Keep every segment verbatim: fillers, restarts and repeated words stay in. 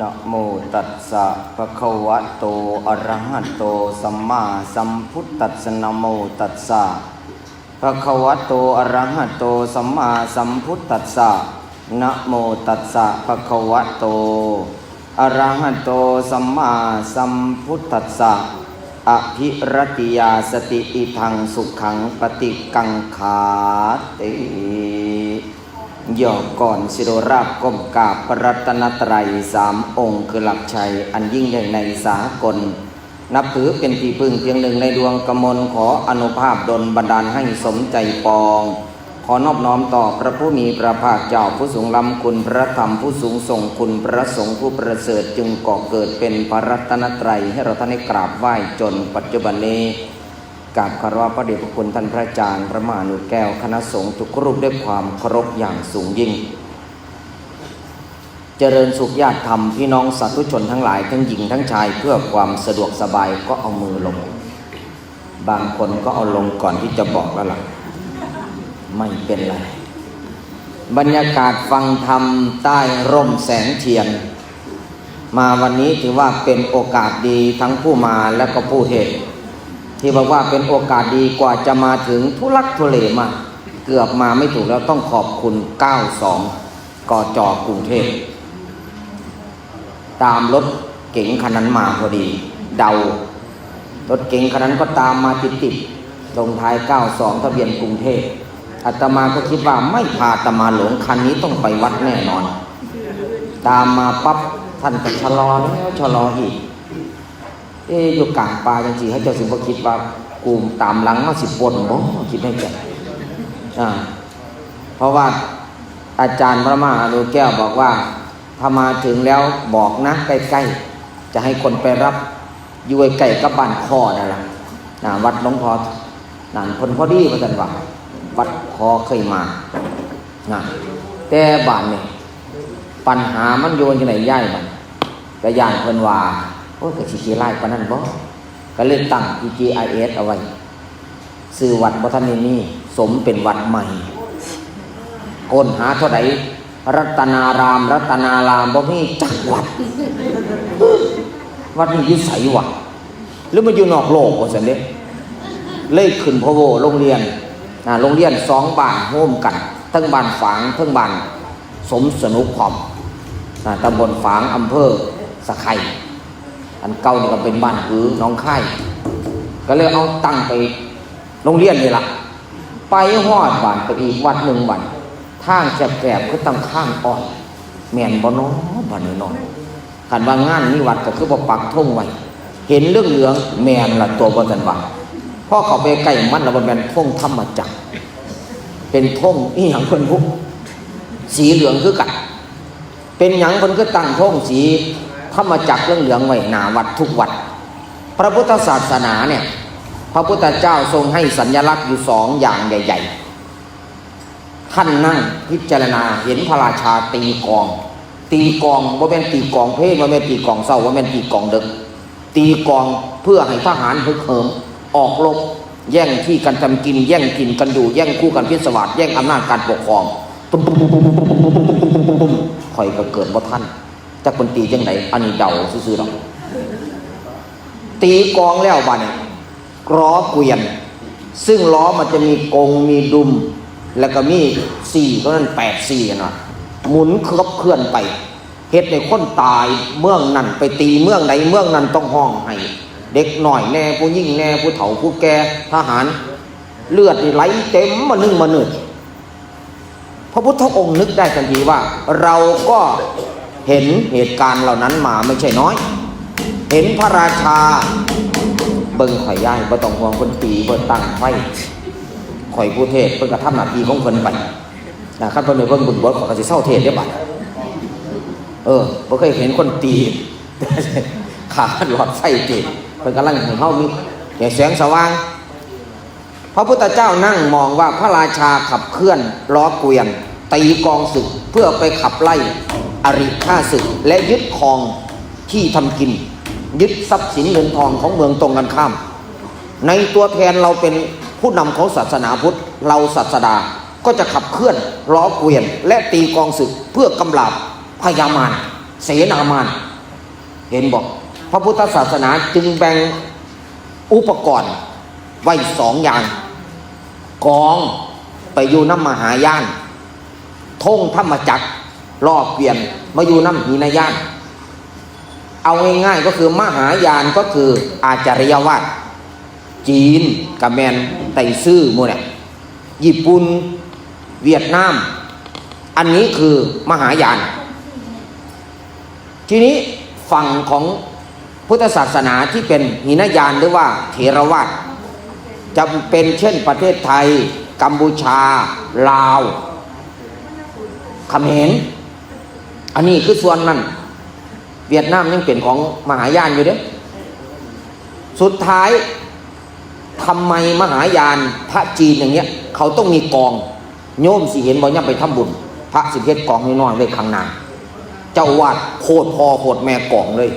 นะโมตัสสะ ภะคะวะโต อะระหะโต สัมมาสัมพุทธัสสะ นะโมตัสสะ ภะคะวะโต อะระหะโต สัมมาสัมพุทธัสสะ นะโมตัสสะ ภะคะวะโต อะระหะโต สัมมาสัมพุทธัสสะ อะภิระติยาสติ อิทัง สุขัง ปะติกกังขาติ ย่อก่อนสิโรราบก้มกราบพระรัตนตรัยสามองค์คือหลักชัยอันยิ่งใหญ่ในสากล นับถือเป็นที่พึ่งเพียงหนึ่งในดวงกมล ขออานุภาพดลบันดาลให้สมใจปอง ขอนอบน้อมต่อพระผู้มีพระภาคเจ้าผู้สูงล้ำคุณ พระธรรมผู้สูงส่งคุณ พระสงฆ์ผู้ประเสริฐ จึงก่อเกิดเป็นพระรัตนตรัยให้เราท่านได้กราบไหว้จนปัจจุบันนี้ กราบคารวะพระเดชพระคุณท่านพระอาจารย์พระมหานุแก้ว คณะสงฆ์ทุกรูปด้วยความเคารพอย่างสูงยิ่ง เจริญสุขญาติธรรมพี่น้องสาธุชนทั้งหลายทั้งหญิงทั้งชาย เพื่อความสะดวกสบายก็เอามือลง บางคนก็เอาลงก่อนที่จะบอกแล้วล่ะ ไม่เป็นไร บรรยากาศฟังธรรมใต้ร่มแสงเทียน มาวันนี้ถือว่าเป็นโอกาสดีทั้งผู้มาและก็ผู้เทศน์ ที่บอกว่าเป็นโอกาสดีกว่าจะมาถึงทุลักทุเลมาก เกือบมาไม่ถูกแล้ว ต้องขอบคุณ เก้าสอง กจ กรุงเทพ ตามรถเก๋งคันนั้นมาพอดี เดา รถเก๋งคันนั้นก็ตามมาติดๆ ลงท้าย เก้าสอง ทะเบียนกรุงเทพ อาตมาก็คิดว่าไม่พาอาตมาหลง คันนี้ต้องไปวัดแน่นอน ตามมาปั๊บท่านก็ชะลอแล้วชะลออีก เอ๊ะ อยู่กลางป่าจังซี่ เขาเจ้าสิบ่คิดว่ากูตามหลังมาสิปล้นบ่ คิดในใจ อ่า เพราะว่าอาจารย์พระมหานุแก้วบอกว่า ถ้ามาถึงแล้วบอกนะ ใกล้ๆ จะให้คนไปรับ อยู่ใกล้ๆ กับบ้านคอนั่นล่ะ อ่า วัดหลวงพ่อ นั่นเพิ่นพอดีว่าซั่นว่า วัดคอเคยมา นะ แต่บาดนี้ ปัญหามันอยู่จังได๋ยายบัด ก็ย้านเพิ่นว่า โอ้ย ก็สิขี้ร้ายปานนั้นบ่ ก็เลยตั้ง พี จี ไอ เอส เอาไว้ ชื่อวัดบ่ทันได้มี สมเป็นวัดใหม่ ค้นหาเท่าใด รัตนาราม รัตนาราม บ่มีจักวัด วัดนี้อยู่ไสวะ หรือมันอยู่นอกโลกว่าซั่นเด้ เลยขึ้นพะโวโรงเรียน อ่า โรงเรียนสองบ้านโฮมกัน เทิงบ้านฝาง เทิงบ้านสมสนุกพร้อม อ่า ตำบลฝาง อำเภอสะไคร่ อันเก่านี่ก็เป็นบ้านหือหนองคาย ก็เลยเอาตั้งไปโรงเรียนนี่ล่ะ ไปฮอดบ้านไปอีกวัดหนึ่งบัด ทางแคบๆ คือตั้งทางอ้อย แม่นบ่น้อ บัดนี้น้อ คันว่างานมีวัดก็คือบ่ปักธงไว้ เห็นเหลืองๆ แม่นละตัว บ่ซั่นว่า พอเข้าไปใกล้มันแล้วบ่แม่นธงธรรมจักร เป็นธงอีหยังเพิ่นพุ สีเหลืองคือกัน เป็นหยังเพิ่นคือตั้งธงสีธรรมจักรเหลืองๆ ไว้หน้าวัดทุกวัด พระพุทธศาสนาเนี่ย พระพุทธเจ้าทรงให้สัญลักษณ์อยู่สองอย่างใหญ่ๆ ท่านนั่งพิจารณาเห็นพระราชาตีกลอง ตีกลอง บ่แม่นตีกลองเพล บ่แม่นตีกลองเศร้า บ่แม่นตีกลองเดิก ตีกลองเพื่อให้ทหารฮึกเหิม ออกรบ แย่งที่กันทำกิน แย่งถิ่นกันอยู่ แย่งคู่กันพิศวาส แย่งอำนาจการปกครอง ตุ้มตุ้มตุ้มตุ้มตุ้มตุ้มตุ้มตุ้มตุ้มตุ้ม ข่อยก็เกิดบ่ทัน จักเพิ่นตีจังใด อันนี้เดาซื่อๆ ดอก ตีกลองแล้วบัดนี้ ล้อเกวียน ซึ่งล้อมันจะมีกง มีดุม แล้วก็มีสี่ เท่านั้น แปดสี่ นะ หมุนขับเคลื่อนไป เฮ็ดให้คนตายเมืองนั้น ไปตีเมืองใดเมืองนั้นต้องฮ้องไห้ เด็กน้อยแน่ ผู้หญิงแน่ ผู้เฒ่า ผู้แก่ ทหาร เลือดนี่ไหลเต็มมะนึ่งมะนึ่ง พระพุทธองค์นึกได้ทันทีว่า เราก็เห็นเหตุการณ์เหล่านั้นมาไม่ใช่น้อย เห็นพระราชา เบิ่งข่อยยาย บ่ต้องห่วง เพิ่นตี เพิ่นตั้งไฟ ข่อยผู้เทศน์ เพิ่นก็ทำหน้าที่ของเพิ่นไป นะ คันเพิ่นไปเบิ่งบุญบวช ข่อยก็สิเซาเทศน์เด้บัด เออ บ่เคยเห็นคนตี ขาดหลอดไฟติ เพิ่นกำลังให้เฮามีแสงสว่าง พระพุทธเจ้านั่งมองว่าพระราชาขับเคลื่อนล้อเกวียน ตีกลองศึกเพื่อไปขับไล่อริข้าศึก และยึดครองที่ทำกิน ยึดทรัพย์สินเงินทองของเมืองตรงกันข้าม ในตัวแทนเราเป็นผู้นำของศาสนาพุทธ เราศาสดาก็จะขับเคลื่อนล้อเกวียน และตีกลองศึกเพื่อกำราบพญามาร เสนามาน เห็นบอก พระพุทธศาสนาจึงแบ่งอุปกรณ์ไว้สองอย่าง กองไปอยู่นำมหายาน ธงธรรมจักรรอบเวียนมาอยู่นำหินยาน เอาง่ายๆก็คือมหายานก็คืออาจาริยวาด จีนกะแมนไตซื่อหมู่เนี่ย ญี่ปุ่น เวียดนาม อันนี้คือมหายาน ทีนี้ฝั่งของพุทธศาสนาที่เป็นหินยานหรือว่าเถรวาท จะเป็นเช่นประเทศไทย กัมพูชา ลาว เขมร อันนี้คือส่วนนั้น เวียดนามยังเป็นของมหายานอยู่เด้ สุดท้ายทำไมมหายานพระจีนอย่างเงี้ย เขาต้องมีกอง โยมสิเห็นบ่ย่ำไปทำบุญ พระสิเฮ็ดกองน้อยๆไว้ข้างหน้า เจ้าวาดโคตรพ่อโคตรแม่กองเลย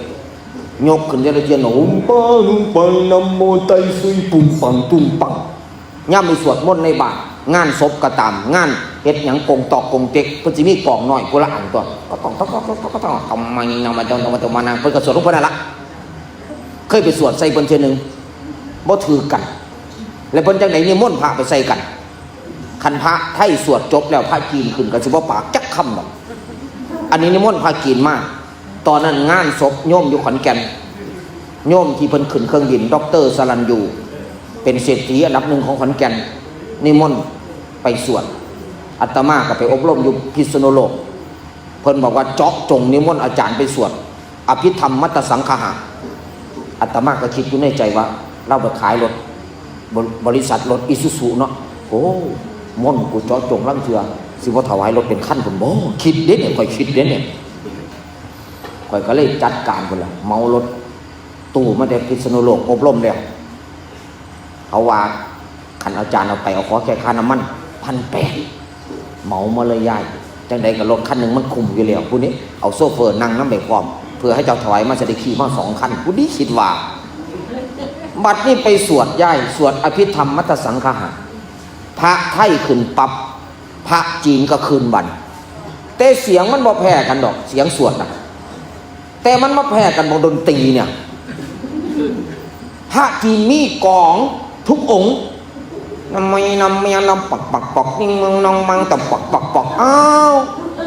ยกขึ้นเทียละเทียน โอ้มป้าลุงไปนำโมไตซุยปุ่มปังตุ้มปัง ย่ำไปสวดมนต์ในบ้าน งานศพก็ตาม งานเฮ็ดหยังกงตอกกงเต็ก เพิ่นสิมีกองน้อยผู้ละอันตัว ก็ต้อง ก็ต้อง ก็ต้อง ก็ต้อง ทำไมนำมาจนมาจนมานาง เพิ่นก็สวดลงไปนั่นละ เคยไปสวดใส่เพิ่นเทื่อหนึ่ง บ่ถือกัน แล้วเพิ่นจังได๋นิมนต์พระไปใส่กัน คันพระไทยสวดจบแล้วพระจีนขึ้นก็สิบ่ปากจักคำดอก อันนี้นิมนต์พระจีนมา ตอนนั้นงานศพโยมอยู่ขอนแก่น โยมที่เพิ่นขึ้นเครื่องบิน ด็อกเตอร์สรัญยู เป็นเศรษฐีอันดับหนึ่งของขอนแก่น นิมนต์ไปสวด อาตมาก็ไปอบรมอยู่พิษณุโลก เพิ่นบอกว่าเจาะจงนิมนต์อาจารย์ไปสวด อภิธรรมมัตตสังคหะ อาตมาก็คิดอยู่ในใจว่า เราไปขายรถ บริ บริษัทรถอีซูซูเนาะ โอ้ มนต์กูเจาะจงลางเทื่อ สิบ่ถวายรถเป็นคันพุ้นบ่ คิดเด้เนี่ย ข้อยคิดเด้เนี่ย ข้อยก็เลยจัดการพุ้นล่ะ เหมารถตู้มาแต่พิษณุโลก อบรมแล้ว เขาว่า คันอาจารย์เอาไป เอาขอแค่ค่าน้ำมัน พันแปด เหมามาเลยยาย จังใด๋ก็รถคันหนึ่งมันคุ้มอยู่แล้ว ผู้นี้เอาโชเฟอร์นั่งนำไปพร้อม เพื่อให้เจ้าถวายมาจะได้ขี่มาสองคัน ผู้นี้คิดว่า บัดนี้ไปสวดยาย สวดอภิธรรมมัตตสังคหะ พระไทยขึ้นปั๊บ พระจีนก็ขึ้นบัด แต่เสียงมันบ่แพ้กันดอก เสียงสวดน่ะ แต่มันมาแพ้กันบางดนตรีเนี่ย พระจีนมีกองทุกองค์ นำไม่นำไม่นำปักปักปอก นิ่งเมืองนองมังแต่ปักปักปอก อ้าว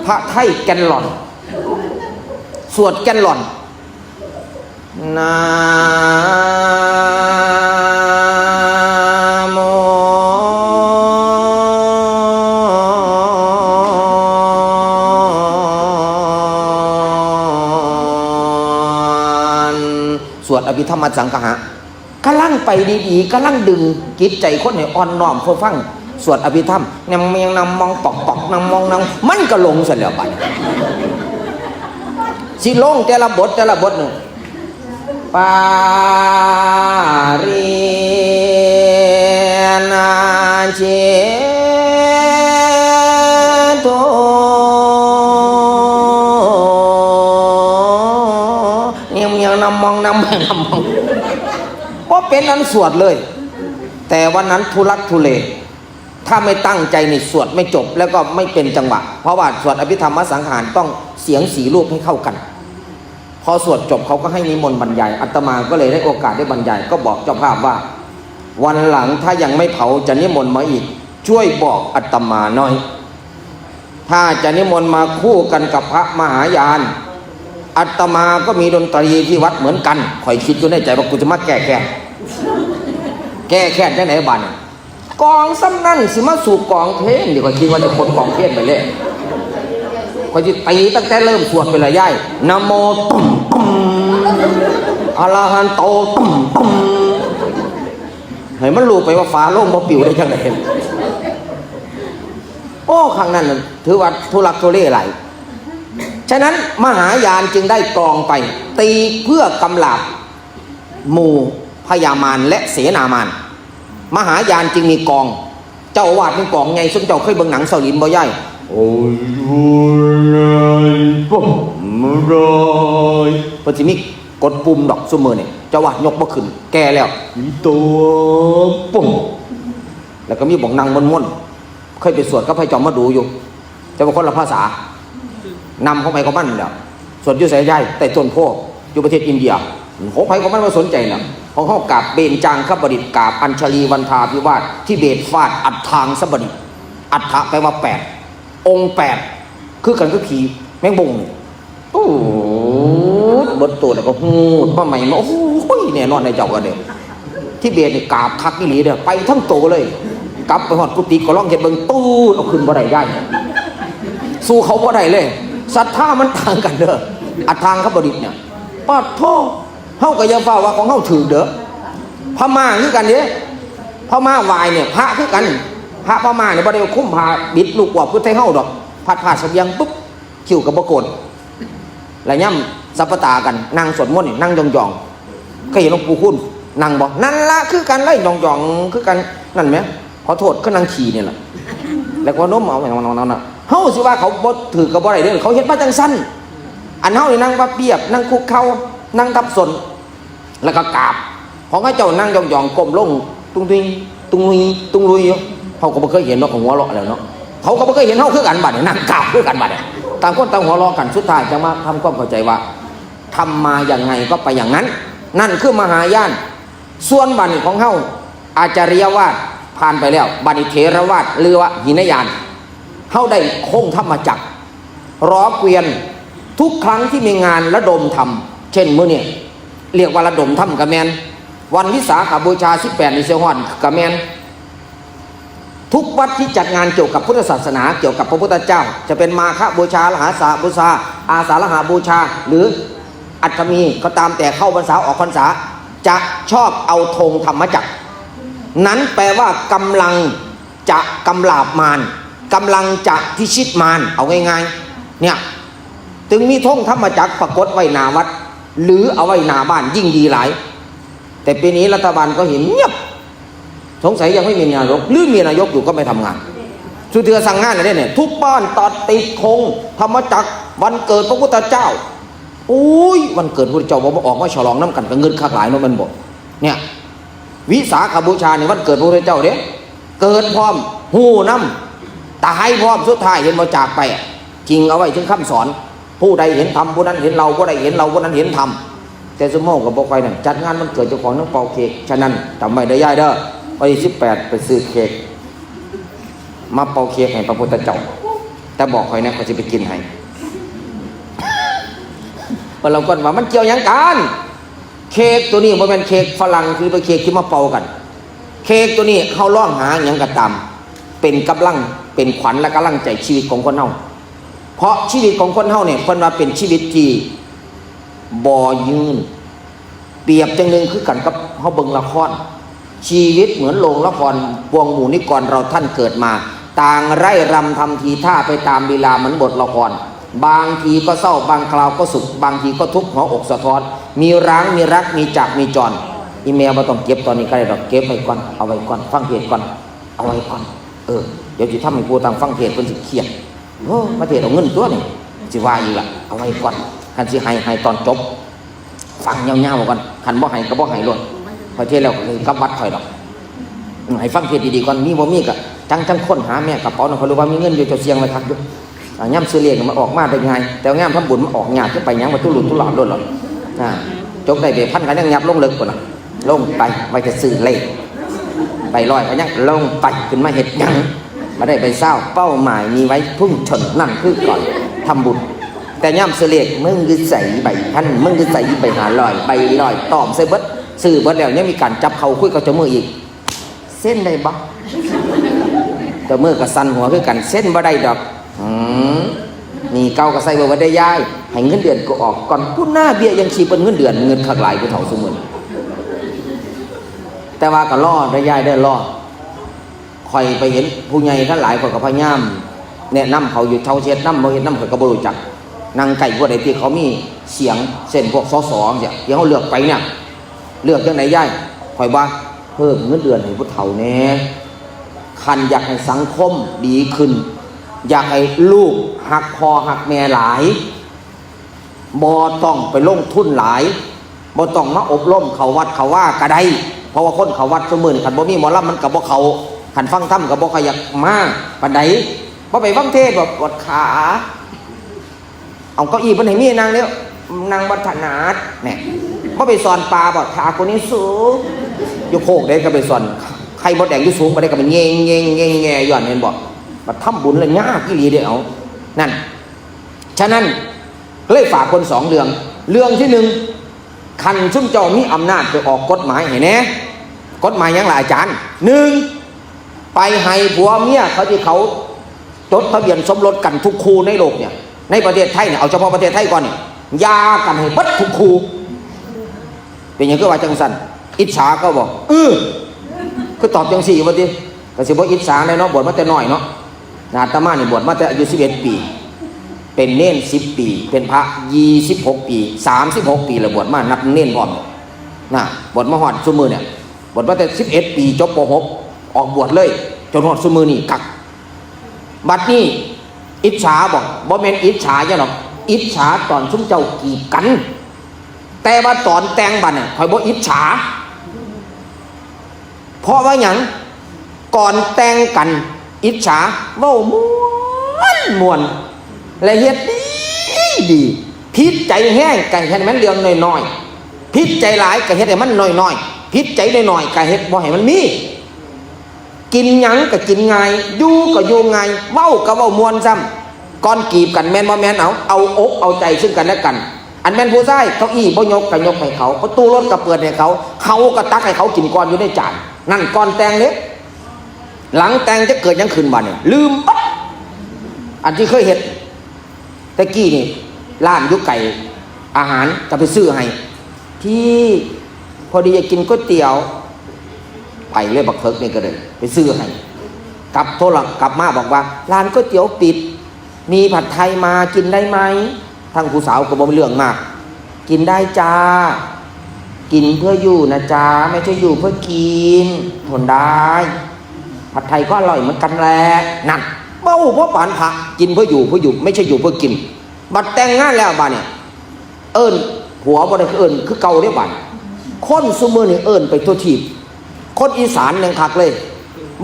พระไทยแกนหล่อน สวดแกนหล่อน นะโม สวดอภิธรรมสังคหะ กำลังไปดีๆ กำลังดึงจิตใจคนให้อ่อนน้อมเพื่อฟัง สวดอภิธรรม นำเมียงนำมองปอกปอกนำมองนำ มันก็ลงเสร็จแล้วบัดนี้ สิลงแต่ละบทแต่ละบทหนึ่ง ปารินาเจโต เนี่ยมันยังนำมองนำนำมอง ก็เป็นอันสวดเลย แต่วันนั้นทุลักทุเล ถ้าไม่ตั้งใจนี่สวดไม่จบ แล้วก็ไม่เป็นจังหวะ เพราะว่าสวดอภิธรรมสังขารต้องเสียงสี่รูปให้เข้ากัน พอสวดจบเขาก็ให้นิมนต์บรรยาย อาตมาก็เลยได้โอกาสได้บรรยาย ก็บอกเจ้าภาพว่า วันหลังถ้ายังไม่เผาจะนิมนต์มาอีก ช่วยบอกอาตมาหน่อย ถ้าจะนิมนต์มาคู่กันกับพระมหายาน อาตมาก็มีดนตรีที่วัดเหมือนกัน ข้อยคิดอยู่ในใจว่ากูจะมาแก้แค้น แก้แค้นจังไหนบ้าน กองซ้ำนั่นสิมาสู่กองเพลง เดี๋ยวข้อยคิดว่าจะคนกองเพลงไปเลย ข้อยสิตีตั้งแต่เริ่มสวดไปเลยยาย นะโม ตุ้มตุ้ม อะระหันโต ตุ้มตุ้ม ให้มันรู้ไปว่าฟ้าโลงบ่ปิวได้จังได๋ โอ้ ครั้งนั้นน่ะถือว่าทุลักทุเลหลาย ฉะนั้นมหายานจึงได้กลองไป ตีเพื่อกำราบหมู่พญามารและเสนามาร มหายานจึงมีกอง เจ้าอาวาสมีกองใหญ่ ซุมเจ้าเคยเบิ่งหนังเซาหลีนบ่ยาย โอ้ย โอ้ย โอ้ย เพิ่นสิมีกดปุ่มดอกซุมื้อนี่ เจ้าอาวาสยกบ่ขึ้น แก่แล้ว อีโต ปุ๊บ แล้วก็มีบอกนั่งม่วนๆ เคยไปสวดกับพระจอมมาดูอยู่ แต่ว่าคนละภาษา นำเข้าไปก็มันแหล้ว สวดอยู่ไสยาย ใต้ต้นโพธิ์อยู่ประเทศอินเดีย ของไผของมัน บ่สนใจนะ ของเฮากราบเบญจางคประดิษฐ์ กราบอัญชลีวันทาภิวาท ทิเบตฟาดอัฏฐางคประดิษฐ์ อัฏฐะแปลว่าแปด องค์แปด คือกันกับขี้แมงบงนี่ โอ้ เบิดตัวแล้วก็ฮูดมาใหม่มา โอ้ย แน่นอนในเจ้าก็เด้ ทิเบตนี่กราบคักอีหลีเด้อ ไปทั้งโตเลย กลับไปฮอดกุฏิก็ลองเฮ็ดเบิ่ง ตูดเอาขึ้นบ่ได้ยาย สู้เขาบ่ได้เลย ศรัทธามันต่างกันเด้อ อัฏฐางคประดิษฐ์เนี่ย ปาดโธ่ เฮาก็อย่าฟ้าวว่าของเฮาถูกเด้อ พม่าคือกันเด้ พม่าไหว้เนี่ย พระคือกัน พระพม่าเนี่ยบ่ได้คุมผ้าบิดลูกอวบคือไทเฮาดอก พัดผ้าเสบียงปุ๊บ คิ้วก็บ่โกน แล้วย่ำสัปปะตากัน นั่งสวดมนต์นี่ นั่งยองๆ เคยเห็นหลวงปู่คูณนั่งบ่ นั่นละคือกันเลย ยองๆ คือกัน นั่นแหม ขอโทษ คือนั่งขี้นี่ล่ะ แล้วก็นมเอา นั่นน่ะ เฮาสิว่าเขาบ่ถือก็บ่ได้เด้อ เขาเฮ็ดมาจังซั่น อันเฮานี่นั่งพับเพียบ นั่งคุกเข่า นั่งทับส้น แล้วก็กราบ ของเขาเจ้านั่งยองๆ ก้มลง ตุ้งตุ้ง ตุ้งลุย ตุ้งลุยอยู่ เฮาก็บ่เคยเห็นเนาะ ก็หัวเราะแล้วเนาะ เขาก็บ่เคยเห็นเฮาคือกันบัดนี้ นั่งกราบคือกันบัดนี้ ต่างคนต่างหัวเราะกัน สุดท้ายจั่งมาทำความเข้าใจว่า ทำมายังไงก็ไปอย่างนั้น นั่นคือมหายาน ส่วนบัดนี้ของเฮา อาจาริยวาทผ่านไปแล้ว บัดนี้เถรวาท หรือว่าหินยาน เฮาได้คงธรรมจักร รอเกวียน ทุกครั้งที่มีงานระดมธรรม เช่นมื้อนี้ เรียกว่าระดมธรรมก็แม่น วันวิสาขบูชา สิบแปด นี่สิฮอดก็แม่น ทุกวัดที่จัดงานเกี่ยวกับพุทธศาสนา เกี่ยวกับพระพุทธเจ้า จะเป็นมาฆบูชา รหาสาบูชา อาสาฬหบูชา หรืออัฐมีก็ตามแต่ เข้าพรรษาออกพรรษา จะชอบเอาธงธรรมจักร นั้นแปลว่ากำลังจะกำราบมาร กำลังจะพิชิตมาร เอาง่ายๆ เนี่ย ถึงมีธงธรรมจักรปรากฏไว้หน้าวัด หรือเอาไว้หน้าบ้านยิ่งดีหลาย แต่ปีนี้รัฐบาลก็เห็นเงียบ สงสัยยังไม่มีนายก หรือมีนายกอยู่ก็ไม่ทำงาน สุเทือสั่งงานอะไรเนี่ย ทุกบ้านตัดติดธงธรรมจักร วันเกิดพระพุทธเจ้า โอ้ย วันเกิดพระพุทธเจ้า บ่มาออกมาฉลองนำกัน ก็เงินคักหลายเนาะ แม่นบ่ เนี่ย วิสาขบูชานี่วันเกิดพระพุทธเจ้าเด้ เกิดพร้อม ฮู้นำ ตายพร้อม สุดท้ายเห็นบ่ จากไปอะ จริงเอาไว้ถึงคำสอน ผู้ใดเห็นธรรม ผู้นั้นเห็นเรา ผู้ใดเห็นเรา ผู้นั้นเห็นธรรม แต่ซุมเฮาก็บ่ค่อยนั่น จัดงานวันเกิดเจ้าของ ยังเป่าเค้ก ฉะนั้นจำไว้เด้อยายเด้อ วันที่ สิบแปด ไปซื้อเค้ก มาเป่าเค้กให้พระพุทธเจ้า แต่บอกข้อยแหน่ ข้อยสิไปกินให้ บางคนว่ามันเกี่ยวหยังกัน เค้กตัวนี้บ่แม่นเค้กฝรั่ง คือเป็นเค้กที่มาเป่ากัน เค้กตัวนี้เฮาลองหาหยังก็ตาม เป็นกำลัง เป็นขวัญและกำลังใจชีวิตของคนเฮา เพราะชีวิตของคนเฮาเนี่ย เพิ่นว่าเป็นชีวิตที่บ่ยืน เปรียบจังหนึ่งคือกันกับเฮาเบิ่งละคร ชีวิตเหมือนโรงละคร ปวงหมู่นิกรเราท่านเกิดมา ต่างไร่รำทำทีท่าไปตามลีลาเหมือนบทละคร บางทีก็เศร้า บางคราวก็สุข บางทีก็ทุกข์หัวอกสะท้อน มีร้าง มีรัก มีจาก มีจร อีแม่บ่ต้องเก็บตอนนี้ก็ได้ดอก เก็บไว้ก่อน เอาไว้ก่อน ฟังเทศน์ก่อน เอาไว้ก่อน เออ เดี๋ยวสิทำให้ผู้ต่างฟังเทศน์เพิ่นสิเครียด โอ้ มาเทศน์เอาเงินตัวนี่ สิว่าอีกล่ะ เอาไว้ก่อน คันสิให้ ให้ตอนจบ ฟังยาวๆก่อน คันบ่ให้ก็บ่ให้โลด ข้อยเทศน์แล้วก็กลับวัดข้อยดอก ให้ฟังเทศน์ดีๆก่อน มีบ่มีก็จั่ง จั่งค้นหาแม่กระเป๋าหน่อย ข้อยรู้ว่ามีเงินอยู่ เจ้าเสี่ยงไว้คักอยู่ อ่า ยามซื้อเลขมันออกมาได้ง่าย แต่ยามทำบุญมันออกยาก จะไปหยังว่าทุลุทุลาโลดหรอก อ่า จกได้ใบพันก็ยังยับลงเลิกพุ้นน่ะ ลงไป ไว้จะซื้อเลข ใบร้อยก็ยังลงไป ขึ้นมาเฮ็ดหยัง มาได้ใบซาว เป้าหมายมีไว้พุ่งชน นั่นคือก่อนทำบุญ แต่ยามซื้อเลข มึงอยู่ไสใบพัน มึงอยู่ไสใบห้าร้อย ใบร้อย ตอมใส่เบิด ซื้อเบิดแล้วยังมีการจับเข่าคุยกับเจ้ามืออีก เซ็นได้บ่ เจ้ามือก็สั่นหัวคือกัน เซ็นบ่ได้ดอก อืม หนี้เก่าก็ใส่บ่เบิดได้ยาย ให้เงินเดือนก็ออกก่อน พุ้นหน้า เบี้ยยังชีพเปิ้นเงินเดือน เงินคักหลายผู้เฒ่าซุมื้อนี้ แต่ว่าก็รอได้ยายเด้อ รอ ข้อยไปเห็นผู้ใหญ่ทั้งหลาย ข้อยก็พยายามแนะนำเขาอยู่ เฒ่าสิเฮ็ดนำบ่เฮ็ดนำ ข้อยก็บ่รู้จัก นั่งใกล้ผู้ใดที่เขามีเสียง เช่นพวก สส จั่งซี้ ที่เฮาเลือกไปเนี่ย เลือกจั่งใดยาย ข้อยว่าเพิ่มเงินเดือนให้ผู้เฒ่าแหน่ คันอยากให้สังคมดีขึ้น อยากให้ลูกฮักพ่อฮักแม่หลาย บ่ต้องไปลงทุนหลาย บ่ต้องมาอบรมเข้าวัดเข้าวาก็ได้ เพราะว่าคนเข้าวัดซุมื้อนี้ คันบ่มีหมอลำมันก็บ่เข้า คันฟังธรรมก็บ่ค่อยอยากมาปานใด บ่ไปฟังเทศน์ บ่ปวดขา เอาเก้าอี้เพิ่นให้เมียนั่งเด้อ นั่งบ่ถนัดแหม บ่ไปสอนปลาบ่ ถ้าคนนี้สูง อยู่โคกใดก็ไปสอน ไข่มดแดงอยู่สูงปานใดก็มันแย่งแย่งแย่งแย่งอยู่หั่น แม่นบ่ บัดทำบุญแล้วยากอีหลีเด้ เอา นั่น ฉะนั้น เลยฝากเพิ่นสองเรื่อง เรื่องที่หนึ่ง คันซุมเจ้ามีอำนาจไปออกกฎหมายให้แหน่ กฎหมายหยังล่ะอาจารย์ หนึ่ง ไปให้ผัวเมียเขาที่เขาจดทะเบียนสมรสกันทุกคู่ในโลกเนี่ย ในประเทศไทยเนี่ย เอาเฉพาะประเทศไทยก่อนนี่ หย่ากันให้เบิดทุกคู่ เป็นหยังคือว่าจังซั่น อิจฉาเขาบ่ เออ คือตอบจังซี่ว่าติ ก็สิบ่อิจฉาแหน่เนาะ บวชมาแต่น้อยเนาะ อาตมานี่บวชมาแต่อายุสิบเอ็ดปี เป็นเณรสิบปี เป็นพระยี่สิบหกปี สามสิบหกปีแล้ว บวชมานับเณรพร้อม นะ บวชมาฮอดซุมื้อเนี่ย บวชมาแต่สิบเอ็ดปี จบ ป.หก ออกบวชเลย จนฮอดซุมื้อนี้ กัก บัดนี้ อิจฉาบ่ บ่แม่นอิจฉาหยังดอก อิจฉาตอนซุมเจ้ากีดกัน แต่ว่าตอนแต่งบัดน่ะ ข้อยบ่อิจฉา เพราะว่าหยัง ก่อนแต่งกัน อิจฉา เว้าม่วนม่วน และเฮ็ดดีดี ผิดใจแฮงก็เฮ็ดให้มันเรื่องน้อยๆ ผิดใจหลายก็เฮ็ดให้มันน้อยๆ ผิดใจน้อยๆ ก็เฮ็ดบ่ให้มันมี กินหยังก็กินง่าย อยู่ก็อยู่ง่าย เว้าก็เว้าม่วนซ้ำ ก่อนกีบกันแม่นบ่แม่น เอา เอาอกเอาใจซึ่งกันและกัน อันแม่นผู้ชาย เก้าอี้บ่ยกก็ยกให้เขา ประตูรถก็เปิดให้เขา เขาก็ตักให้เขากินก่อนอยู่ในจาน นั่นก่อนแต่งเด้ หลังแต่งจะเกิดหยังขึ้นบัดนี้ ลืมปั๊บ อันที่เคยเฮ็ด แต่กี้นี่ ร้านอยู่ไกล อาหารก็ไปซื้อให้ พี่ พอดีอยากกินก๋วยเตี๋ยว ไปเลยบักเถิกนี่ก็เลย ไปซื้อให้ กลับโทรกลับมาบอกว่า ร้านก๋วยเตี๋ยวปิด มีผัดไทยมากินได้ไหม ทางผู้สาวก็บ่มีเรื่องมาก กินได้จ้า กินเพื่ออยู่นะจ๊ะ ไม่ใช่อยู่เพื่อกิน ทนได้ ผัดไทยก็อร่อยเหมือนกันแหละ นั่น เว้าบ่ปานพระ กินเพื่ออยู่ เพื่ออยู่ ไม่ใช่อยู่เพื่อกิน บัดแต่งงานแล้วบัดเนี่ย เอิ้นผัวบ่ได้เอิ้นคือเก่าเด้บัด คนซุมื้อนี่เอิ้นไปทั่วทีป คนอีสานยังคักเลย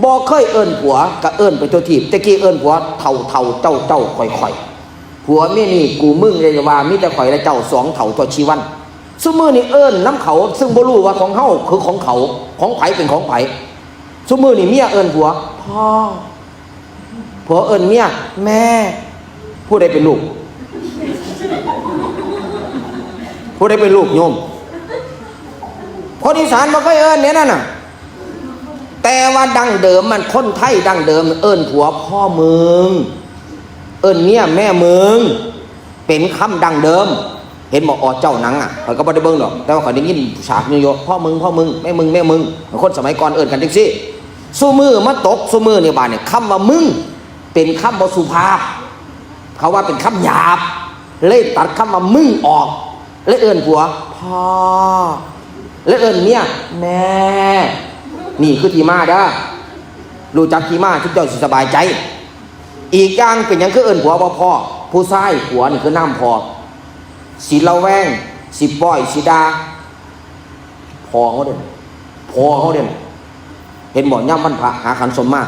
บ่เคยเอิ้นผัวก็เอิ้นไปทั่วทีป แต่กี้เอิ้นผัวเฒ่าๆ เจ้าๆ ข้อยๆ ผัวเมียนี่กูมึง อย่าว่ามีแต่ข้อยและเจ้า สองเฒ่าทั่วชีวัน ซุมื้อนี่เอิ้นนำเขา ซึ่งบ่รู้ว่าของเฮาคือของเขา ของไผเป็นของไผ ซุมื้อนี่เมียเอิ้นผัว พ่อ ผัวเอิ้นเมีย แม่ ผู้ใดเป็นลูก ผู้ใดเป็นลูกโยม คนอีสานบ่เคยเอิ้นเนี่ยนั่นน่ะ แต่ว่าดั้งเดิมมันคนไทยดั้งเดิมเอิ้นผัวพ่อมึง เอิ้นเมียแม่มึง เป็นคำดั้งเดิม เห็นบ่ อเจ้าหนังอะ ข้อยก็บ่ได้เบิ่งดอก แต่ว่าข้อยได้ยินฉากนี้อยู่ พ่อมึง พ่อมึง แม่มึง แม่มึง คนสมัยก่อนเอิ้นกันจังซี่ ซุมื้อมาตกซุมื้อนี่บาดนี่ คำว่ามึง เป็นคำบ่สุภาพ เขาว่าเป็นคำหยาบ เลยตัดคำว่ามึงออก เลยเอิ้นผัว พ่อ เลยเอิ้นเมีย แม่ นี่คือที่มาเด้อ รู้จักที่มา ทุกเจ้าสิสบายใจ อีกอย่างเป็นหยังคือเอิ้นผัวว่าพ่อ ผู้ชายผัวนี่คือนามพ่อ สิระแวง สิป้อย สิด่า พ่อเขาเด่น พ่อเขาเด่น เห็นบ่ ยามวันพระหาขันสมมา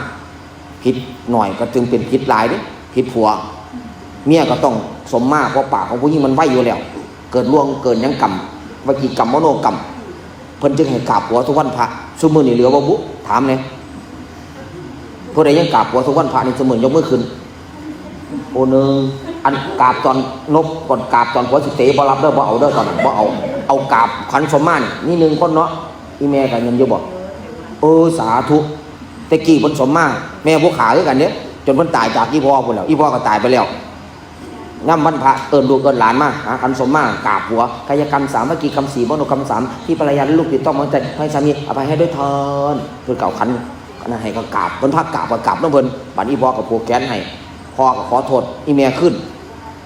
ผิดหน่อยก็จึงเป็นผิดหลายเด้ ผิดผัว เมียก็ต้องสมมา เพราะปากของผู้หญิงมันไวอยู่แล้ว เกิดล่วงเกินยังกรรม วจีกรรม มโนกรรม เพิ่นจึงให้กราบผัวทุกวันพระ ซุมื้อนี่เหลือบ่บุ ถามแหน่ ผู้ใดยังกราบผัวทุกวันพระนี่ ซุมื้อยกมือขึ้น โอ้ หนึ่ง อันกราบตอนนบ ก่อนกราบตอนผัวสิเตะบ่รับเด้อ บ่เอาเด้อ ตอนนั้นบ่เอา เอากราบขันสมมานี่ มีหนึ่งคนเนาะ อีแม่ก็ยังอยู่บ่ เออ สาธุ แต่กี้เพิ่นสมมา แม่ผู้ขาคือกันเด้ จนเพิ่นตายจากอีพ่อพุ้นแล้ว อีพ่อก็ตายไปแล้ว ยามวันพระเอิ้นลูกเอิ้นหลานมา หาขันสมมากราบผัว กายกรรมสาม วจีกรรมสี่ มโนกรรมสาม ที่ภรรยาและลูกผิดต้องวางใจ ให้สามีอภัยให้ด้วยเถิด เพิ่นก็เอาขันอันนั้นให้ก็กราบ เพิ่นพากราบก็กราบนำเพิ่น บัดนี้พ่อก็ผูกแขนให้ พ่อก็ขอโทษอีแม่คืน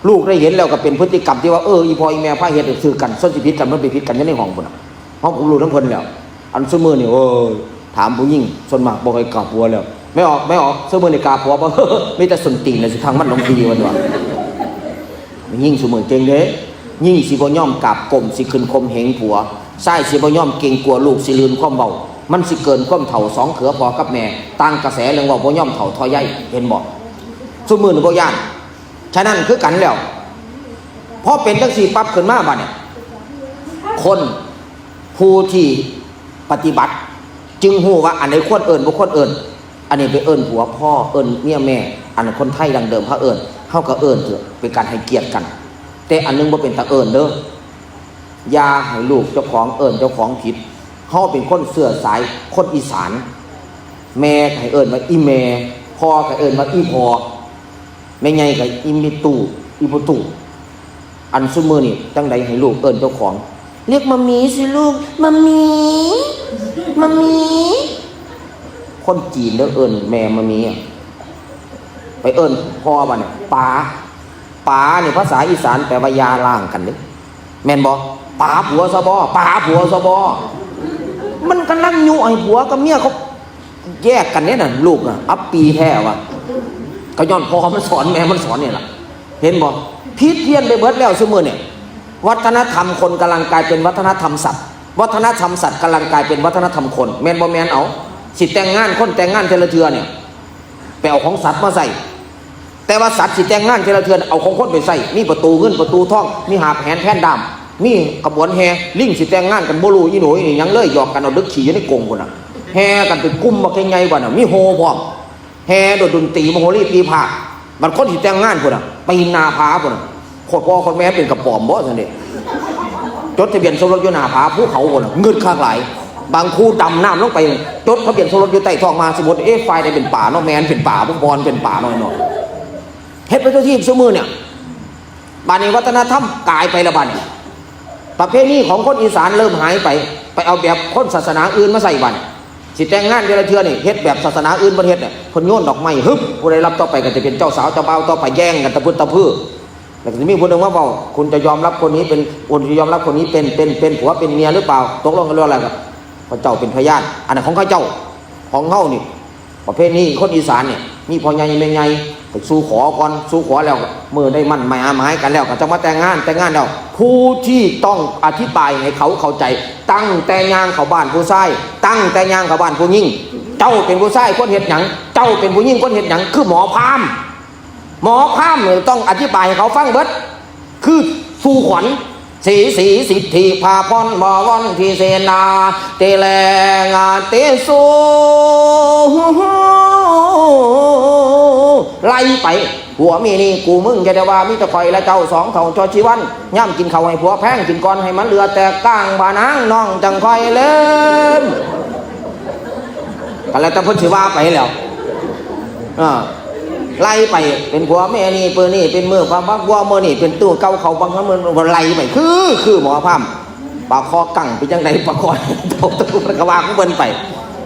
ลูกได้เห็นแล้วก็เป็นพฤติกรรมที่ว่า เออ อีพ่ออีแม่พาเฮ็ดถือกัน ส่วนสิผิดกันมันไปผิดกันอยู่ในห้องพุ้นน่ะ เฮาก็รู้นำเพิ่นแล้ว อันซุมื้อนี่ โอ้ย ถามผู้หญิง ส่วนมากบ่ค่อยกราบผัวแล้ว แม่ออก แม่ออก ซุมื้อนี่กราบผัวบ่ มีแต่ส้นตีนน่ะสิทางมันหลวงพี่ว่าตัว แม่หญิงซุมื้อเก่งเด้ หญิงสิบ่ยอมกราบก้ม สิขึ้นข่มเหงผัว ชายสิบ่ยอมเกรงกลัวลูกสิลื่นความเว้า มันสิเกินความเฒ่าสองเขือพ่อกับแม่ ต่างกระแสเรื่องเว้าบ่ยอมเฒ่าทอใหญ่ เห็นบ่ ซุมื้อนี่บ่ย้าน ฉะนั้นคือกันแล้ว พอเป็นจังซี่ปั๊บขึ้นมาบัดนี้ คนผู้ที่ปฏิบัติ จึงฮู้ว่าอันใดควรเอิ้นบ่ควรเอิ้น อันนี้ไปเอิ้นผัวพ่อ เอิ้นเมียแม่ อันนั้นคนไทยดั้งเดิมเขาเอิ้น เฮาก็เอิ้นเถาะ เป็นการให้เกียรติกัน แต่อันหนึ่งบ่เป็นตาเอิ้นเด้อ อย่าให้ลูกเจ้าของเอิ้นเจ้าของผิด เฮาเป็นคนเชื้อสายคนอีสาน แม่ก็ให้เอิ้นว่าอีแม่ พ่อก็เอิ้นว่าอีพ่อ แม่ใหญ่ก็อีแม่ตู้ อีพ่อตู้ อันซุมื้อนี่จั่งใดให้ลูกเอิ้นเจ้าของ เรียกมัมมี่สิลูก มัมมี่ มัมมี่ คนจีนเด้อเอิ้นแม่มัมมี่อะ ไปเอิ้นพ่อบัดนี้ ป๋า ป๋านี่ภาษาอีสานแปลว่าอย่าล้างกันเด้ แม่นบ่ ป๋าผัวซะบ่ ป๋าผัวซะบ่ มันกำลังยุให้ผัวกับเมียเขาแยกกันเนี่ยน่ะ ลูกน่ะ อับปีแท้ว่ะ ก็ย้อนพ่อมันสอนแม่มันสอนนี่ล่ะ เห็นบ่ ผิดเพี้ยนไปเบิดแล้วซุมื้อเนี่ย วัฒนธรรมคนกำลังกลายเป็นวัฒนธรรมสัตว์ วัฒนธรรมสัตว์กำลังกลายเป็นวัฒนธรรมคน แม่นบ่แม่น เอา สิแต่งงาน คนแต่งงานแต่ละเทื่อเนี่ย ไปเอาของสัตว์มาใส่ แต่ว่าสัตว์สิแต่งงานแต่ละเทื่อเอาของคนไปใส่ มีประตูเงินประตูทอง มีหาบแหนแทนด้าม มีขบวนแห่ ลิงสิแต่งงานกันบ่ฮู้อีโหนอีหยังเลย หยอกกันเอาดึกขี้อยู่ในกรงพุ้นน่ะ แห่กันเป็นกลุ่มบักใหญ่ๆ บัดน่ะ มีโห่พร้อม แห่โดยดนตรีมโหรีปีพาด บัดคนสิแต่งงานพุ้นน่ะ ไปหน้าผาพุ้นน่ะ โคตรพ่อโคตรแม่เป็นกระป๋อมบ่ซั่นเด้ จดทะเบียนสมรสอยู่หน้าผาภูเขาพุ้นน่ะ งึดคักหลาย บางคู่ดำน้ำลงไป จดทะเบียนสมรสอยู่ใต้ท้องมหาสมุทร เอ๊ะ ฝ่ายใดเป็นป๋าเนาะ แม่นเป็นป๋า พวกบอลเป็นป๋าน้อยเนาะ เฮ็ดไปทั่วทีปซุมื้อเนี่ย บัดนี้วัฒนธรรมกลายไปแล้วบัดนี้ ประเพณีของคนอีสานเริ่มหายไป ไปเอาแบบคนศาสนาอื่นมาใส่บัดนี้ สิแต่งงานแต่ละเทื่อนี่ เฮ็ดแบบศาสนาอื่นบ่เฮ็ดเนี่ย เพิ่นโยนดอกไม้ ฮึบ ผู้ใดรับต่อไปก็จะเป็นเจ้าสาวเจ้าบ่าวต่อไป แย่งกันตะพึดตะพือ แล้วก็สิมีผู้หนึ่งมาเว้า คุณจะยอมรับคนนี้เป็น คุณจะยอมรับคนนี้เป็น เป็น เป็นผัวเป็นเมียหรือเปล่า ตกลงกันเรื่องอะไรครับ พระเจ้าเป็นพยาน อันนั้นของเขาเจ้า ของเฮานี่ ประเพณีคนอีสานเนี่ย มีพ่อใหญ่แม่ใหญ่ ไปสู่ขอก่อน สู่ขอแล้ว มื้อได้มั่นหมาย หมายกันแล้ว ก็จะมาแต่งงาน แต่งงานแล้ว ผู้ที่ต้องอธิบายให้เขาเข้าใจ ตั้งแต่ย่างเข้าบ้านผู้ชาย ตั้งแต่ย่างเข้าบ้านผู้หญิง เจ้าเป็นผู้ชายควรเฮ็ดหยัง เจ้าเป็นผู้หญิงควรเฮ็ดหยัง คือหมอพราหมณ์ หมอพราหมณ์เนี่ยต้องอธิบายให้เขาฟังเบิด คือสู่ขวัญ สีสีสิทธิพาพรบ่วอนที่เสนา เตแลงาเตโส ไล่ไป ผัวเมียนี่กูมึงจะได้ว่ามีแต่ข่อยและเจ้าสองเท่าจอชีวัน ย่ำกินข้าวให้ผัวแพงกินก่อนให้มันเหลือแต่ก้างบ่านางน้องจังค่อยเล่น ก็แล้วแต่เพิ่นสิว่าไปแล้ว เออ ไล่ไป เป็นผัวแม่นี่ เปิ้นนี่ เป็นมือฟังบักบัว มื้อนี่เป็นตู้เก่าเขาบังคับมัน ไล่ไป คือ คือหมอพราหมณ์ ปากคอกังเป็นจังได๋ ปากคอ ตกตะกุกกะวาของเพิ่นไป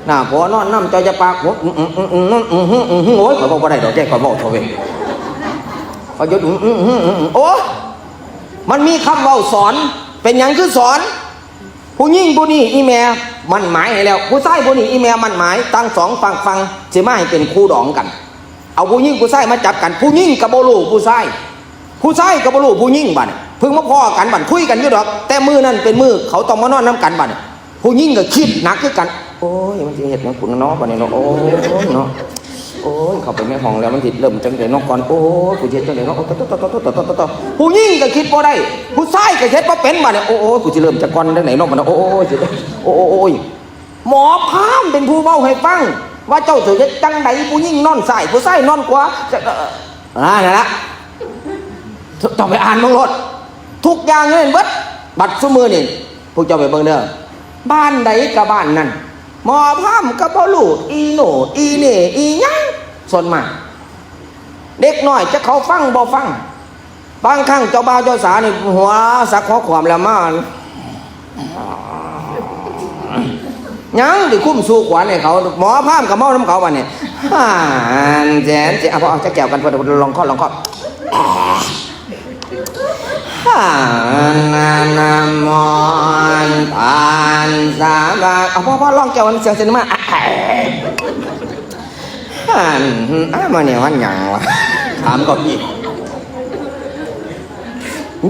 น่ะ ผัวนอนนำเจ้าอย่าปาก อืม อืม อืม อืม อืม อืม อืม อืม อืม โอ้ย ข้อยเว้าบ่ได้ดอก แกข้อยเว้าเถาะเว้ย ข้อยหยุด อืม อืม อืม อืม อืม โอ้ย มันมีคำเว้าสอน เป็นหยังคือสอน ผู้หญิงผู้นี้อีแม่มั่นหมายให้แล้ว ผู้ชายผู้นี้อีแม่มั่นหมาย ทั้งสองฝั่งฝั่งสิมาให้เป็นคู่ดองกัน เอาผู้หญิงผู้ชายมาจับกัน ผู้หญิงก็บ่รู้ผู้ชาย ผู้ชายก็บ่รู้ผู้หญิงบัดนี้ เพิ่งมาพ้อกันบัด คุยกันอยู่ดอก แต่มื้อนั้นเป็นมื้อเขาต้องมานอนนำกันบัดนี้ ผู้หญิงก็คิดหนักคือกัน โอ้ย มันสิเฮ็ดหยังกูเนาะบัดนี้เนาะ โอ้ยเนาะ โอ้ย เข้าไปในห้องแล้วมันสิเริ่มจังได๋เนาะก่อน โอ้ย กูสิเฮ็ดจังได๋เนาะ โอ้ย ตะ ตะ ตะ ผู้หญิงก็คิดบ่ได้ ผู้ชายก็เฮ็ดบ่เป็นบัดนี้ โอ้ย กูสิเริ่มจากก่อนจังได๋เนาะบัดนี้ โอ้ย สิ โอ้ย โอ้ย หมอพราหมณ์เป็นผู้เว้าให้ฟัง ว่าเจ้าสิเฮ็ดจังได๋ ผู้หญิงนอนซ้าย ผู้ชายนอนขวา จะ เอ่อ อ่า นั่นล่ะ ต้องไปอ่านเบิ่งโลด ทุกอย่างเห็นเบิด บัดซุมื้อนี่ พวกเจ้าไปเบิ่งเด้อ บ้านใดก็บ้านนั้น หมอพราหมณ์ก็บ่รู้ อีโหนอีเหน่อีหยัง ส่วนมาก เด็กน้อยจักเขาฟังบ่ฟัง บางครั้งเจ้าบ่าวเจ้าสาวนี่หัวสักหัวขวมแล้วมา ยังสิคุ้มสู่ขวัญให้เขา หมอพราหมณ์ก็เมานำเขาบัดนี้ ห่านแสนสิ เอา พอ เอาจักแก้วกัน พอ ลองคอ ลองคอ ห่าน นามอน ปาน สาบา เอา พอ พอ ลองแก้วมันเสียงเสียงมา ห่าน อ้า มาเนี่ยมันหยังวะ ถามก็พี่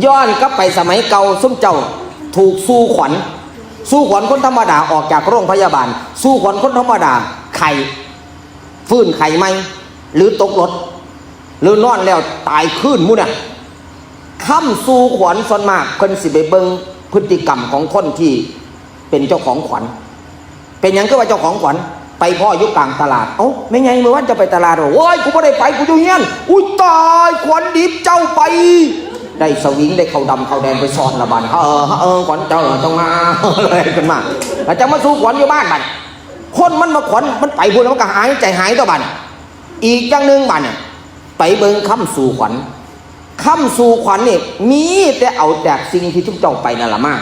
ย้อนกลับไปสมัยเก่า ซุมเจ้าถูกสู่ขวัญ สู่ขวัญคนธรรมดาออกจากโรงพยาบาล สู่ขวัญคนธรรมดาไข้ ฟื้นไข้ใหม่ หรือตกรถ หรือนอนแล้วตายคืนหมู่น่ะ ค้ำสู่ขวัญส่วนมากเพิ่นสิไปเบิ่งพฤติกรรมของคนที่เป็นเจ้าของขวัญ เป็นหยังคือว่าเจ้าของขวัญ ไปพ้ออยู่กลางตลาด เอ้า แม่ใหญ่ มื้อวานเจ้าไปตลาดบ่ โอ้ย กูบ่ได้ไป กูอยู่เฮือน อุ้ย ตาย ขวัญดิบเจ้าไป ได้สวิง ได้ข้าวดำข้าวแดงไปซ่อนละบาด เออ เออ ขวัญเจ้าต้องมา เลยขึ้นมา แล้วจะมาสู่ขวัญอยู่บ้านบัด คนมันมาขวัญ มันไปพู้นแล้วมันก็หายใจหายตัวบัด อีกอย่างหนึ่งบัดเนี่ย ไปเบิ่งค้ำสู่ขวัญ ค้ำสู่ขวัญนี่ มีแต่เอาจากสิ่งที่ซุมเจ้าไปนั่นล่ะมา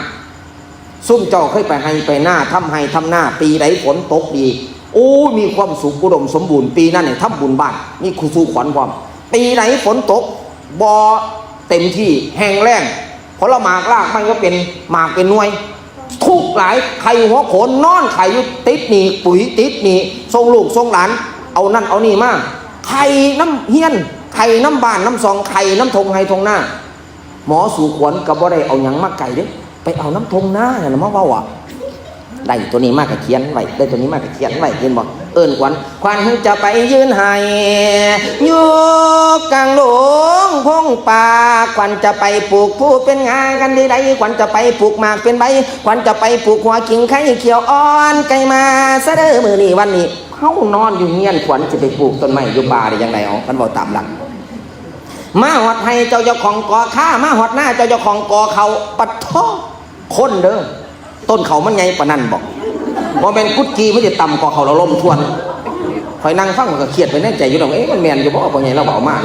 ซุมเจ้าเคยไปไฮ่ไปนา ทำไฮ่ทำนา ปีใดฝนตกดี โอ้ มีความสุขอุดมสมบูรณ์ ปีนั้นเนี่ยทำบุญบ้าน มีสู่ขวัญพร้อม ปีไหนฝนตก บ่เต็มที่ แห้งแล้ง ผลหมากรากไม้ก็เป็นหมากเป็นหน่วย ทุกข์หลาย ไข้หัวโขน นอนไข้อยู่ ติดหนี้ ปุ๋ยติดหนี้ ส่งลูกส่งหลาน เอานั่นเอานี่มา ไข้นำเฮือน ไข้นำบ้านนำซอง ไข้นำท่งไฮ่ท่งนา หมอสู่ขวัญก็บ่ได้เอาหยังมาไกลเด้ ไปเอานำท่งนานั่นน่ะมาเว้าอะ ได้ตัวนี้มาก็เขียนไว้ ได้ตัวนี้มาก็เขียนไว้ เห็นบ่ เอิ้นขวัญ ขวัญจะไปยืนไฮ่ อยู่กลางดงพงป่า ขวัญจะไปปลูกผู้เป็นงากันที่ใด ขวัญจะไปปลูกหมากเป็นใบ ขวัญจะไปปลูกหัวขิงไข่เขียวอ่อน ไก่มาซะเด้อมื้อนี้วันนี้ เฮานอนอยู่เฮือน ขวัญสิไปปลูกต้นไม้อยู่ป่าได้จั่งใด เอา คันเว้าตามหลัก มาฮอดไฮ่เจ้าเจ้าของกอข่า มาฮอดนาเจ้าเจ้าของกอข้าว ปัดโธ่ คนเด้อ ต้นข้าวมันใหญ่ปานนั้นบ่ บ่แม่นกุดจี่มันสิต่ำกว่าข้าวแล้วล้มทวน ข้อยนั่งฟังข้อยก็เครียดไปในใจอยู่ดอก เอ๊ะ มันแม่นอยู่บ่ พ่อใหญ่ลาวเว้ามา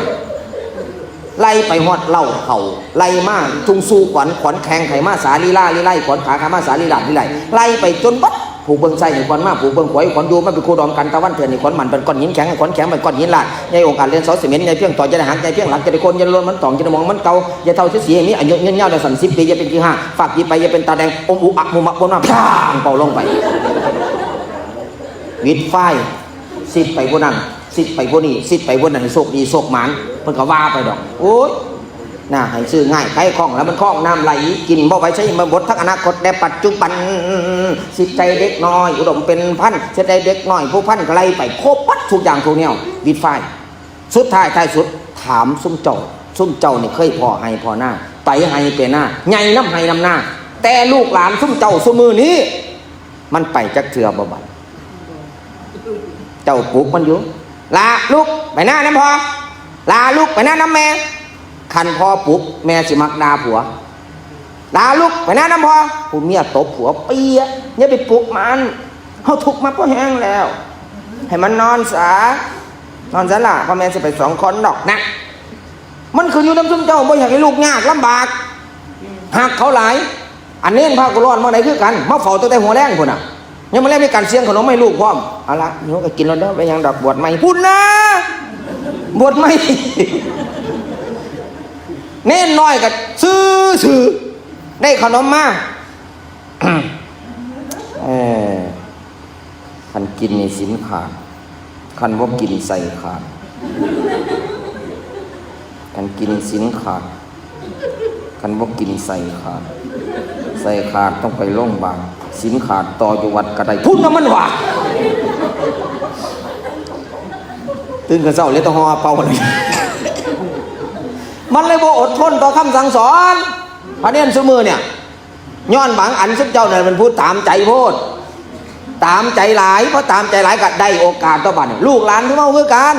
ไล่ไปฮอดเล้าข้าว ไล่มาทุ่งสู่ขวัญ ขวัญแข้งไขมาสาลีลาลีไล่ ขวัญขาไขมาสาลีลาลีไล่ ไล่ไปจนเบิด ผูกเบิ่งไส้ให้ขวัญมา ผูกเบิ่งขวาให้ขวัญอยู่ มาเป็นคู่ดองกัน ตะวันเถื่อนให้ขวัญหมั่น เป็นก้อนหินแข็งให้ขวัญแข็ง เป็นก้อนหินลาด ใหญ่องค์อาจเรียนเสาเสมียน ใหญ่เพียงต่อ จะได้หัก ใหญ่เพียงหลัก จะได้โค่น จะได้โล้น มันต้อง จะได้มอง มันเก่า อย่าเฒ่าเสียสีให้มีอายุยืนยาวได้สั้นสิบปี อย่าเป็นขี้ห้า ฝากหยิบไป อย่าเป็นตาแดง อมอุอะมุมะบนมา พร่าง เป่าลงไป วิดไฟ สิบไปผู้นั้น สิบไปผู้นี้ สิบไปผู้นั้น ให้โชคดี โชคหมาน เพิ่นก็ว่าไปดอก โอ้ย น่าให้ซื้อง่าย ขายคล่อง แล้วมันคล่อง น้ำไหลกินบ่ไหว ใช้มาบดทั้งอนาคตและปัจจุบัน สิทธิ์ใจเด็กน้อย อุดมเป็นพันธุ์ สิทธิ์ใจเด็กน้อย ผู้พันธุ์ก็ไล่ไป ครบหมดทุกอย่างทุกแนว วิดไฟ สุดท้ายท้ายสุด ถามซุมเจ้า ซุมเจ้านี่เคยพ้อไฮ่พ้อนา ไปไฮ่ไปนา ใหญ่นำไฮ่นำนา แต่ลูกหลานซุมเจ้าซุมื้อนี้ มันไปจักเทื่อบ่บัด เจ้าปลุกมันอยู่ หล่าลุกไปนานำพ่อ หล่าลุกไปนานำแม่ คันพ่อปลุก แม่สิมักด่าผัว หล่าลุกไปนานำพ่อ ผู้เมียตบผัวเปียะ อย่าไปปลุกมัน เฮาทุกข์มาพอแฮงแล้ว ให้มันนอนซะ นอนซะล่ะ พ่อแม่สิไปสองคนดอกนะ มันขึ้นอยู่นำซุมเจ้า บ่อยากให้ลูกยากลำบาก ฮักเขาหลาย อันเณรพากุลอนมาไหนคือกัน มาเฝ้าตั้งแต่หัวแลงพุ้นน่ะ ยังมาแลงมีการเสี่ยงขนมให้ลูกพร้อม เอาละ หนูก็กินแล้วเด้อ ไปยังดอกบวชใหม่พุ้นนะ บวชใหม่ เณรน้อยก็ซื่อๆ ได้ขนมมา เออ คันกินนี่ศีลขาด คันบ่กินไส้ขาด คันกินศีลขาด คันบ่กินไส้ขาด ไส้ขาดต้องไปโรงพยาบาล ศีลขาดต่ออยู่วัดก็ได้ พุ้นน่ะมันว่า ตื่นก็เช้าเลยต้องห่อเป่าเลย มันเลยบ่อดทนต่อคำสั่งสอน พระเณรซุมื้อเนี่ย ย้อนบางอันซุมเจ้านั่นเป็นผู้ตามใจโพด ตามใจหลาย เพราะตามใจหลายก็ได้โอกาสต่อบัดนี้ ลูกหลานคือเฮาคือกัน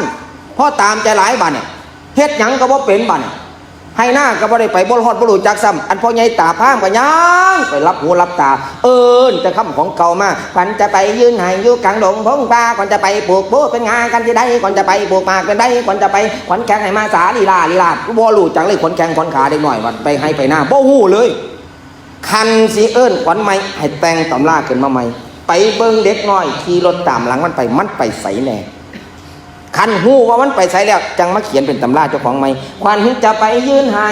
เพราะตามใจหลายบัดเนี่ย เฮ็ดหยังก็บ่เป็นบัดเนี่ย ไฮ่นาก็บ่ได้ไป บ่ฮอด บ่รู้จักซ้ำ อันพ่อใหญ่ตาพามก็ยังไปหลับหูหลับตา เอิ้นแต่คำของเก่ามา ขวัญจะไปยืนไฮ่อยู่กลางดงพงป่า ขวัญจะไปปลูกโพธิ์เป็นงากันที่ใด ขวัญจะไปปลูกหมากเป็นใด ขวัญจะไป ขวัญแข้งไขมาสาลีลาลีลาด บ่รู้จักเลย ขวัญแข้งขวัญขาเด็กน้อย ว่าไปไฮ่ไปนา บ่ฮู้เลย คันสิเอิ้นขวัญใหม่ ให้แต่งตำราขึ้นมาใหม่ ไปเบิ่งเด็กน้อยขี่รถตามหลังมันไป มันไปไสแน่ คันฮู้ว่ามันไปไสแล้ว จั่งมาเขียนเป็นตำราเจ้าของใหม่ ขวัญจะไปยืนไฮ่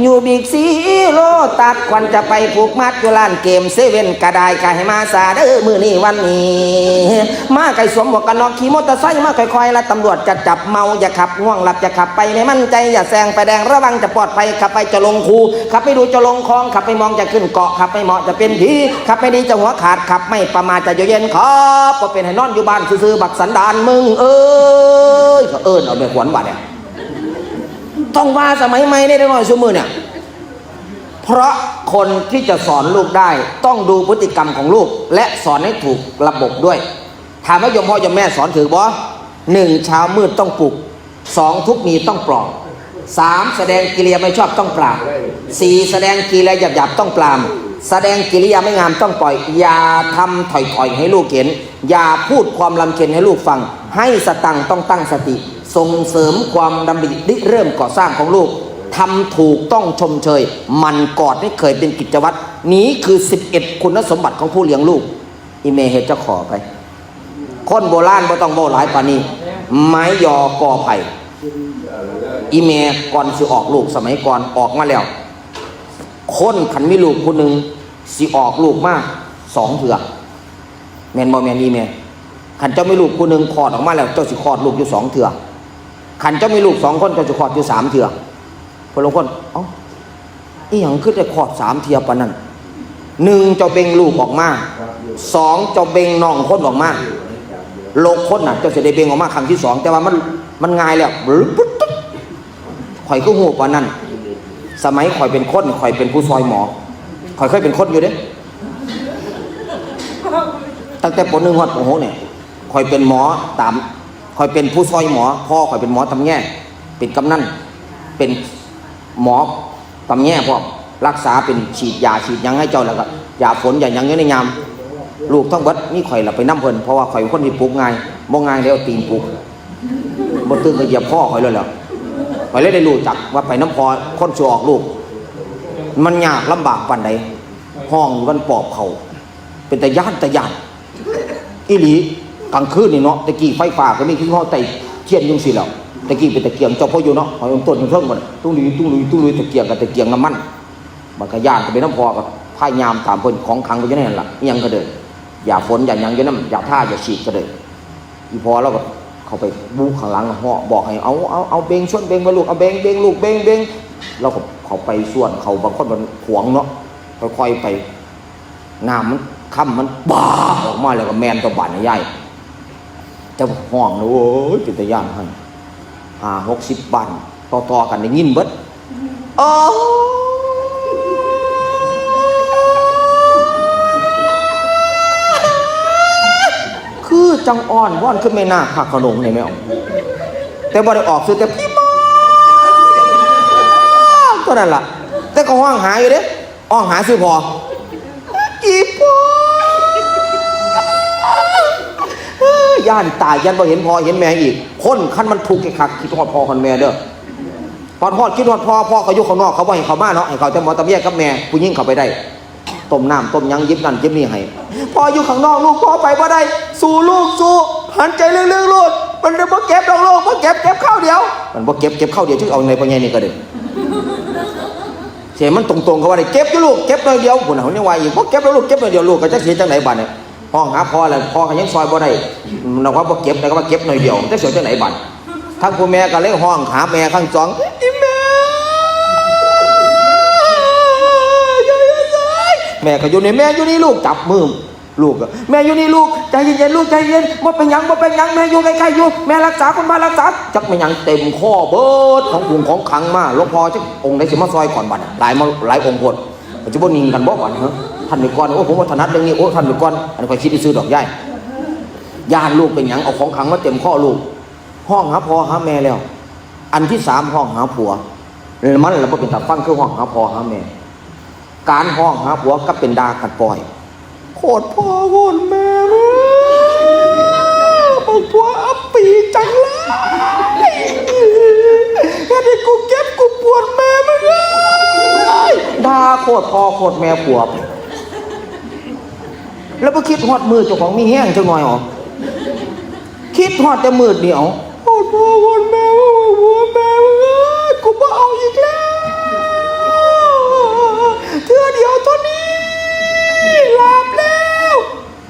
อยู่บิ๊กซีโลตัส ขวัญจะไปผูกมัดอยู่ร้านเกมเซเว่นก็ได้ ก็ให้มาซะเด้อมื้อนี้วันนี้ มาไกลสวมหมวกกันน็อก ขี่มอเตอร์ไซค์มาค่อยๆ และตำรวจจะจับ เมาอย่าขับ ง่วงหลับอย่าขับ ไปไม่มั่นใจอย่าแซงไฟแดง ระวังจะปลอดภัย ขับไปจะลงคู ขับไม่ดูจะลงคลอง ขับไม่มองจะขึ้นเกาะ ขับไม่เหมาะจะเป็นผี ขับไม่ดีจะหัวขาด ขับไม่ประมาทจะอยู่เย็น ขอบ่เป็นให้นอนอยู่บ้านซื่อๆ บักสันดานมึงเอ้ย ก็เอิ้นเอาแม่ขวัญว่าเนี่ย ต้องว่าสมัยใหม่เนี่ย เด็กน้อยซุมื้อเนี่ย เพราะคนที่จะสอนลูกได้ต้องดูพฤติกรรมของลูก และสอนให้ถูกระบบด้วย ถามว่าโยมพ่อโยมแม่สอนถือบ่ หนึ่ง เช้ามืดต้องปลุก สอง ทุกข์มีต้องปลอบ สาม แสดงกิริยาไม่ชอบต้องปราม สี่ แสดงกิริยาหยาบๆต้องปราม แสดงกิริยาไม่งามต้องปล่อย อย่าทำถอยๆให้ลูกเห็น อย่าพูดความรำเค็ญให้ลูกฟัง ให้สตังค์ต้องตั้งสติ ส่งเสริมความดำริริเริ่มก่อสร้างของลูก ทำถูกต้องชมเชย หมั่นกอดให้เคยเป็นกิจวัตร นี้คือ สิบเอ็ด คุณสมบัติของผู้เลี้ยงลูก อีเมเฮ็ดเจ้าขอไป คนโบราณบ่ต้องเว้าหลายปานนี้ ไม้ยอกอไผ่ อีเมก่อนสิออกลูกสมัยก่อนออกมาแล้ว คนคันมีลูกผู้หนึ่งสิออกลูกมาสองเทื่อ แม่นบ่แม่นอีเม คันเจ้ามีลูกผู้หนึ่งคลอดออกมาแล้ว เจ้าสิคลอดลูกอยู่สองเทื่อ คันเจ้ามีลูกสองคนเจ้าสิคลอดอยู่สามเทื่อ พวกลางคน เอ้า อีหยังคือได้คลอดสามเทื่อปานนั้น หนึ่ง เจ้าเบ่งลูกออกมา สอง เจ้าเบ่งน้องคนออกมา โลกคนน่ะ เจ้าสิได้เบ่งออกมาครั้งที่สอง แต่ว่ามัน มันง่ายแล้ว ปึ๊ดปึ๊ด ข่อยคือฮู้ปานนั้น สมัยข่อยเป็นคน ข่อยเป็นผู้ซอยหมอ ข่อยเคยเป็นคนอยู่เด้ ตั้งแต่ ป.หนึ่ง ฮอด ป.หก เนี่ย ข่อยเป็นหมอตาม ข่อยเป็นผู้ซอยหมอ พ่อข่อยเป็นหมอตำแย เป็นกำนัน เป็นหมอตำแยพร้อม รักษาเป็นฉีดยาฉีดหยังให้เจ้า แล้วก็ยาฝนยาหยังอยู่ในยาม ลูกทั้งเบิดมีข่อยล่ะไปนำเพิ่น เพราะว่าข่อยเป็นคนที่ปลุกง่าย บ่ง่ายแล้วตีนปลุก บ่ตื่นก็เหยียบคอข่อยเลยแหล้ว ข่อยเลยได้รู้จักว่าไปนำพ่อคนสิออกลูก มันยากลำบากปานใด ห้องอยู่กันปอบเขา เป็นตาย้านตาย้าน อีหลี กลางคืนนี่เนาะ แต่กี้ไฟฟ้าก็มี คือเฮาไต้เทียนจั่งซี้แหล้ว แต่กี้เป็นตะเกียง เจ้าพ่ออยู่เนาะ หอยต้นเทิงๆ มัน ตุ้งลุย ตุ้งลุย ตุ้งลุย ตะเกียงกับตะเกียงน้ำมัน บัดก็ย้านก็เป็นนำพ่อ ก็พายามตามเพิ่น ของขลังก็อยู่ในนั้นล่ะ อิหยังก็เด้อ ยาฝน ยาหยังอยู่นำ ยาทา ยาฉีดก็เด้อ อีพ่อเราก็เข้าไปบุกข้างหลัง ฮ้องบอกให้ เอา เอา เอาเบ่ง ชวนเบ่ง ว่าลูก เอาเบ่ง เบ่ง ลูก เบ่ง เบ่ง เราก็เข้าไปชวนเขา บางคนมันขวางเนาะ ค่อยๆไป น้ำมัน คำมัน บ้า ออกมาแล้วก็แม่นตัวบาดนี่ยาย แต่ฮ้องนะ โอ้ย เป็นตาย้านหั่น ห้าหกสิบบ้าน ต่อๆกันได้ยินเบิด โอ้ คือจังอ้อนวอนคือแม่นาคพระโขนงนี่แม่ออก แต่บ่ได้ออกชื่อ แต่พี่มากเท่านั้นล่ะ แต่ก็ฮ้องหาอยู่เด้ ฮ้องหาชื่อพ่อ อีพ่อ ย้านตาย ย้านบ่เห็นพ่อเห็นแม่อีก คนคันมันทุกข์คัก คิดฮอดพ่อฮอดแม่เด้อ ฮอดฮอด คิดฮอดพ่อ พ่อเขาอยู่ข้างนอก เขาบ่ให้เข้ามาเนาะ ให้เข้าแต่หมอตำแยกับแม่ ผู้หญิงเข้าไปได้ ต้มน้ำต้มหยัง หยิบนั่นหยิบนี่ให้ พ่ออยู่ข้างนอก ลูกพ่อไปบ่ได้ สู้ลูกสู้ หันใจลึกๆโลด มันบ่เก็บดอกลูก บ่เก็บ เก็บคราวเดียว มันบ่เก็บ เก็บคราวเดียว จักเอาจั่งใด พ่อใหญ่นี่ก็ได้ เสียมันตรงๆ ก็ว่าได้ เก็บอยู่ลูก เก็บหน่อยเดียว พุ่นน่ะ เพิ่นยังว่าอีก บ่เก็บแล้วลูก เก็บหน่อยเดียว ลูกก็จักสิเฮ็ดจั่งใดบาดนี้ ฮ้องหาพ่อแล้ว พ่อก็ยังซอยบ่ได้ นอกว่าบ่เก็บ แล้วก็ว่าเก็บหน่อยเดียว จักสิเฮ็ดจั่งใดบาด ทั้งผู้แม่ก็เลยฮ้องหาแม่ทั้งสอง อีแม่ อย่าเฮ็ดเลย แม่ก็อยู่นี่ แม่อยู่นี่ลูก จับมือ ลูกอะ แม่อยู่นี่ลูก ใจเย็นๆ ลูก ใจเย็น บ่เป็นหยัง บ่เป็นหยัง แม่อยู่ใกล้ๆ อยู่ แม่รักษา คนมารักษา จักแม่นหยังเต็มคอเบิด ของขลังของขลังมา หลวงพ่อจักองค์ใดสิมาซอยก่อนบัด หลายมา หลายองค์โพด มันสิบ่นิ่งกันบ่บัด ฮะ ท่านไปก่อน โอ้ ผมบ่ถนัดเรื่องนี้ โอ้ ท่านไปก่อน อันนี้ข้อยคิดซื่อๆ ดอกยาย ย้านลูกเป็นหยัง เอาของขลังมาเต็มคอลูก ฮ้องหาพ่อหาแม่แล้ว อันที่สามฮ้องหาผัว มันละบ่เป็นตาฟังคือฮ้องหาพ่อหาแม่ การฮ้องหาผัวกับเป็นด่ากันปล่อย โคตรพ่อโคตรแม่มึง บักผัวอับปีจังเลยเฮ็ดให้กูเจ็บกูปวดแม่มึงเอ้ย ด่าโคตรพ่อโคตรแม่ผัว แล้วบ่คิดฮอดมื้อเจ้าของมีแฮงจักหน่อยอ๋อ คิดฮอดแต่มื้อเดียว โคตรพ่อโคตรแม่มึง บักผัวแม่มึงเอ้ย กูบ่เอาอีกแล้ว เทื่อเดียวเท่านี้ หลาบแล้ว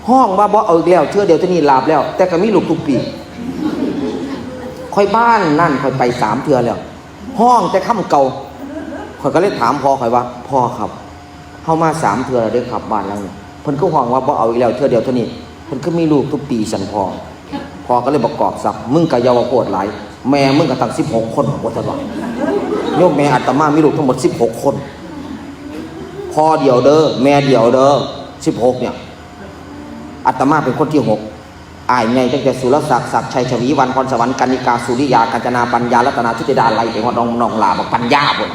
ฮ้องว่าบ่เอาอีกแล้ว เทื่อเดียวเท่านี้หลาบแล้ว แต่ก็มีลูกทุกปี ข่อยบ้านนั่นข่อยไปสามเทื่อแล้ว ฮ้องแต่คำเก่า ข่อยก็เลยถามพ่อข่อยว่า พ่อครับ เฮามาสามเทื่อแล้วเด้อครับ บ้านหลังนี้ เพิ่นคือฮ้องว่าบ่เอาอีกแล้ว เทื่อเดียวเท่านี้ เพิ่นคือมีลูกทุกปีซั่นพ่อ พ่อก็เลยบอกกอกสับ มึงก็อย่าว่าโพดหลาย แม่มึงก็ตั้งสิบหกคน ว่าซั่นว่า โยมแม่อาตมามีลูกทั้งหมดสิบหกคน พ่อเดียวเด้อ แม่เดียวเด้อ สิบหก เนี่ย อาตมาเป็นคนที่หก อ้ายใหญ่ตั้งแต่สุรศักดิ์ ศักดิ์ชัย ชวีวรรณ พรสวรรค์ กรรณิกา สุริยา กาญจนา ปัญญา รัตนา ชุติดา ไล่ไปฮอดน้อง น้องหล้าบักปัญญาพุ้น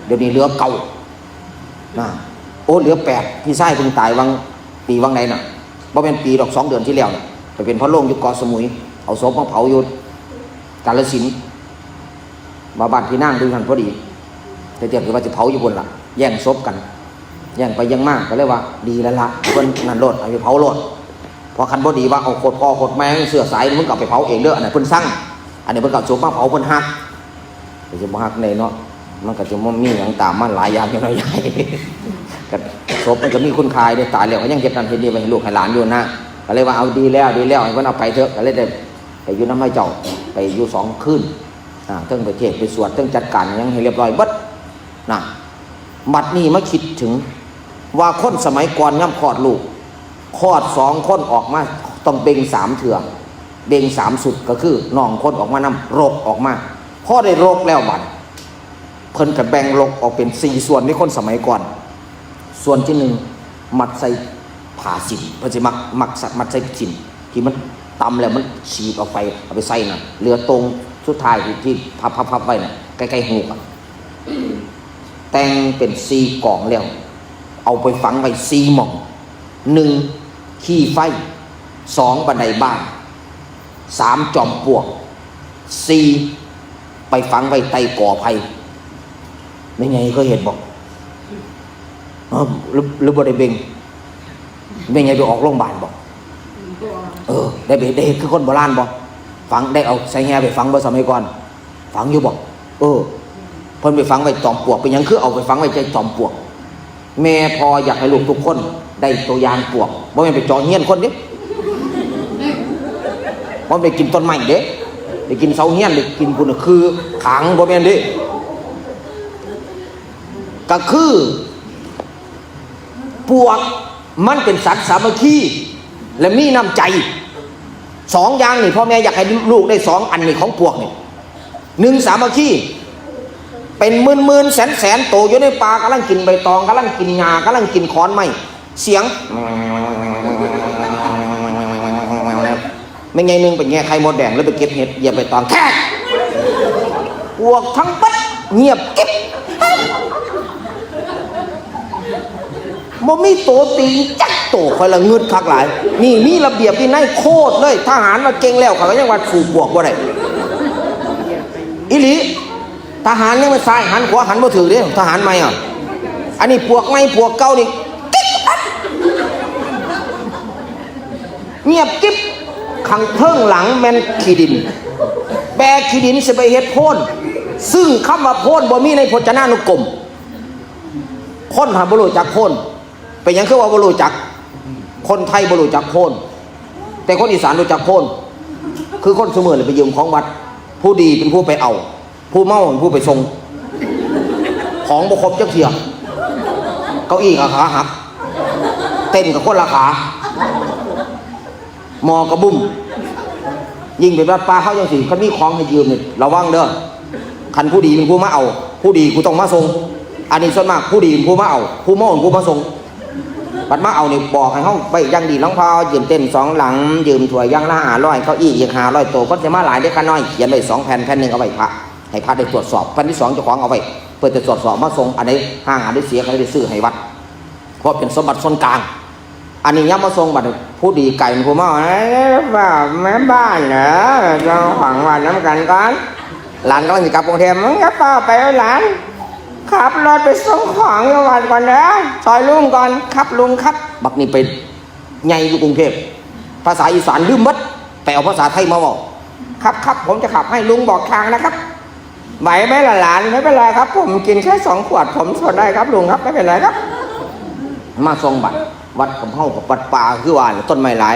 เดี๋ยวนี้เหลือเก้า นะ โอ้ เหลือแปด พี่ชายเพิ่งตายวัง ปีวังไหนน่ะ บ่แม่นปีดอก สองเดือนที่แล้วน่ะ ไปเป็นพระโรงอยู่เกาะสมุย เอาศพมาเผาอยู่กาฬสินธุ์ มาบ้านพี่นางอยู่หั่นพอดี แต่เตรียมสิว่าสิเผาอยู่พุ้นล่ะ แย่งศพกัน แย่งไปแย่งมา ก็เลยว่า ดีแล้วล่ะ เพิ่นนั่นโลด เอาไปเผาโลด เพราะคันบ่ดีว่า เอาโคตรพ่อโคตรแม่เชื้อสาย มึงก็เอาไปเผาเองเด้อ อันนั้นเพิ่นสั่ง อันนี้เพิ่นก็เอาศพมาเผา เพิ่นฮัก ก็สิบ่ฮักแน่เนาะ มันก็สิบ่มีหยังตามมาหลายอย่างอยู่เนาะยาย ก็ศพมันก็มีคุณค่าเด้ ตายแล้วก็ยังเฮ็ดนั่นเฮ็ดนี่ไว้ให้ลูกให้หลานอยู่นะ ก็เลยว่า เอา ดีแล้ว ดีแล้ว ให้เพิ่นเอาไปเถอะ ก็เลยได้ไปอยู่นำเขาเจ้า ไปอยู่สองคืน อ่า เทิงไปเทศน์ไปสวด เทิงจัดการหยังให้เรียบร้อยเบิดนะ บัดนี้มาคิดถึงว่าคนสมัยก่อนยามคลอดลูก คลอดสองคนออกมาต้องเบ่งสามเทื่อ เบ่งสามสุด ก็คือน้องคนออกมานำ รกออกมา พอได้รกแล้วบัด เพิ่นก็แบ่งรกออกเป็นสี่ส่วน ในคนสมัยก่อน ส่วนที่หนึ่งมัดใส่ผ้าสิ้น เพิ่นสิมัก มัก มัดใส่สิ้น ที่มันตำแล้วมันฉีกออกไป เอาไปใส่นั่น เหลือตรงสุดท้ายที่ ที่พับๆๆไว้น่ะ ใกล้ๆฮูกอะ แต่งเป็นสี่กองแล้ว เอาไปฝังไว้สี่หม่อง หนึ่ง ขี้ไฟ สอง บันไดบ้าน สาม จอมปลวก สี่ ไปฝังไว้ใต้กอไผ่ แม่ใหญ่เคยเห็นบ่ เอ้า หรือ หรือบ่ได้เบ่ง แม่ใหญ่ไปออกโรงพยาบาลบ่ เออ ได้ไป ได้เฮ็ดคือคนโบราณบ่ ฝัง ได้เอาใส่แฮไปฝังบ่สมัยก่อน ฝังอยู่บ่ เออ เพิ่นไปฝังไว้จอมปลวก เป็นหยังคือเอาไปฝังไว้ใต้จอมปลวก แม่พ่ออยากให้ลูกทุกคนได้ตัวอย่างปลวก บ่แม่นไปเจาะเฮียนคนเด้ บ่แม่นไปกินต้นไม้เด้ ไปกินเสาเฮียน ไปกินพุ้นน่ะคือขาง บ่แม่นเด้ ก็คือ ปลวกมันเป็นสัตว์สามัคคี และมีน้ำใจ สองอย่างนี่ พ่อแม่อยากให้ลูกได้สองอันนี่ของปลวกนี่ หนึ่ง สามัคคี เป็นหมื่นๆแสนๆโตอยู่ในป่า กำลังกินใบตอง กำลังกินหญ้า กำลังกินขอนไม้ เสียง แม่ใหญ่หนึ่งไปแง่ไข่มดแดง แล้วไปเก็บเห็ด เหยียบใบตอง แคก ปลวกทั้งเบิด เงียบกริบ บ่มีโตตีจักโต ข้อยละงึดคักหลาย นี่มีระเบียบวินัยโคตรเลย ทหารมาเก่งแล้ว ข้อยก็ยังว่าสู้ปลวกบ่ได้ อีหลี ทหารยังไปซ้ายหันขวาหันบ่ถืกเด้ ทหารใหม่อะ อันนี้ปลวกใหม่ปลวกเก่านี่ เงียบกริบ ข้างเทิงหลังแม่นขี้ดิน แบกขี้ดินสิไปเฮ็ดโพน ซึ่งคำว่าโพนบ่มีในพจนานุกรม คนหาบ่รู้จักโพน เป็นหยังคือว่าบ่รู้จัก คนไทยบ่รู้จักโพน แต่คนอีสานรู้จักโพน คือคนซุมื้อนี่ไปยืมของวัด ผู้ดีเป็นผู้ไปเอา ผู้เมาเป็นผู้ไปส่ง ของบ่ครบจักเทื่อ เก้าอี้ก็ขาหัก เต็นท์ก็คนละขา หม้อกะบุ้ม ยิ่งเป็นวัดป่าเฮาจังซี่ คันมีของให้ยืมนี่ระวังเด้อ คันผู้ดีเป็นผู้มาเอา ผู้ดีกูต้องมาส่ง อันนี้ส่วนมากผู้ดีเป็นผู้มาเอา ผู้เมาเป็นผู้มาส่ง บัดมาเอานี่บอกให้เฮาไว้อย่างดี หลวงพ่อยืมเต็นท์สองหลัง ยืมถ้วยอย่างละห้าร้อย เก้าอี้อีกห้าร้อยโต คนสิมาหลายเด้อข้าน้อย เขียนไว้สองแผ่น แผ่นหนึ่งเอาไว้พระ ให้พระได้ตรวจสอบ แผ่นที่สองเจ้าของเอาไว้ เพื่อจะตรวจสอบมาส่ง อันใดห่างอันใดเสีย ก็ได้ซื้อให้วัด เพราะเป็นสมบัติส่วนกลาง อันนี้ยามมาส่งบัดนี้ ผู้ดีไก่ผู้เมา เอ้ย ว่าแม่บ้านเหรอ เจ้าของวัดนำกันก่อน หลานกำลังสิกลับกรุงเทพฯ มึงอย่าเฝ้าไปหลาน ขับรถไปส่งของอยู่วัดก่อนเด้อ ซอยลุงก่อน ครับลุงครับ บักนี่ไปใหญ่อยู่กรุงเทพฯ ภาษาอีสานลืมหมด ไปเอาภาษาไทยมาเว้า ครับครับ ผมจะขับให้ลุงบอกทางนะครับ ไหวไหมล่ะหลาน ไม่เป็นไรครับ ผมกินแค่สองขวด ผมทนได้ครับลุงครับ ไม่เป็นไรครับ มาส่งบัด วัดกับเฮากับวัดป่าคือว่าแหละ ต้นไม้หลาย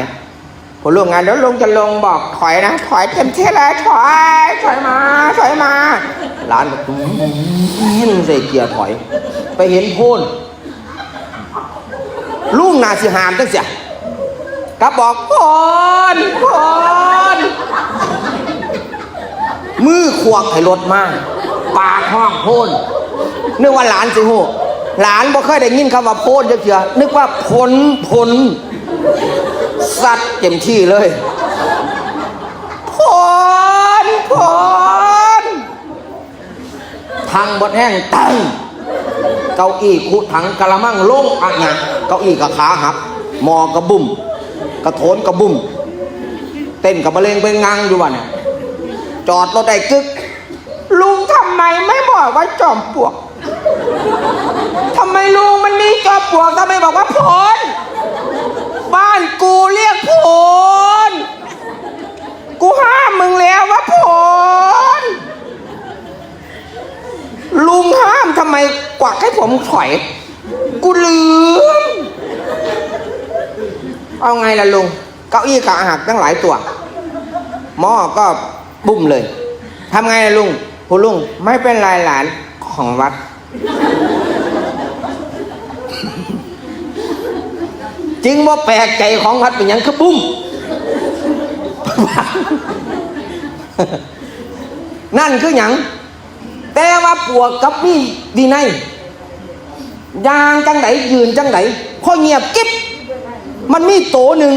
พอลุงงานเดี๋ยวลุงจะลงบอกถอยนะ ถอยเต็มที่เลย ถอย ถอยมา ถอยมา หลานก็ตุ้มใส่เกียร์ถอย ไปเห็นโพน ลุงน่าสิห้ามจังเสีย กลับบอก โพน โพน มือขวักให้รถมา ปากฮ้องโพน นึกว่าหลานสิฮู้ หลานบ่เคยได้ยินคำว่าโพนจักเทื่อ นึกว่าผล ผล สัตว์เต็มที่เลย ผล ผล ทังบดแห้ง ตัง เก้าอี้คุถังกะละมังลงอะหยัง เก้าอี้กะขาหัก หม้อกะบุ้ม กะโถนกะบุ้ม เต้นกะบะเลงเบงงังอยู่วะเนี่ย จอดรถได้กึก ลุงทำไมไม่บอกว่าจอมปลวก ทำไมลุงมันมีจอมปลวก ทำไมบอกว่าโพน บ้านกูเรียกโพน กูห้ามมึงแล้วว่าโพน ลุงห้ามทำไมกวักให้ผมถอย กูลืม เอาไงล่ะลุง เก้าอี้ขาหักตั้งหลายตัว หม้อก็บุ้มเลย ทำไงล่ะลุง คุณลุง ไม่เป็นไรหลาน ของวัด จึงบ่แปลกใจของวัดเป็นหยังคือบุ้ม นั่นคือหยัง แต่ว่าปลวกกับมีวินัย ย่างจังใดยืนจังใด พอเงียบจิ๊บ มันมีโตหนึ่ง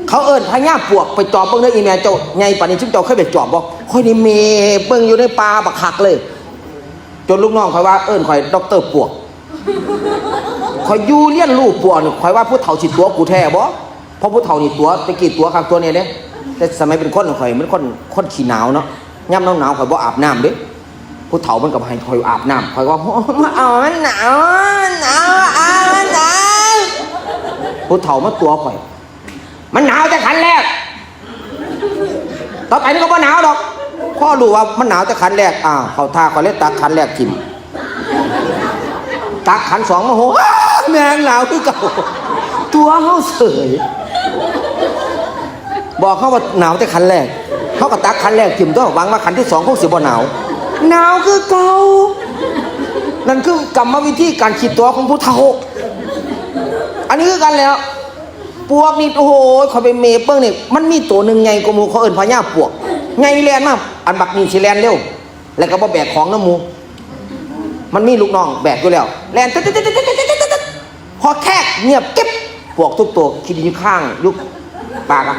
เขาเอิ้นพญาปลวก ไปจอบเบิ่งเด้ออีแม่เจ้า ใหญ่ปานนี้ซุมเจ้าเคยไปจอบบ่ ข้อยนี่แม่เบิ่งอยู่ในป่าบักคักเลย จนลูกน้องข้อยว่าเอิ้นข้อยด็อกเตอร์ปลวก ข้อยอยู่เรียนรู้ปลวกนี่ ข้อยว่าผู้เฒ่าสิตั๋วกูแท้บ่ เพราะผู้เฒ่านี่ตั๋ว แต่กี้ตั๋วคักตั๋วแน่เด้ แต่สมัยเป็นคนข้อยเป็นคน คนขี้หนาวเนาะ ยามหนาวๆ ข้อยบ่อาบน้ำเด้ ผู้เฒ่ามันก็ให้ข้อยอาบน้ำ ข้อยว่า โอ้ มาเอา มันหนาว หนาว เอา มันหนาว ผู้เฒ่ามาตั๋วข้อย มันหนาวแต่ขันแรก ต่อไปมันก็บ่หนาวดอก พอรู้ว่ามันหนาวแต่ขันแรก อ้าว เข้าท่าข้อยเลยตักขันแรกถิ่ม ตักขันสองมาโห อ้า แม่งหนาวคือเก่า ตั๋วเฮาเสย บอกเขาว่าหนาวแต่ขันแรก เขาก็ตักขันแรกถิ่มตัว หวังว่าขันที่สองคงสิบ่หนาว หนาวคือเก่า นั่นคือกรรมวิธีการคิดตั๋วของผู้เฒ่า อันนี้คือกันแล้ว ปลวกนี่ โอ้โห ข้อยไปเมบเบิ่งนี่ มันมีตัวหนึ่งใหญ่กว่าหมู่ เขาเอิ้นพญาปลวก ใหญ่แล่นมา อันบักนี่สิแล่นเร็ว แล้วก็บ่แบกของนำหมู่ มันมีลูกน้องแบกอยู่แล้ว แล่นตึ๊ดๆๆๆๆๆๆ พอแคกเงียบเก็บ ปลวกทุกตัวขี้ดินอยู่ข้าง อยู่ปากอะ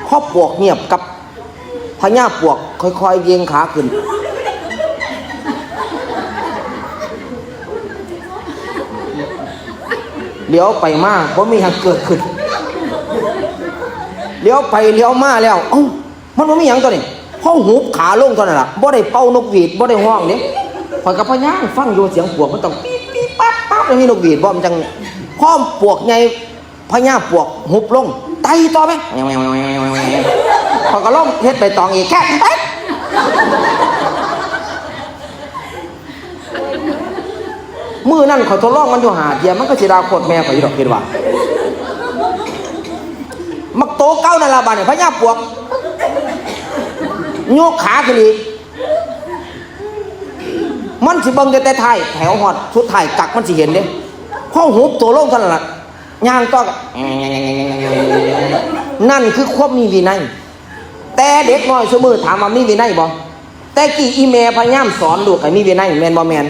พอปลวกเงียบกับ พญาปลวกค่อยๆเยียงขาขึ้น เหลียวไปมา บ่มีหยังเกิดขึ้น เหลียวไปเหลียวมาแล้ว เอ้า มันบ่มีหยังตัวนี้ พอหุบขาลงเท่านั้นล่ะ บ่ได้เป่านกหวีด บ่ได้ฮ้องเด้ ข้อยก็พยายามฟังอยู่เสียงปลวกมันต้องปี๊บปี๊บปั๊บปั๊บ แล้วมีนกหวีดบ่ มันจั่ง พอปลวกใหญ่ พญาปลวกหุบลง ไต่ต่อไหม ข้อยก็ลองเฮ็ดใบตองอีก แค่ มื้อนั้นข้อยทดลองมันอยู่ห้าเทื่อ มันก็สิด่าโคตรแม่ข้อยอยู่ดอก คิดว่า บักโตเก่านั่นล่ะ บาดนี้พญาปลวก ยกขาขึ้นอีก มันสิเบิ่งแต่ท้ายแถวฮอดสุดท้าย กักมันสิเห็นเด้ พอหุบตัวลงเท่านั้นล่ะ ย่างต่อ นั่นคือความมีวินัย แต่เด็กน้อยซุมื้อถามว่ามีวินัยบ่ แต่กี้อีแม่พยายามสอนลูกให้มีวินัย แม่นบ่แม่น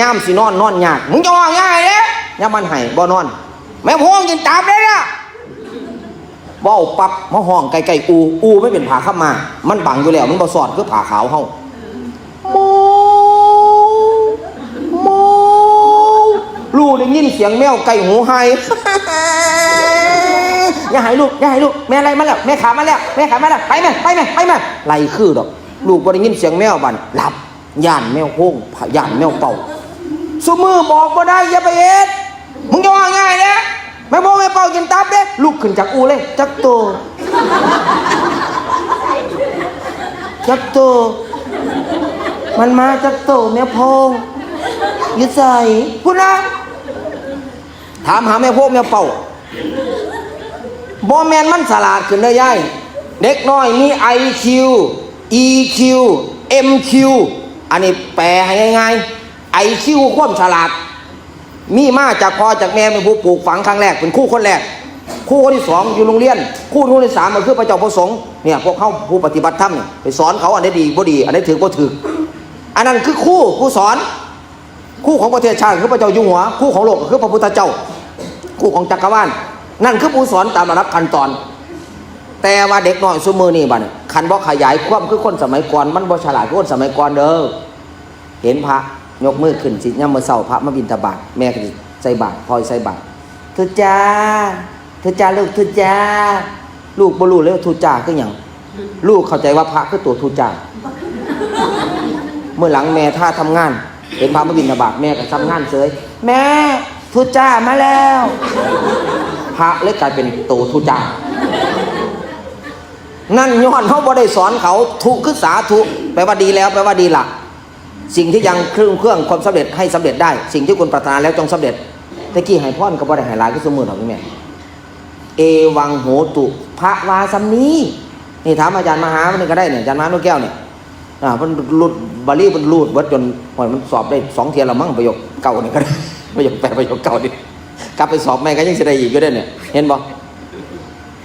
ยามสินอน นอนยาก มึงจะออกง่ายเด้ ยามมันไห้ บ่นอน แม่พวงกินตับเด้อเนี่ย เว้าปั๊บ มาฮ้องใกล้ๆ อู อูมันเป็นผ้าขาวม้า มันบังอยู่แล้ว มันบ่สอดคือผ้าขาวเฮา โม โม ลูกได้ยินเสียงแมวใกล้หูไห้ อย่าไห้ลูก อย่าไห้ลูก แม่ไล่มาแล้ว แม่ขามาแล้ว แม่ขามาแล้ว ไปแม่ ไปแม่ ไปแม่ ไล่คือดอก ลูกบ่ได้ยินเสียงแมวบัด หลับ ย้านแมวโพง ย้านแมวเป่า ซุมื้อบอกบ่ได้ อย่าไปเฮ็ด มึงจะว่าง่ายเด้ แมวโพงแมวเป่ากินตับเด้ ลุกขึ้นจากอู่เลย จักโต จักโต มันมาจักโต แมวโพง อยู่ไส พุ้นนะ ถามหาแมวโพงแมวเป่า บ่แม่นมันฉลาดขึ้นเด้อยาย เด็กน้อยมี ไอ คิว อี คิว เอ็ม คิว อันนี้แปลให้ง่ายๆ ไอ คิว ความฉลาด มีมาจากพ่อจากแม่เป็นผู้ปลูกฝังครั้งแรก เป็นครูคนแรก ครูคนที่สองอยู่โรงเรียน ครูคนที่สามก็คือพระเจ้าพระสงฆ์ เนี่ย พวกเขาผู้ปฏิบัติธรรมเนี่ย ไปสอนเขาอันใดดีบ่ดี อันใดถือบ่ถือ อันนั้นคือครูผู้สอน ครูของประเทศชาติคือพระเจ้าอยู่หัว ครูของโลกก็คือพระพุทธเจ้า ครูของจักรวาล นั่นคือผู้สอนตามระดับขั้นตอน แต่ว่าเด็กน้อยซุมื้อนี้บัดนี้ คันบ่ขยายความคือคนสมัยก่อน มันบ่ฉลาดคือคนสมัยก่อนเด้อ เห็นพระยกมือขึ้นสิ ยามมื้อเช้าพระมาบิณฑบาต แม่ก็สิใส่บาตร พ่อสิใส่บาตร ทุจา ทุจาลูก ทุจา ลูกบ่รู้เลยว่าทุจาคือหยัง ลูกเข้าใจว่าพระคือตัวทุจา มื้อหลังแม่ถ้าทำงาน เห็นพระมาบิณฑบาต แม่ก็ทำงานเฉย แม่ ทุจามาแล้ว พระเลยกลายเป็นตัวทุจา นั่นย้อนเฮาบ่ได้สอนเขา ทุคือสาธุ แปลว่าดีแล้ว แปลว่าดีละ สิ่งที่ยังเครื่องเครื่องความสำเร็จให้สำเร็จได้ สิ่งที่คุณปรารถนาแล้วจงสำเร็จ แต่กี้ให้พรก็บ่ได้ให้หลายคือซุมื้อดอกนี่แม่ เอวังโหตุ พระว่าซำนี้ นี่ถามอาจารย์มหามันก็ได้เนี่ย อาจารย์มหานุแก้วเนี่ย อ่า เพิ่นรูด บาลีเพิ่นรูดเบิดจน โอ้ย มันสอบได้สองเทื่อแล้วมั้ง ประโยคเก่านี่ก็ได้ ประโยคแปด ประโยคเก่านี่ กลับไปสอบใหม่ก็ยังสิได้อีกอยู่เด้อเนี่ย เห็นบ่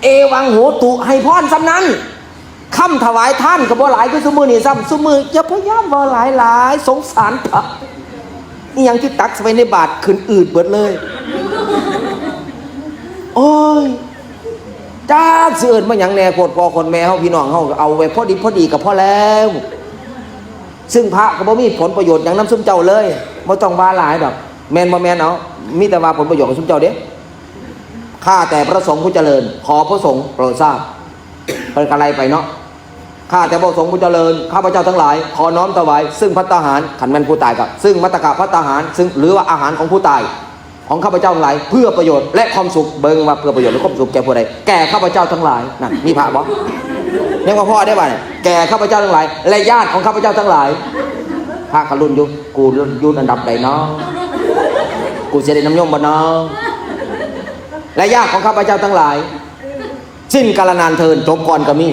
เอวังโหตุ ให้พรซำนั้น คำถวายทานก็บ่หลายคือซุมื้อนี้ซ้ำ ซุมื้ออย่าพยายามเว้าหลายๆ สงสารพระ อีหยังที่ตักใส่ในบาตรขึ้นอืดเบิดเลย โอ้ย จักสิเอิ้นว่าหยังแน่ โพดพ่อคนแม่เฮา พี่น้องเฮา เอาไว้พอดีพอดีก็พอแล้ว ซึ่งพระก็บ่มีผลประโยชน์หยังนำซุมเจ้าเลย บ่ต้องว่าหลายดอก แม่นบ่แม่น เอา มีแต่ว่าผลประโยชน์กับซุมเจ้าเด้ ข้าแต่พระสงฆ์ผู้เจริญ ขอพระสงฆ์โปรดทราบ เพิ่นก็ไล่ไปเนาะ ข้าแต่พระสงฆ์ผู้เจริญ ข้าพเจ้าทั้งหลาย ขอน้อมถวาย ซึ่งภัตตาหาร คันแม่นผู้ตายก็ ซึ่งมัตตกะภัตตาหาร ซึ่ง หรือว่าอาหารของผู้ตาย ของข้าพเจ้าทั้งหลาย เพื่อประโยชน์และความสุข เบิ่งว่าเพื่อประโยชน์และความสุขแก่ผู้ใด แก่ข้าพเจ้าทั้งหลาย นั่น มีพระบ่ ยังบ่พอได้บ่เนี่ย แก่ข้าพเจ้าทั้งหลาย และญาติของข้าพเจ้าทั้งหลาย พระก็ลุ้นอยู่ กูอยู่อันดับใดเนาะ กูสิได้น้ำโยมบ่เนาะ และญาติของข้าพเจ้าทั้งหลาย สิ้นกาลนานเทอญ จบก่อนก็มี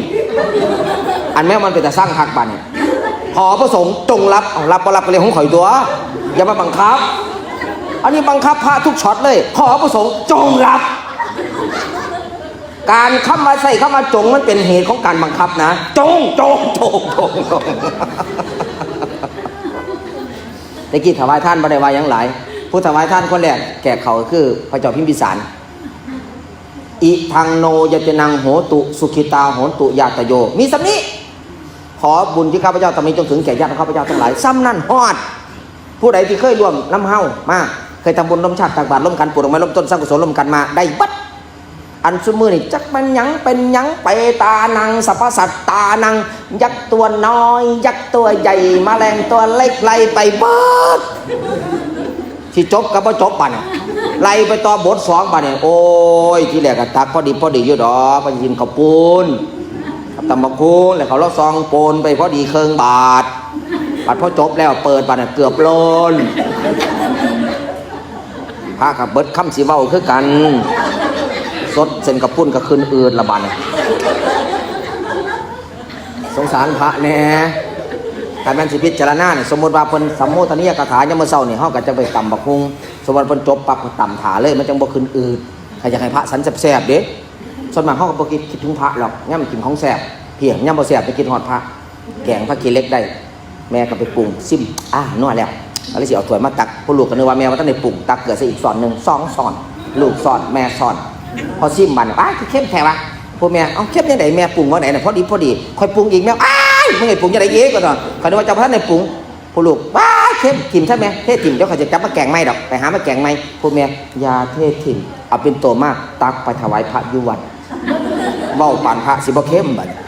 อันแม้มันเป็นตาซังคักบาดนี่ ขอพระสงฆ์จงรับ เอารับบ่รับก็เรื่องของข่อยตัว อย่ามาบังคับ อันนี้บังคับพระทุกช็อตเลย ขอพระสงฆ์จงรับ การคำว่าใช้คำว่าจง มันเป็นเหตุของการบังคับนะ จง จง จง จง จง แต่กี้ถวายทานบ่ได้ว่าหยังหลาย ผู้ถวายทานคนแรกแก่เขาคือพระเจ้าพิมพิสาร อิทังโนยตินังโหตุ สุขิตาโหนตุ ญาตโย มีส่ำนี้ ขอบุญที่ข้าพเจ้าทำนี้จงถึงแก่ญาติของข้าพเจ้าทั้งหลาย ส่ำนั้นฮอด ผู้ใดที่เคยร่วมนำเฮามา เคยทำบุญร่วมชาติ ตักบาตรร่วมกัน ปลูกดอกไม้ร่วมต้น สร้างกุศลร่วมกันมา ได้เบิด อันซุมื้อนี่จักมันหยังเป็นหยัง ไปตานัง สรรพสัตว์ตานัง ยักษ์ตัวน้อย ยักษ์ตัวใหญ่ แมลงตัวเล็ก ไล่ไปเบิด สิจบก็บ่จบบัดนี้ ไล่ไปต่อบทสองบัดนี้ โอ้ย ทีแรกก็ตักพอดีพอดีอยู่ดอก ไปกินข้าวปุ้นกับตำบักหุ่ง แล้วเขาเลาะซองปนไปพอดีเคิ่งบาท บัดพอจบแล้วเปิดบัดนี้เกือบล้น พระก็เบิดคำสิเว้าคือกัน สดเส้นข้าวปุ้นก็ขึ้นอืดละบัดนี้ สงสารพระแหน่ ถ้าแม่นสิพิจารณาเนี่ย สมมุติว่าเพิ่นสัมโมทนียคาถายามมื้อเช้านี่ เฮาก็จั่งไปตำบักหุ่ง สมมุติว่าเพิ่นจบปั๊บก็ตำถ่าเลย มันจั่งบ่ขึ้นอืด ถ้าอยากให้พระฉันแซ่บๆเด้ ส่วนมากเฮาก็บ่คิด คิดถึงพระหรอก ยามกินของแซ่บ เพียงยามบ่แซ่บไปคิดฮอดพระ แกงผักขี้เหล็กได้ แม่ก็ไปปรุง ซิม อ่า นัวแล้ว ก็เลยสิเอาถ้วยมาตัก พ่อลูกก็นึกว่าแม่บ่ทันได้ปรุง ตักเกลือใส่อีกช้อนหนึ่ง สองช้อน ลูกช้อน แม่ช้อน พอซิมบัดนี้ อ้าย คือเค็มแท้วะ พ่อแม่ เอ้า เค็มจั่งใด แม่ปรุงว่าใดน่ะ พอดี พอดี ข้อยปรุงอีก แม่ อ้าย มึงให้ปรุงจั่งใดอีก ว่าซั่น ข้อยนึกว่าเจ้าบ่ทันได้ปรุง พ่อลูก ว้าย เค็ม ถิ่มซะแม่ เทถิ่ม เดี๋ยวข้อยจะจับมาแกงใหม่ดอก ไปหามาแกงใหม่ พ่อแม่ อย่าเทถิ่ม เอาเป็นโตมาก ตักไปถวายพระอยู่วัด เว้าปานพระสิบ่เค็มบัดนี้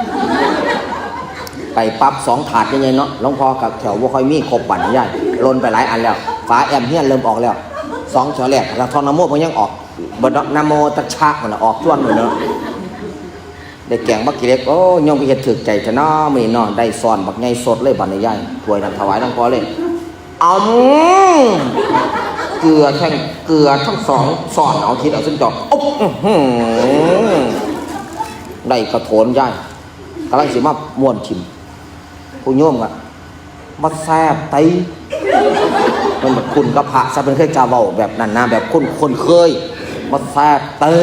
ไปปั๊บสองถาดใหญ่ๆเนาะ หลวงพ่อกับแถวบ่ค่อยมีครบบัดนี้ยาย หล่นไปหลายอันแล้ว ฝาแอมเฮียนเริ่มออกแล้ว สองแถวแรก แล้วท่องนะโมเพิ่นยังออก บ่เนาะ นะโมตัสสะพุ่นน่ะ ออกชวนหมดเนาะ ได้แกงบักขี้เหล็ก โอ้ โยมก็เฮ็ดถูกใจแท้เนาะ มื้อนี้เนาะ ได้ช้อนบักใหญ่สดเลยบัดนี้ยาย ถ้วยนั้นถวายหลวงพ่อเลย อืม เกลือแท่ง เกลือทั้งสองช้อน เอาคิดเอาซุมเจ้า อุ๊บ อื้อหือ ได้กระโถนยาย กำลังสิมาม้วนถิ่ม ผู้โยมก็ บ่แซ่บติ มันคุ้นกับพระซะ เพิ่นเคยกล้าเว้าแบบนั้นนะ แบบคุ้น คุ้นเคย บ่แซ่บติ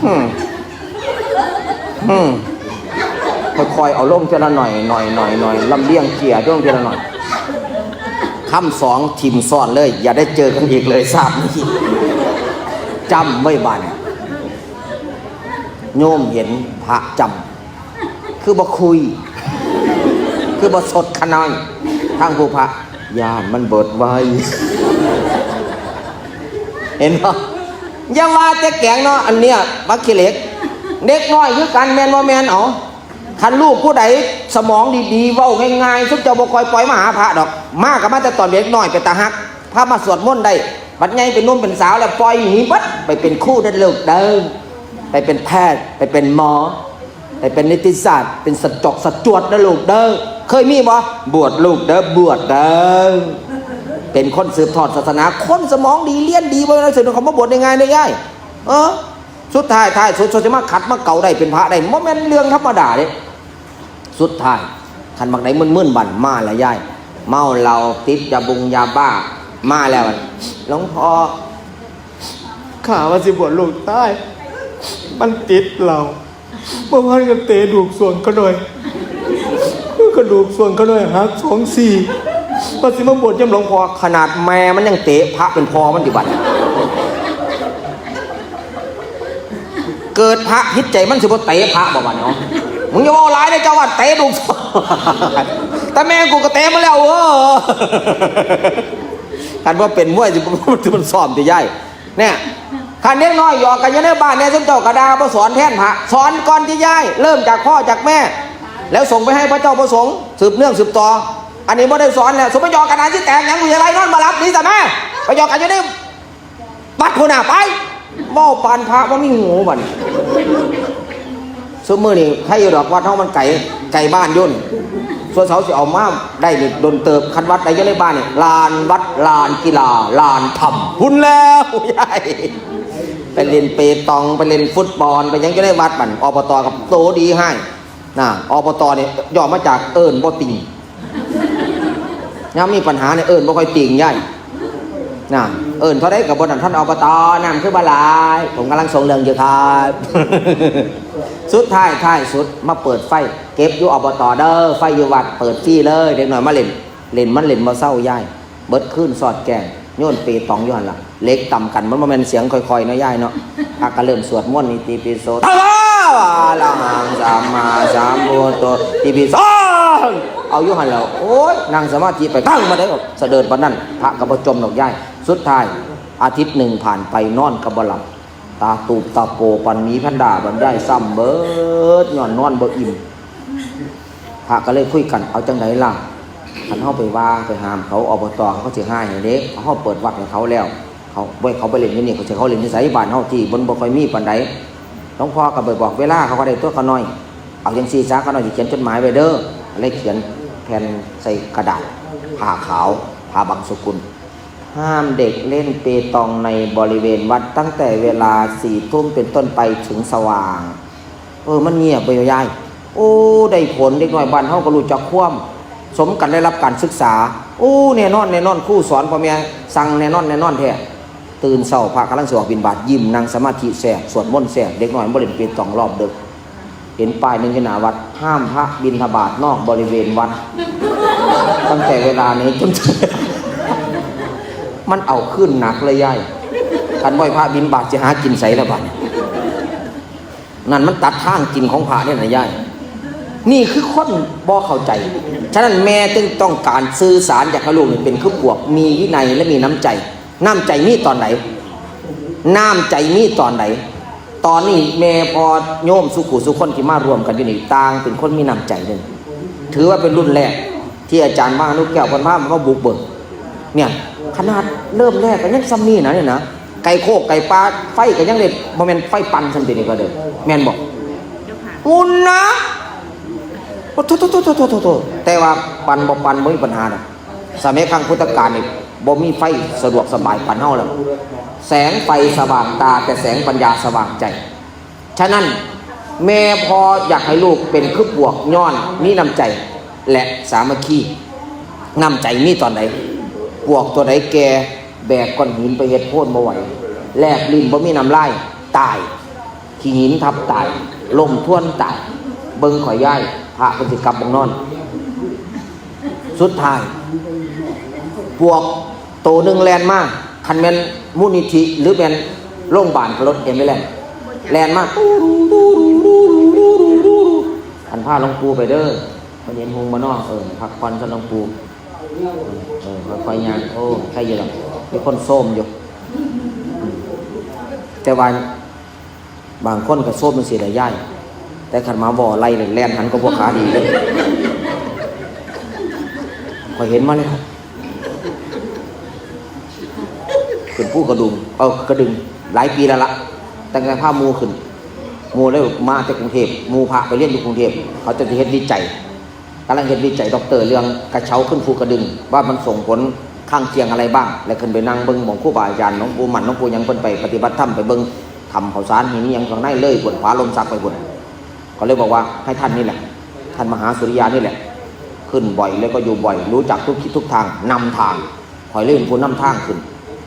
อืม อืม ค่อยๆเอาลงเทื่อละหน่อยหน่อยหน่อยหน่อยลำเลียงเกียร์ลงเทื่อละหน่อย ค่ำสองถิ่มซ้อนเลย อย่าได้เจอกันอีกเลยชาตินี้ จำไว้บัดนี้ โยมเห็นพระจำ คือบ่คุย คือบ่สดขะน้อย ทางผู้พระ ย่านมันเบิดไว เห็นบ่ อย่าว่าแต่แกงเนาะ อันเนี้ย บักขี้เหล็ก เด็กน้อยคือกัน แม่นบ่แม่น เอา คันลูกผู้ใดสมองดีๆ เว้าง่ายๆ ซุมเจ้าบ่ค่อยปล่อยมาหาพระดอก มาก็มาแต่ตอนเด็กน้อย เป็นตาฮัก พามาสวดมนต์ได้ บัดใหญ่เป็นหนุ่มเป็นสาวแล้ว ปล่อยหนีเบิด ไปเป็นครูเด้อลูกเด้อ ไปเป็นแพทย์ ไปเป็นหมอ ไปเป็นนิติศาสตร์ เป็นสจอกสจวดเด้อลูกเด้อ เคยมีบ่ บวชลูกเด้อ บวชเด้อ เป็นคนสืบทอดศาสนา คนสมองดี เรียนดี บ่แม่นหนังสือ เขามาบวชได้ง่ายเด้อยาย เออ สุดท้าย ท้ายสุด สุดสิมาขัดมาเกลาได้เป็นพระได้ บ่แม่นเรื่องธรรมดาเด้ สุดท้าย คันบักใดมึนๆ บัดมาแล้วยาย เมาเหล้า ติดยาบุงยาบ้า มาแล้ว หลวงพ่อ ข้าว่าสิบวชลูกตาย มันติดเหล้า เมื่อวานก็เตะดูกส่วนเขาหน่อย กระดูกส่วนเขาหน่อยหักสองซี่ ว่าสิมาบวชยำหลวงพ่อ ขนาดแม่มันยังเตะพระเป็นพ่อมันอยู่บัด เกิดพระผิดใจมันสิบ่เตะพระบ่บัดเนาะ มึงอย่าเว้าหลายเด้อ เจ้าว่าเตะดูกส่วน แต่แม่กูก็เตะมาแล้ว เออ คันว่าเป็นมวยสิ มันซ้อมติยาย เนี่ย คันเด็กน้อยหยอกกันอยู่ในบ้านเนี่ย ซุมเจ้าก็ด่า บ่สอนแทนพระ สอนก่อนติยาย เริ่มจากพ่อจากแม่ แล้วส่งไปให้พระเจ้าพระสงฆ์ สืบเนื่องสืบต่อ อันนี้บ่ได้สอนแล้ว ซุมมันหยอกกันหาสิแตกหยัง กูจะไล่นอนบ่หลับ หนีซะแม่ ไปหยอกกันอยู่ในวัดพุ้นน่ะ ไป เว้าปานพระบ่มีหูบัดนี้ ซุมื้อนี้ใครอยู่ดอก วัดเฮามันไกล ไกลบ้านอยู่นี่ ส่วนเสาสิเอามาได้นี่โดนเติบ คันวัดใดอยู่ในบ้านนี่ ลานวัด ลานกีฬา ลานธรรม พุ้นแล้ว ยาย ไปเล่นเปตอง ไปเล่นฟุตบอล ไปหยังอยู่ในวัดบัด อบต กับโตดีให้ น่ะ อบต นี่ย่อมาจากเอิ้นบ่ติง ยามมีปัญหาเนี่ยเอิ้นบ่ค่อยติงยาย น่ะ เอิ้นเท่าใดก็บ่นั่น ท่าน อบต น้ำคือบ่หลาย ผมกำลังส่งเรื่องอยู่ครับ สุดท้าย ท้ายสุด มาเปิดไฟ เก็บอยู่ อบต เด้อ ไฟอยู่วัด เปิดฟรีเลย เด็กน้อยมาเล่น เล่นมันเล่นบ่เซายาย เบิดคืนสอดแกง โยนเปตองอยู่หั่นล่ะ เหล็กต่ำกัน มันบ่แม่นเสียงค่อยๆ เนาะยายเนาะ พระก็เริ่มสวดมนต์ อิติปิโส ภะคะวะ อะระหัง สัมมาสัมพุทโธ อิติปิโส เอาอยู่หั่นแล้ว โอ๊ย นั่งสมาธิไป ตั้งมาได้ เสด็จบัดนั้น พระก็บ่จมดอกยาย สุดท้าย อาทิตย์หนึ่งผ่านไป นอนก็บ่หลับ ตาตูบตาโป ปันหมีแพนด้า บัดยาย ซ้ำเบิด ย้อนนอนบ่อิ่ม พระก็เลยคุยกัน เอาจังใดล่ะ คันเฮาไปว่าไปห้ามเขา อบต เขาสิฮ้ายให้เด้ เฮาเปิดวัดให้เขาแล้ว เขาบ่ให้เขาไปเล่นอยู่นี่ เขาสิเขาเล่นอยู่ไส บ้านเฮาที่มันบ่ค่อยมีปานใด หลวงพ่อก็ไปบอกเวลาเขาก็ได้ตัว ข้าน้อย เอาจังซี่ซะ ข้าน้อยสิเขียนจดหมายไว้เด้อ เลยเขียนแผ่นใส่กระดาษ ผ้าขาว ผ้าบังสุกุล ห้ามเด็กเล่นเปตองในบริเวณวัดตั้งแต่เวลาสี่ทุ่มเป็นต้นไปถึงสว่าง เออ มันเงียบไปยาย โอ้ ได้ผล เด็กน้อยบ้านเฮาก็รู้จักความ สมกันได้รับการศึกษา โอ้ แน่นอน แน่นอน ครูสอน พ่อแม่สั่ง แน่นอน แน่นอนแท้ ตื่นเช้า พระกำลังสิออกบิณฑบาต ยิ้ม นั่งสมาธิแซ่บ สวดมนต์แซ่บ เด็กน้อยบ่เล่นเปตองรอบดึก เห็นป้ายหนึ่งอยู่หน้าวัด ห้ามพระบิณฑบาตนอกบริเวณวัด ตั้งแต่เวลานี้จน มันเอาขึ้นหนักเลยยาย คันบ่ให้พระบิณฑบาตสิหากินไสละบัดนี้ นั่นมันตัดทางกินของพระเนี่ยนะยาย นี่คือคนบ่เข้าใจ ฉะนั้นแม่จึงต้องการสื่อสารอยากให้ลูกนี่เป็นคือปวก มีวินัยและมีน้ำใจ น้ำใจมีตอนไหน น้ำใจมีตอนไหน ตอนนี้แม่พ่อโยมสุขุสุคนที่มารวมกันอยู่นี่ ต่างเป็นคนมีน้ำใจเลย ถือว่าเป็นรุ่นแรกที่อาจารย์มานุแก้วเพิ่นพามาบุกเบิก เนี่ย ขนาดเริ่มแรกก็ยังซ้ำนี่นะเนี่ยนะ ไก่โคกไก่ปลา ไฟก็ยังได้ บ่แม่นไฟปั่นซ้ำตินี่ก็เด้อ แม่นบ่ เจ้าค่ะ อุ่นนะ โอ้โถโถโถโถโถโถ แต่ว่าปั่นบ่ปั่นบ่มีปัญหานะ สมัยครั้งพุทธกาลนี่บ่มีไฟสะดวกสบายปานเฮาแล้ว แสงไฟสว่างตา แต่แสงปัญญาสว่างใจ ฉะนั้นแม่พ่ออยากให้ลูกเป็นคือปวก ย้อนมีน้ำใจ และสามัคคี น้ำใจมีตอนใด ปวกตัวใดแก่ แบกก้อนหินไปเฮ็ดโพนบ่ไหว แลบลิ้นบ่มีน้ำลาย ตาย ขี้หินทับตาย ล้มทวนตาย เบิ่งข่อยยาย พระเพิ่นสิกลับบ่นอน สุดท้าย ปวกโตหนึ่งแล่นมา คันแม่นมูลนิธิหรือแม่นโรงพยาบาล รถเอ็มไปแล่น แล่นมา ตู้รูตู้รูตู้รูตู้รูตู้รู อันพาหลวงปู่ไปเด้อ เพิ่นเห็นหงส์บ่น้อ เออ พักผ่อนซะหลวงปู่ เออ ค่อยๆย่าง โอ้ ใครอยู่ดอก มีคนโซมอยู่ แต่ว่า บางคนก็โซมจังซี่แหละยาย แต่คันมาเว้าไล่นี่แล่นหันก็บ่ขาดีเด้ ข้อยเห็นมาแล้ว ขึ้นภูกระดึง เอ้า กระดึง หลายปีแล้วละ ตั้งแต่พาหมู่ขึ้น หมู่เลยมาแต่กรุงเทพฯ หมู่พระไปเรียนอยู่กรุงเทพฯ เขาเจ้าสิเฮ็ดวิจัย กำลังเฮ็ดวิจัยด็อกเตอร์เรื่องกระเช้าขึ้นภูกระดึง ว่ามันส่งผลข้างเคียงอะไรบ้าง และขึ้นไปนั่งเบิ่งหม่องครูบาอาจารย์ หลวงปู่มั่น หลวงปู่หยัง เพิ่นไปปฏิบัติธรรม ไปเบิ่งถ้ำข้าวสาร หินอิหยังข้างในเลย บนผาลมสักไปพุ้น ก็เลยบอกว่าให้ท่านนี่แหละ ท่านมหาสุริยานี่แหละ ขึ้นบ่อยแล้วก็อยู่บ่อย รู้จักทุกทิศทุกทาง นำทาง ข้อยเลยเป็นผู้นำทางขึ้น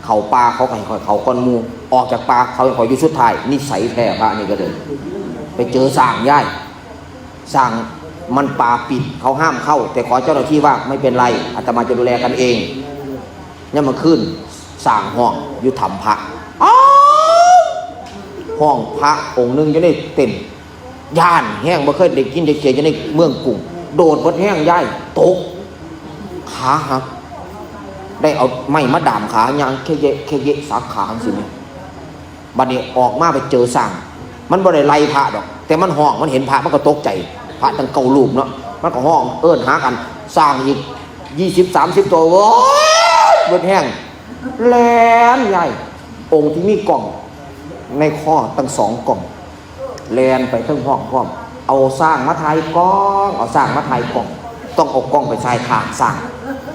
เข้าป่าเขาก็ให้ข้อยเข้าก่อนหมู่ ออกจากป่าเขาให้ข้อยอยู่สุดท้าย นิสัยแท้พระนี่ก็เลย ไปเจอช้างยาย ช้างมันป่าปิด เขาห้ามเข้า แต่ขอเจ้าหน้าที่ว่าไม่เป็นไร อาตมาจะดูแลกันเอง ยามมื้อคืน ช้างฮ้องอยู่ถ้ำพระ อ้าว ฮ้องพระองค์หนึ่งอยู่ในเต็นท์ ย้านแฮง บ่เคยได้ยินได้เสียอยู่ในเมืองกรุง โดดเบิดแฮงยาย ตก ขาหัก ได้เอาไม้มาดามขา ย่างเคเยะเคเยะสักขาจังซี้แหม บัดนี้ออกมาไปเจอช้าง มันบ่ได้ไล่พระดอก แต่มันฮ้อง มันเห็นพระ มันก็ตกใจ พระตั้งเก้ารูปเนาะ มันก็ฮ้องเอิ้นหากัน ช้างอีกยี่สิบสามสิบตัว โว้ย เบิดแฮง แล่นยาย องค์ที่มีกล้องในคอตั้งสองกล้อง แล่นไปเทิงฮ้องพร้อม เอาช้างมาถ่ายกล้อง เอาช้างมาถ่ายกล้อง ต้องเอากล้องไปใส่ข้างช้าง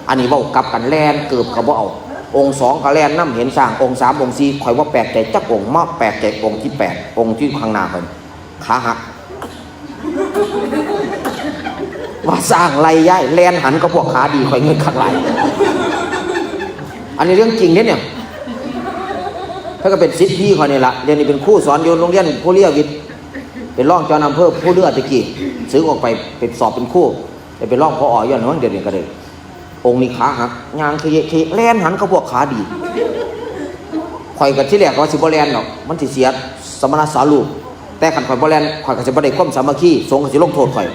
อันนี้เว้ากลับกัน แล่นเกือบก็บ่เอา องค์สองก็แล่นนำ เห็นช้าง องค์สาม องค์สี่ ข้อยบ่แปลกใจจักองค์ มาแปลกใจองค์ที่แปด องค์ที่ข้างหน้าข้อย ขาหัก ว่าช้างไล่ยาย แล่นหันกับพวกขาดี ข้อยเงินคักหลาย อันนี้เรื่องจริงเด้เนี่ย เพิ่นก็เป็นศิษย์พี่ข้อยนี่ล่ะ เดี๋ยวนี้เป็นครูสอนอยู่โรงเรียนภูเรือวิทย์ เป็นรองเจ้าอำเภอภูเรือตะกี้ สึกออกไป ไปสอบเป็นครู ได้เป็นรอง ผอ อยู่หั่น เดี๋ยวนี้ก็ได้ องค์นี้ขาหัก ย่างเขยะเขยะ แล่นหันกับพวกขาดี ข้อยก็ทีแรกก็ว่าสิบ่แล่นดอก มันสิเสียสมณสารูป แต่คันข้อยบ่แล่น ข้อยก็สิบ่ได้ความสามัคคี สงฆ์ก็สิลงโทษข้อย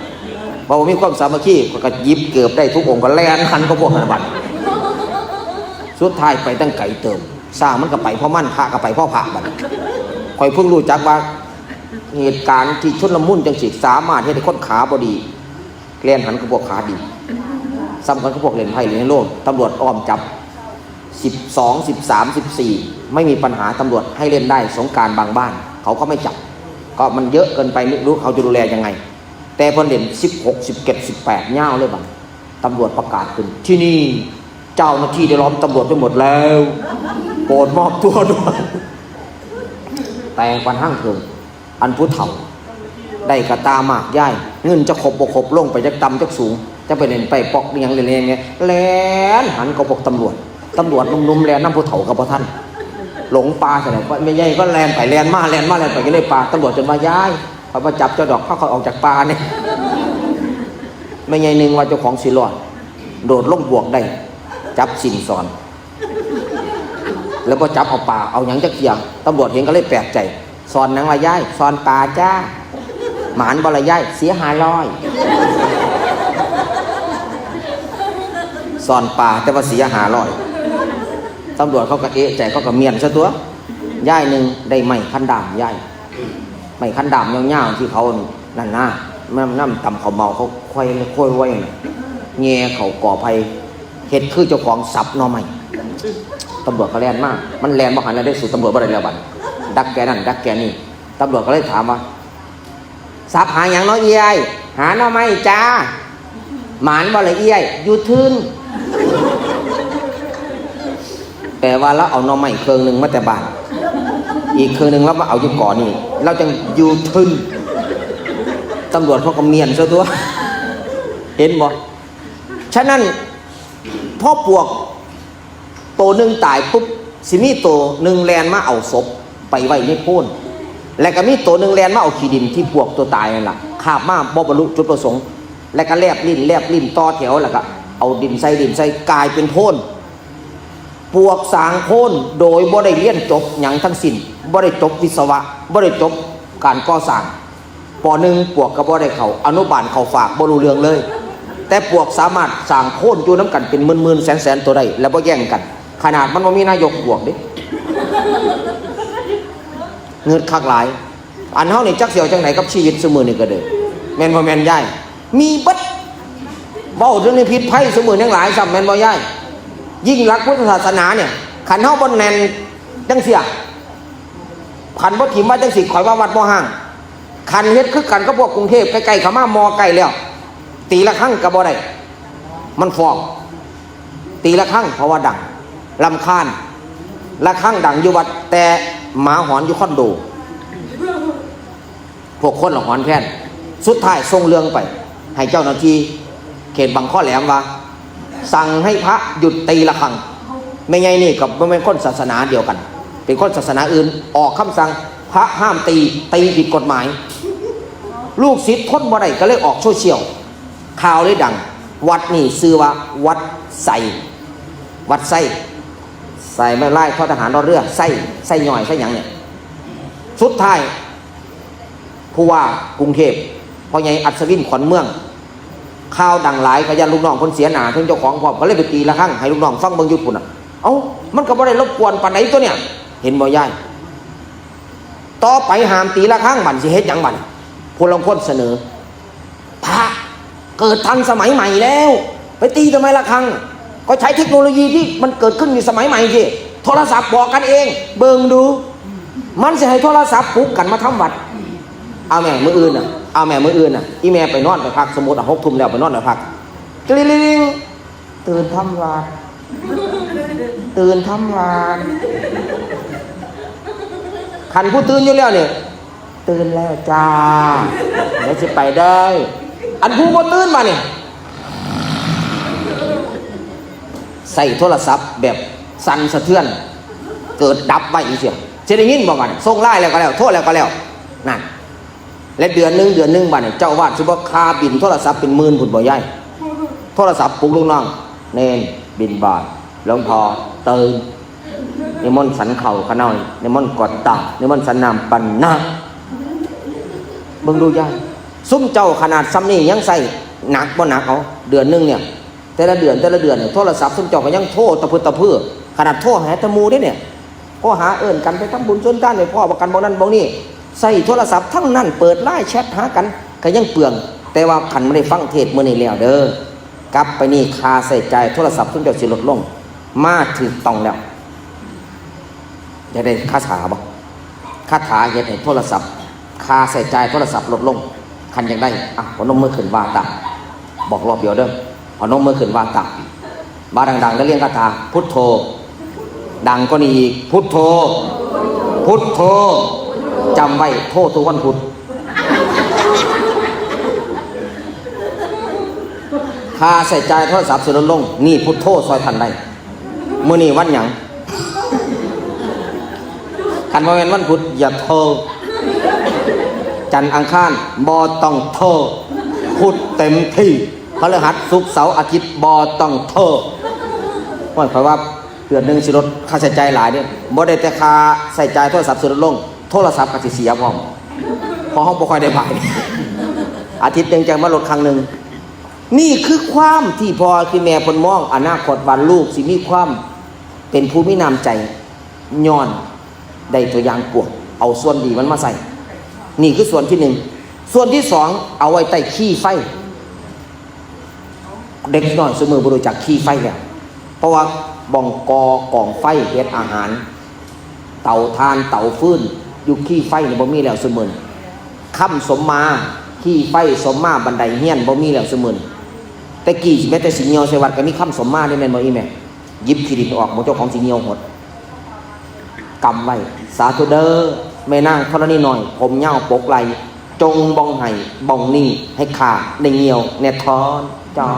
เพราะว่ามีความสามัคคี ข้อยก็หยิบเกือบได้ทุกองค์ ก็แล่นหันกับพวกนั้นบัด สุดท้ายไปตั้งไกลเติบ ช้างมันก็ไปเพราะมัน พระก็ไปเพราะพระบัด ข้อยเพิ่งรู้จักว่า เหตุการณ์ที่ชุลมุนจังซี่ สามารถเฮ็ดให้คนขาบ่ดี แล่นหันกับพวกขาดี ซ้ำกันกับพวกเล่นไพ่เล่นไฮโล ตำรวจอ้อมจับ สิบสอง สิบสาม สิบสี่ ไม่มีปัญหา ตำรวจให้เล่นได้ สงกรานต์บางบ้าน เขาก็ไม่จับ ก็มันเยอะเกินไป ไม่รู้เขาจะดูแลยังไง แต่พอเล่น สิบหก สิบเจ็ด สิบแปด ยาวเลยบัด ตำรวจประกาศขึ้น ที่นี่เจ้าหน้าที่ได้ล้อมตำรวจไปหมดแล้ว โปรดมอบตัวด่วน แต่ปัญหาคือ อันผู้เฒ่า ได้กะตามากยาย เงินจะครบบ่ครบ ลงไปจักต่ำจักสูง จะไปเล่นไปปอกอิหยังเล่นๆ เนี่ย แล่นหันกับพวกตำรวจ ตำรวจหนุ่มๆ แล่นนำผู้เฒ่าก็บ่ทัน หลงป่าซะแล้ว แม่ใหญ่ก็แล่นไปแล่นมา แล่นมาแล่นไปอยู่ในป่า ตำรวจจนว่า ยาย ข้อยบ่จับเจ้าดอก พาข้อยออกจากป่านี่ แม่ใหญ่หนึ่งว่าเจ้าของสิรอด โดดลงบวกได้ จับสินสอน แล้วบ่จับเอาปลา เอาหยังจักอย่าง ตำรวจเห็นก็เลยแปลกใจ สอนหยังล่ะยาย สอนปลาจ้า หมานบ่ล่ะยาย เสียห้าร้อย สอนปลาแต่ว่าเสียห้าร้อย ตำรวจเขาก็เอะใจ เขาก็เมียนซะตัวยายหนึ่งได้ไม้คันด้ามยาย ไม้คันด้ามยาวๆ ที่เขานั่นนะ แม่นำตำข้าวเหมาเขาไขว่ไขว่ไว้น่ะ แหย่เข้ากอไผ่ เฮ็ดคือเจ้าของสับหน่อไม้ ตำรวจก็แล่นมา มันแล่นบ่หันแล้ว ได้สู้ตำรวจบ่ได้แล้วบัด ดักแกนั่น ดักแกนี่ ตำรวจก็เลยถามว่า สับหาหยังเนาะเอื้อย หาหน่อไม้จ้า หมานบ่ล่ะเอื้อย อยู่ทื่น แปลว่าลาวเอาหน่อไม้เครื่องหนึ่งมาแต่บ้าน อีกเครื่องหนึ่งลาวมาเอาอยู่กอนี่ ลาวจั่งอยู่ทื่น ตำรวจเขาก็เมียนซะตัวย เห็นบ่ ฉะนั้น พอปวกโตหนึ่งตายปุ๊บ สิมีโตหนึ่งแล่นมาเอาศพไปไว้ในโพน และก็มีโตหนึ่งแล่นมาเอาขี้ดินที่ปวกตัวตายนั่นล่ะ คาบมาบ่บรรลุจุดประสงค์ และก็แลบลิ้นแลบลิ้นต่อแถว แล้วก็เอาดินใส่ดินใส่ กลายเป็นโพน ปวกสางโพนโดยบ่ได้เรียนจบหยังทั้งสิ้น บ่ได้จบวิศวะ บ่ได้จบการก่อสร้าง ป.หนึ่ง ปวกก็บ่ได้เข้า อนุบาลเข้าฝาก บ่รู้เรื่องเลย แต่ปวกสามารถสร้างโพนอยู่นำกันเป็นหมื่นๆ แสนๆ ตัวได้ แล้วบ่แย่งกัน ขนาดมันบ่มีนายกปวกเด้ เงิดคักหลาย อันเฮานี่จักสิเอาจังไดกับชีวิตซุมื้อนี้ก็เด้อ แม่นบ่แม่นยาย มีเบิด เว้าเรื่องนี้ผิดไผซุมื้อยังหลายซ้ำ แม่นบ่ยาย ยิ่งหลักพุทธศาสนาเนี่ย คันเฮาบ่แน่นจังเสีย คันบ่ถิ่มว่าจังสิ ข้อยว่าวัดบ่ฮ้าง คันเฮ็ดคือกันกับพวกกรุงเทพฯ ใกล้ๆ เข้ามา ม.ใกล้แล้ว ตีระฆังก็บ่ได้ มันฟ้อง ตีระฆังเพราะว่าดัง รำคาญ ระฆังดังอยู่วัด แต่หมาหอนอยู่คอนโด พวกคนละหอนแทน สุดท้ายส่งเรื่องไป ให้เจ้าหน้าที่เขตบางข้อแหลมว่า สั่งให้พระหยุดตีระฆัง แม่ใหญ่นี่กับบ่แม่นคนศาสนาเดียวกัน เป็นคนศาสนาอื่น ออกคำสั่ง พระห้ามตี ตีผิดกฎหมาย ลูกศิษย์ทนบ่ได้ก็เลยออกโซเชียล ข่าวเลยดัง วัดนี่ชื่อว่าวัดไซ วัดไซ ใส่ไม้ไล่ทอทหารรอเรือ ไซ ไซย่อย ไซหยังเนี่ย สุดท้าย ผู้ว่ากรุงเทพฯ พ่อใหญ่อัศวินขวัญเมือง ข่าวดังหลาย ก็ย้านลูกน้องเพิ่นเสียหน้า เทิงเจ้าของพร้อม ก็เลยไปตีระฆังให้ลูกน้องฟังเบิ่งอยู่พุ้นน่ะ เอ้า มันก็บ่ได้รบกวนปานใดตัวเนี่ย เห็นบ่ยาย ต่อไปห้ามตีระฆัง บัดสิเฮ็ดหยังบัด ผู้ลางคนเสนอ พระ เกิดทันสมัยใหม่แล้ว ไปตีทำไมระฆัง ก็ใช้เทคโนโลยีที่มันเกิดขึ้นอยู่สมัยใหม่สิ โทรศัพท์บอกกันเอง เบิ่งดู มันสิให้โทรศัพท์ปลุกกันมาทำวัด เอาแม่มื้ออื่นน่ะ เอาแม่มื้ออื่นน่ะ อีแม่ไปนอนไปพัก สมมุติอ่ะ หกทุ่มแล้วไปนอนไปพัก กริ๊ง ตื่นทำวัด ตื่นทำวัด คันผู้ตื่นอยู่แล้วเนี่ย ตื่นแล้วจ้า เดี๋ยวสิไปเด้อ อันผู้บ่ตื่นมาเนี่ย ใส่โทรศัพท์แบบสั่นสะเทือน เกิดดับไว้จังซี้ สิได้ยินบ่บัดนี้ ส่งไลน์แล้วก็แล้ว โทรแล้วก็แล้ว นั่น และเดือนหนึ่ง เดือนหนึ่งบัดนี้ เจ้าอาวาสสิบ่ค่าบิลโทรศัพท์เป็นหมื่นพุ้นบ่ยาย โทรศัพท์ปลุกลูกน้อง เณร บิณฑบาต หลวงพ่อ ตื่น นิมนต์ฉันข้าวขาน้อย นิมนต์กวาดตา นิมนต์ฉันน้ำปันนะ เบิ่งดูยาย ซุมเจ้าขนาดซ่ำนี่ยังใส่หนักบ่หนัก เอา เดือนหนึ่งเนี่ย แต่ละเดือน แต่ละเดือนเนี่ย โทรศัพท์ซุมเจ้าก็ยังโทรตะพึดตะเพื่อ ขนาดโทรหาแต่หมู่เด้เนี่ย โทรหาเอิ้นกันไปทำบุญชวนทาน ไปพ้อกันบ่นั่นบ่นี่ ใส่โทรศัพท์ทั้งนั้น เปิดไลน์แชทหากัน ก็ยังเปลือง แต่ว่าคันบ่ได้ฟังเทศน์มื้อนี้แล้วเด้อ กลับไปนี่ค่าใช้จ่ายโทรศัพท์ซุมเจ้าสิลดลง มาถูกต้องแล้ว อยากได้คาถาบ่ คาถาเฮ็ดให้โทรศัพท์ ค่าใช้จ่ายโทรศัพท์ลดลง คันอยากได้ อ่ะ พนมมือขึ้นว่าตาม บอกรอบเดียวเด้อ พนมมือขึ้นว่าตาม ว่าดังๆ แล้วเรียกคาถา พุทโธ ดังกว่านี้อีก พุทโธ พุทโธ จำไว้ โทรทุกวันพุธ ค่าใช้จ่ายโทรศัพท์สิลดลง นี่พุทโธซอยท่านได้ มื้อนี้วันหยัง คันบ่แม่นวันพุธ อย่าโทร จันทร์อังคาร บ่ต้องโทร พุธเต็มที่ พฤหัส ศุกร์ เสาร์ อาทิตย์ บ่ต้องโทร โอ้ย ข้อยว่าเดือนหนึ่งสิลดค่าใช้จ่ายหลายเด้ บ่ได้แต่ค่าใช้จ่ายโทรศัพท์สิลดลง โทรศัพท์ก็สิเสียพร้อม เพราะเฮาบ่ค่อยได้ไป อาทิตย์หนึ่งจั่งมาลดครั้งหนึ่ง นี่คือความที่พ่อคือแม่เพิ่นมองอนาคตว่าลูกสิมีความเป็นผู้มีน้ำใจ ย้อนได้ตัวอย่างปวก เอาส่วนดีมันมาใส่ นี่คือส่วนที่หนึ่ง ส่วนที่สอง เอาไว้ใต้ขี้ไฟ เด็กน้อยซุมื้อบ่รู้จักขี้ไฟแล้ว เพราะว่าบ้องก่อกองไฟเฮ็ดอาหาร เตาถ่าน เตาฟืน อยู่ขี้ไฟนี่บ่มีแล้วซุมื้อนี้ ค่ำสมมา ขี้ไฟสมมา บันไดเฮือนบ่มีแล้วซุมื้อนี้ แต่กี้แม้แต่สิเหี่ยวใส่วัดก็มีค่ำสมมาเด้ แม่นบ่อีแม่ หยิบขี้ดินออก หมู่เจ้าของสิเหี่ยวหด กำไว้ สาธุเด้อ แม่นางธรณีน้อย ผมยาวปกไหล่ จงบ่งให้บ่งนี้ ให้ข้าได้เหี่ยวแน่ท้อน จอ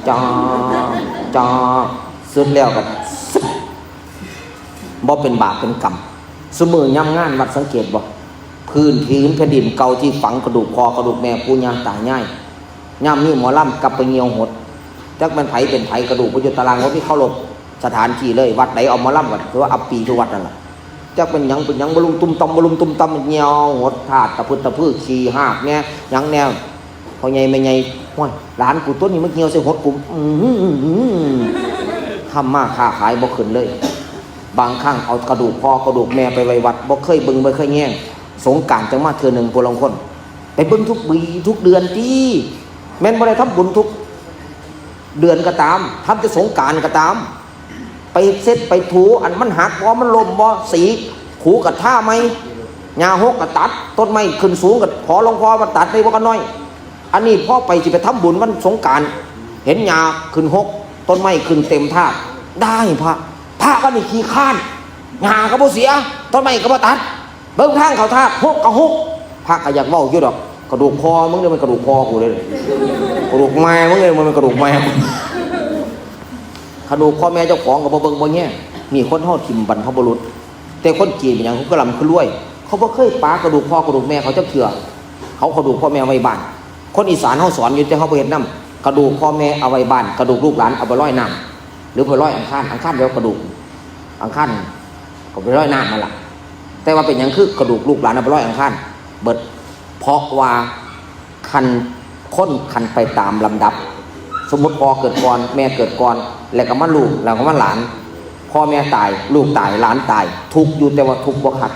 จอ จอ สุดแล้วก็ บ่เป็นบาปเป็นกรรม ซุมื้อยามงานวัดสังเกตบ่ พื้นผืนแผ่นดินเก่าที่ฝังกระดูกพ่อกระดูกแม่ปู่ย่าตายาย ยามมีหมอลำกลับไปเหี่ยวหด จักแม่นไผเป็นไผ กระดูกบ่อยู่ตาราง บ่มีเคารพสถานที่เลย วัดใดเอาหมอลำก็ถือว่าอับปี๋ทุกวัดนั่นล่ะ จักเป็นหยังเป็นหยัง บ่ลุมตุ้มต่อม บ่ลุมตุ้มต่อม เหี่ยวหด ธาตุตะพึดตะพือ ขี้ฮากแหน่ หยังแหน่ พ่อใหญ่แม่ใหญ่ "โอ้ย หลานกูตัวนี้มันเหี่ยวใส่หดกู" อื้อหือ ทำมาค้าขายบ่ขึ้นเลย บางครั้งเอากระดูกพ่อกระดูกแม่ไปไว้วัด บ่เคยเบิ่งบ่เคยแยง สงกรานต์จั่งมาเทื่อหนึ่ง ผู้ลางคน ไปเบิ่งทุกปีทุกเดือนติ แม่นบ่ได้ทำบุญทุกเดือนก็ตาม ทำแต่สงกรานต์ก็ตาม ไปเช็ดไปถู อันมันหักบ่ มันล้มบ่ สี ขูกระทาใหม่ หญ้าฮกก็ตัด ต้นไม้ขึ้นสูงก็ขอหลวงพ่อมาตัดได้บ่ ก็น้อย อันนี้พอไปสิไปทำบุญวันสงกรานต์ เห็นหญ้าขึ้นฮก ต้นไม้ขึ้นเต็มท่า ได้พระ พระก็นี่ขี้คร้าน หญ้าก็บ่เสีย ต้นไม้ก็บ่ตัด เบิ่งทางเข้าท่า ฮกก็ฮก พระก็อยากเว้าอยู่ดอก กระดูกพ่อมึงเนี่ยมันกระดูกพ่อกูเลย กระดูกแม่มึงเนี่ยมันเป็นกระดูกแม่กู กระดูกพ่อแม่เจ้าของก็บ่เบิ่งบ่แยง นี่คนเฮาถิ่มบรรพบุรุษ แต่คนจีนเป็นหยังเขาคือร่ำคือรวย เขาบ่เคยปากระดูกพ่อกระดูกแม่เขาจักเทื่อ เขากระดูกพ่อแม่ไว้บ้าน คนอีสานเฮาสอนอยู่แต่เฮาบ่เฮ็ดนำ กระดูกพ่อแม่เอาไว้บ้าน กระดูกลูกหลานเอาไปลอยน้ำ หรือไปลอยอังคาร อังคารแปลว่ากระดูก อังคารก็ไปลอยน้ำนั่นล่ะ แต่ว่าเป็นหยังคือกระดูกลูกหลานเอาไปลอยอังคาร เบิด เพราะว่าคัน คนคันไปตามลำดับ สมมุติพ่อเกิดก่อน แม่เกิดก่อน แล้วก็มาลูก แล้วก็มาหลาน พ่อแม่ตาย ลูกตาย หลานตาย ทุกข์อยู่แต่ว่าทุกข์บ่คัก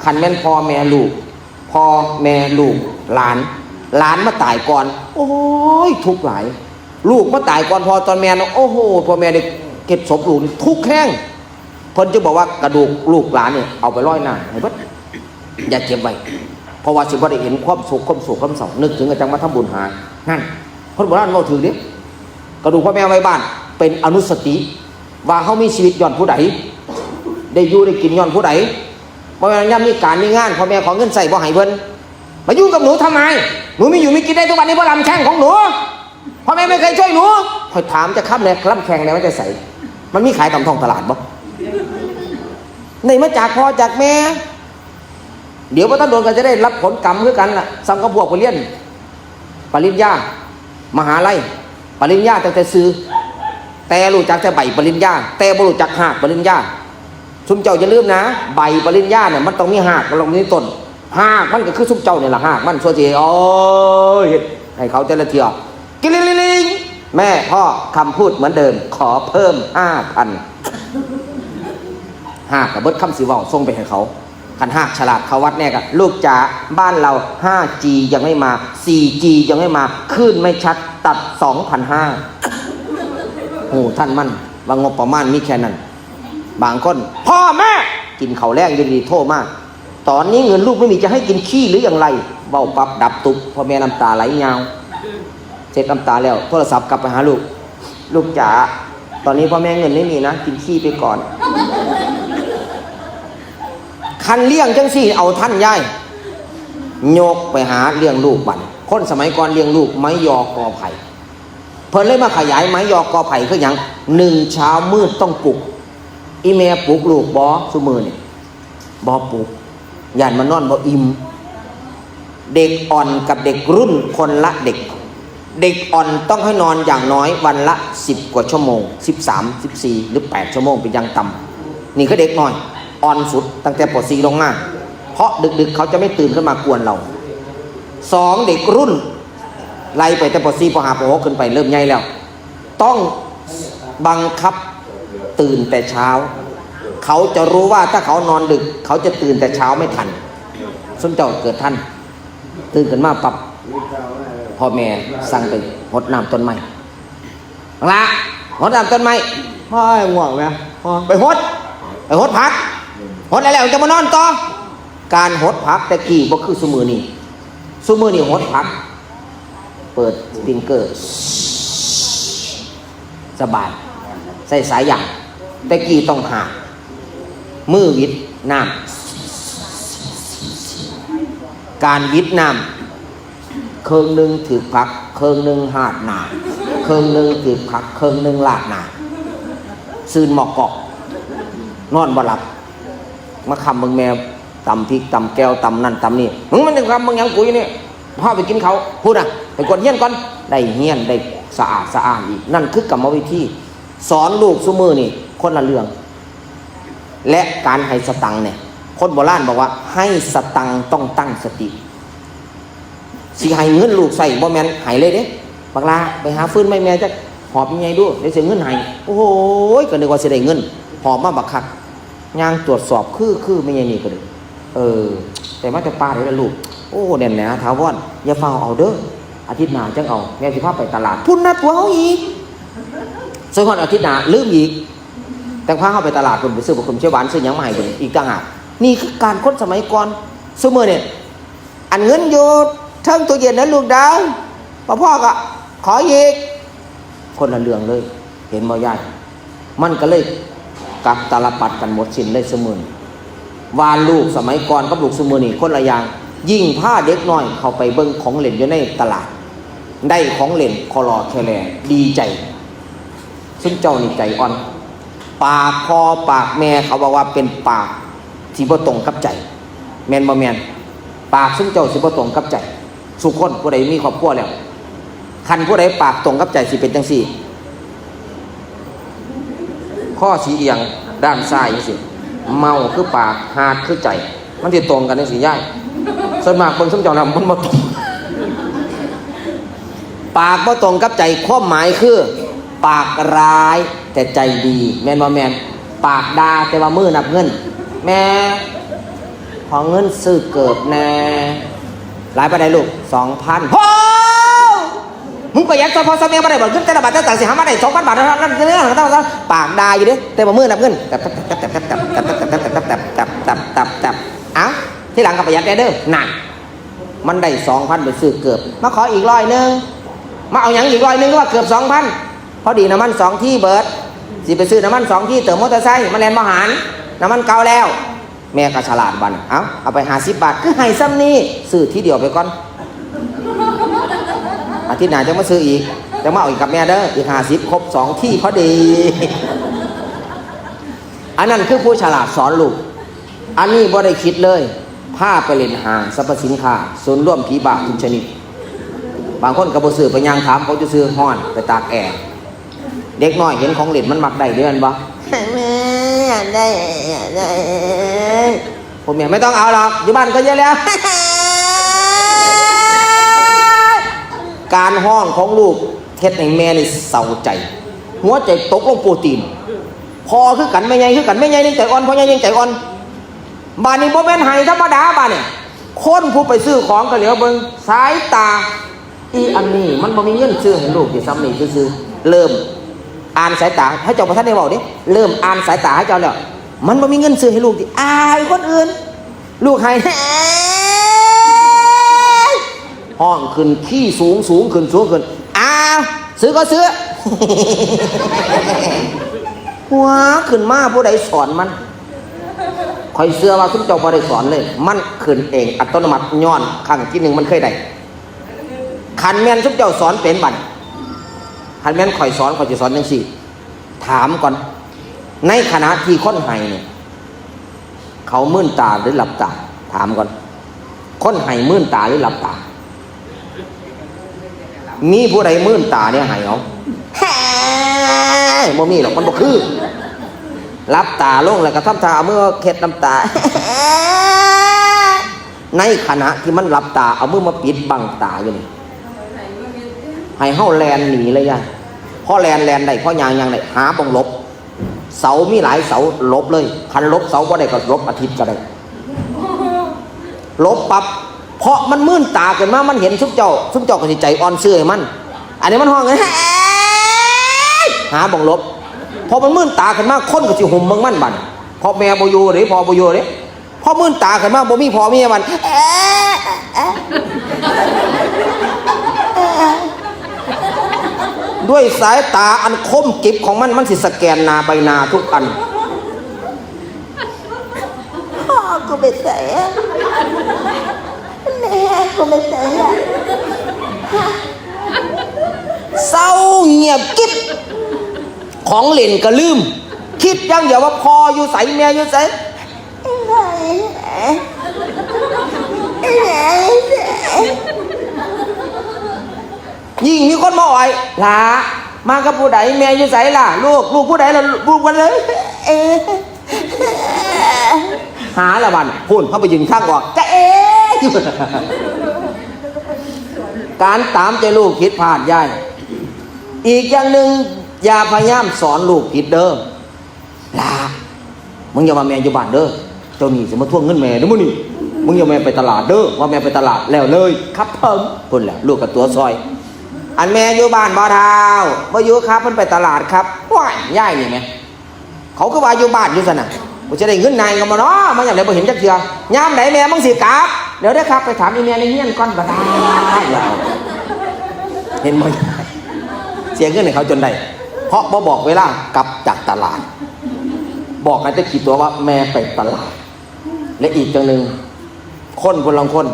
คันแม่นพ่อแม่ลูก พ่อแม่ลูก หลาน หลานมาตายก่อน โอ้ย ทุกข์หลาย ลูกมาตายก่อนพ่อตอนแม่เนาะ โอ้โห พ่อแม่ได้เก็บศพลูกนี่ทุกข์แฮง เพิ่นจึงบอกว่ากระดูกลูกหลานนี่เอาไปลอยน้ำให้เบิด อย่าเก็บไว้ เพราะว่าสิบ่ได้เห็นความสุข ความโศก ความเศร้า นึกถึงก็จั่งมาทำบุญหา นั่น คนโบราณเว้าถืกเด้ กระดูกพ่อแม่ไว้บ้าน เป็นอนุสติ ว่าเฮามีชีวิตย้อนผู้ใด ได้อยู่ได้กินย้อนผู้ใด บ่แม่นยามมีการมีงาน พ่อแม่ขอเงินใช้บ่ให้เพิ่น มายุ่งกับหนูทำไม หนูมีอยู่มีกินได้ทุกวันนี้เพราะลำแข้งของหนู พ่อแม่ไม่เคยช่วยหนู ข้อยถามจักคำแหน่ ลำแข้งแหน่มาแต่ไส มันมีขายตามท้องตลาดบ่ ได้มาจากพ่อจากแม่ เดี๋ยวบ่ทันโดนก็จะได้รับผลกรรมคือกันล่ะ ส่ำกับพวกไปเรียนปริญญา มหาลัย ปริญญาตั้งแต่ชื่อ แต่รู้จักแต่ใบปริญญา แต่บ่รู้จักฮากปริญญา ซุมเจ้าอย่าลืมนะ ใบปริญญาเนี่ยมันต้องมีฮาก มันต้องมีต้น ฮากมันก็คือซุมเจ้าเนี่ยล่ะ ฮากมัน ส่วนสิ โอ้ย เฮ็ดให้เขาแต่ละเทื่อ กิลิลิลิง แม่ พ่อ คำพูดเหมือนเดิม ขอเพิ่ม ห้าพัน ฮากก็เบิดคำสิเว้า ส่งไปให้เขา คันฮากฉลาดเข้าวัดแน่ก็ "ลูกจ๋า บ้านเรา ห้าจี ยังไม่มา สี่จี ยังไม่มา คลื่นไม่ชัด ตัด สองพันห้า" โอ้ ท่านมัน ว่างบประมาณมีแค่นั้น บางคน "พ่อแม่" กินข้าวแลงอยู่ดีๆ โทรมา "ตอนนี้เงินลูกไม่มี จะให้กินขี้หรืออย่างไร" เว้าปั๊บดับตุ๊บ พ่อแม่น้ำตาไหลยาว เช็ดน้ำตาแล้ว โทรศัพท์กลับไปหาลูก "ลูกจ๋า ตอนนี้พ่อแม่เงินไม่มีนะ กินขี้ไปก่อน" คันเลี้ยงจังซี่เอาทันยาย ยกไปหาเลี้ยงลูกบัด คนสมัยก่อนเลี้ยงลูกไม้ยอกอไผ่ เพิ่นเลยมาขยายไม้ยอกอไผ่คือหยัง หนึ่ง เช้ามืดต้องปลุก อีแม่ปลุกลูกบ่ซุมื้อนี่ บ่ปลุก ย่านมันนอนบ่อิ่ม เด็กอ่อนกับเด็กรุ่นคนละเด็ก เด็กอ่อนต้องให้นอนอย่างน้อยวันละ สิบ กว่าชั่วโมง สิบสาม สิบสี่ หรือ แปด ชั่วโมงเป็นอย่างต่ำ นี่คือเด็กน้อย อ่อนสุดตั้งแต่ ป.สี่ ลงมา เพราะดึกๆ เขาจะไม่ตื่นขึ้นมากวนเรา สอง เด็กรุ่น ไล่ไปแต่ ป.สี่ ป.ห้า ป.หก ขึ้นไปเริ่มใหญ่แล้ว ต้องบังคับตื่นแต่เช้า เขาจะรู้ว่าถ้าเขานอนดึก เขาจะตื่นแต่เช้าไม่ทัน ซุมเจ้าเกิดทัน ตื่นขึ้นมาปั๊บ พ่อแม่สั่งไปหดน้ำต้นไม้ "ละ หดน้ำต้นไม้" "พ่อ ง่วงไหมพ่อ" "ไปหด ไปหดผัก หดแล้วแล้วจะมานอนต่อ" การหดผักแต่กี้บ่คือซุมื้อนี้ ซุมื้อนี้หดผัก เปิดสปริงเกอร์ สบาย ใส่สายยาง แต่กี้ต้องหาก มือหวิดน้ำ การหวิดน้ำ เครื่องหนึ่งถืกผัก เครื่องหนึ่งหาดหน้า เครื่องหนึ่งถืกผัก เครื่องหนึ่งลาดหน้า ซื่นหมอกกอก นอนบ่หลับ มาคำเบิ่งแม่ตำพริกตำแก้วตำนั่นตำนี่ "มึงมันยังคำมึงหยังกูอยู่นี่" พาไปกินเขาวพุ้นน่ะ ไปกวดเฮียนก่อน ได้เฮียนได้สะอาดสะอ้านอีก นั่นคือกรรมวิธี สอนลูกซุมื้อนี่คนละเรื่อง และการให้สตังค์เนี่ย คนโบราณบอกว่าให้สตังค์ต้องตั้งสติ สิให้เงินลูกใช้บ่แม่นให้เลยเด้ บักหล่าไปหาฟืนมาให้แม่จักหอบใหญ่ๆดู เดี๋ยวสิเอาเงินให้ โอ้โห ก็นึกว่าสิได้เงิน หอบมาบักคัก ย่างตรวจสอบคือ คือแม่ใหญ่นี่ก็เลย เออ แต่มาแต่ป่าเลยล่ะลูก โอ้ แน่นหนาถาวร อย่าฟ้าวเอาเด้อ อาทิตย์หน้าจั่งเอา แม่สิพาไปตลาด พุ้นนัดตัวเฮาอีก ส่วนฮอดอาทิตย์หน้าลืมอีก แต่พาเฮาไปตลาดพุ้น ไปซื้อบักขุ่มเขียวหวาน ซื้อหยังมาให้พุ้นอีกต่างหาก นี่คือการคนสมัยก่อน ซุมื้อนี่ อันเงินอยู่เทิงตู้เย็นนะลูกเด้อ บ่พอก็ขออีก คนละเรื่องเลย เห็นบ่ยาย มันก็เลยกลับตาลปัตรกันหมดสิ้นเลยซุมื้อนี้ ว่าลูกสมัยก่อนกับลูกซุมื้อนี้คนละอย่าง ยิ่งพาเด็กน้อยเข้าไปเบิ่งของเล่นอยู่ในตลาด ได้ของเล่นคอลอแคแลดีใจ ซุมเจ้านี่ใจอ่อน ปากพ่อปากแม่เขาบอกว่าเป็นปากที่บ่ตรงกับใจ แม่นบ่แม่น ปากซุมเจ้าสิบ่ตรงกับใจ ซุคนผู้ใดมีครอบครัวแล้ว คันผู้ใดปากตรงกับใจสิเป็นจั่งซี้ ข้อสิเอียงด้านซ้ายจั่งซี้ เมาคือปาก หาดคือใจ มันสิตรงกันจั่งซี้ยาย ส่วนมากเบิ่งซุมเจ้าแล้วมันบ่ตรง ปากบ่ตรงกับใจ ความหมายคือ ปากร้ายแต่ใจดี แม่นบ่แม่น ปากด่าแต่ว่ามือนับเงิน แม่ ขอเงินซื้อเกิบแหน่ หลายปานใดลูก สองพัน โห มึงประหยัดซอยพ่อซอยแม่บ่ได้บ่ เงินแต่ละบาทแต่ละสตางค์สิหามาได้ สองพัน บาทเท่านั้น ปากด่าอยู่เด้ แต่ว่ามือนับเงิน เอ้า ทีหลังก็ประหยัดแหน่เด้อ นั่น มันได้ สองพัน ไปซื้อเกิบ มาขออีกร้อยหนึ่ง มาเอาหยังอีกร้อยหนึ่ง ก็ว่าเกิบ สองพัน พอดีน้ำมันสองที่เบิด สิไปซื้อน้ำมันสองที่เติมมอเตอร์ไซค์ มาแล่นบ่หาร น้ำมันเก่าแล้ว แม่ก็ฉลาดบัดนี้ เอ้า เอาไปห้าสิบบาท คือให้ส่ำนี้ ซื้อทีเดียวไปก่อน อาทิตย์หน้าจั่งมาซื้ออีก จั่งมาเอาอีกกับแม่เด้อ อีกห้าสิบ ครบสองที่พอดี อันนั้นคือผู้ฉลาดสอนลูก อันนี้บ่ได้คิดเลย พาไปเล่นห้างสรรพสินค้า ศูนย์รวมผีบ้าทุกชนิด บางคนก็บ่ซื้อ ไปย่างถามเขาซื่อๆ ฮ้อน ไปตากแอร์ เด็กน้อยเห็นของเล่นมันมักได้เด้ แม่นบ่ แม่อยากได้ อยากได้ พวกแม่ไม่ต้องเอาหรอก อยู่บ้านก็เยอะแล้ว การฮ้องของลูกเฮ็ดให้แม่นี่เศร้าใจ หัวใจตกลงปูตีน พ่อคือกัน แม่ใหญ่คือกัน แม่ใหญ่ยังใจอ่อน พ่อใหญ่ยังใจอ่อน บาดนี้บ่แม่นไห้ธรรมดาบาดนี้ คนผู้ไปซื้อของก็เหลียวเบิ่ง สายตา อีอันนี้มันบ่มีเงินซื้อให้ลูกอยู่ส่ำนี้ซื่อๆ เริ่มอ่านสายตา เขาเจ้าบ่ทันได้เว้าเด้ เริ่มอ่านสายตาเขาเจ้าแล้ว มันบ่มีเงินซื้อให้ลูกติ อายคนอื่น ลูกไห้ ฮ้องขึ้นคีย์สูง สูงขึ้น สูงขึ้น อ้าว ซื้อก็ซื้อ หัวขึ้นมาผู้ใดสอนมัน ข้อยเชื่อว่าซุมเจ้าบ่ได้สอนเลย มันขึ้นเองอัตโนมัติ ย้อนครั้งที่หนึ่งมันเคยได้ คันแม่นซุมเจ้าสอนเป็นบัด คันแม่นข้อยสอน ข้อยสิสอนจั่งซี้ ถามก่อน ในขณะที่คนไห้เนี่ย เขามืนตาหรือหลับตา ถามก่อน คนไห้มืนตาหรือหลับตา มีผู้ใดมืนตาเนี่ยไห้เอา บ่มีหรอก มันบ่คือ หลับตาลงแล้วก็ทำท่าเอามือเช็ดน้ำตา ในขณะที่มันหลับตา เอามือมาปิดบังตาอยู่นี่ ให้เฮาแล่นหนีเลยย่า พอแล่น แล่นได้ พอย่าง ย่างได้ หาบ่องหลบ เสามีหลายเสา หลบเลย คันหลบเสาบ่ได้ก็หลบอาทิตย์ก็ได้ หลบปั๊บ เพราะมันมืนตาขึ้นมา มันเห็นซุมเจ้า ซุมเจ้าก็สิใจอ่อนซื่อให้มัน อันนี้มันฮ้อง หาบ่องหลบ พอมันมืนตาขึ้นมา คนก็สิหุมเบิ่งมันบัด เพราะแม่บ่อยู่เด้ พ่อบ่อยู่เด้ พอมืนตาขึ้นมา บ่มีพ่อมีแม่มัน ด้วยสายตาอันคมกริบของมัน มันสิสแกนหน้าใบหน้าทุกอัน พ่อกูไปใส่อะ แม่กูไปใส่อะ เศร้าเงียบกริบ ของเล่นก็ลืม คิดอย่างเดียวว่าพ่ออยู่ไส แม่อยู่ไส ไหน ไหน ยิ่งมีคนมาอ่อย "หล่า มากับผู้ใด แม่อยู่ไสล่ะ ลูก ลูกผู้ใดล่ะ ลูกมันเลย" เอ๊ะ หาละบัด พู้น เขาไปยืนทางออก จะเอ๊ะ การตามใจลูกผิดพลาดยาย อีกอย่างหนึ่ง อย่าพยายามสอนลูกผิดเด้อ "หล่า มึงอย่าว่าแม่อยู่บ้านเด้อ เจ้าหนี้สิมาทวงเงินแม่เด้อมื้อนี้ มึงอย่าแม่ไปตลาดเด้อ ว่าแม่ไปตลาด" แล้วเลย "ครับผม" พู้นแหละ ลูกกับตัวซอย "อันแม่อยู่บ้านบ่เฒ่า" "บ่อยู่ครับ เพิ่นไปตลาดครับ" ว้าย ยายนี่แหม เขาคือว่าอยู่บ้านอยู่ซั่นน่ะ "กูจะได้เงินนายก็บ่เนาะ มาอย่างใดบ่เห็นจักเทื่อ ยามใดแม่มึงสิกลับ" "เดี๋ยวเด้อครับ ไปถามอีแม่ในเฮือนก่อน" บ่ได้ เห็นบ่ เสียเงินให้เขาจนได้ เพราะบ่บอกเวลากลับจากตลาด บอกกันแต่กี่ตัวว่าแม่ไปตลาด และอีกอย่างหนึ่ง คนพลางคน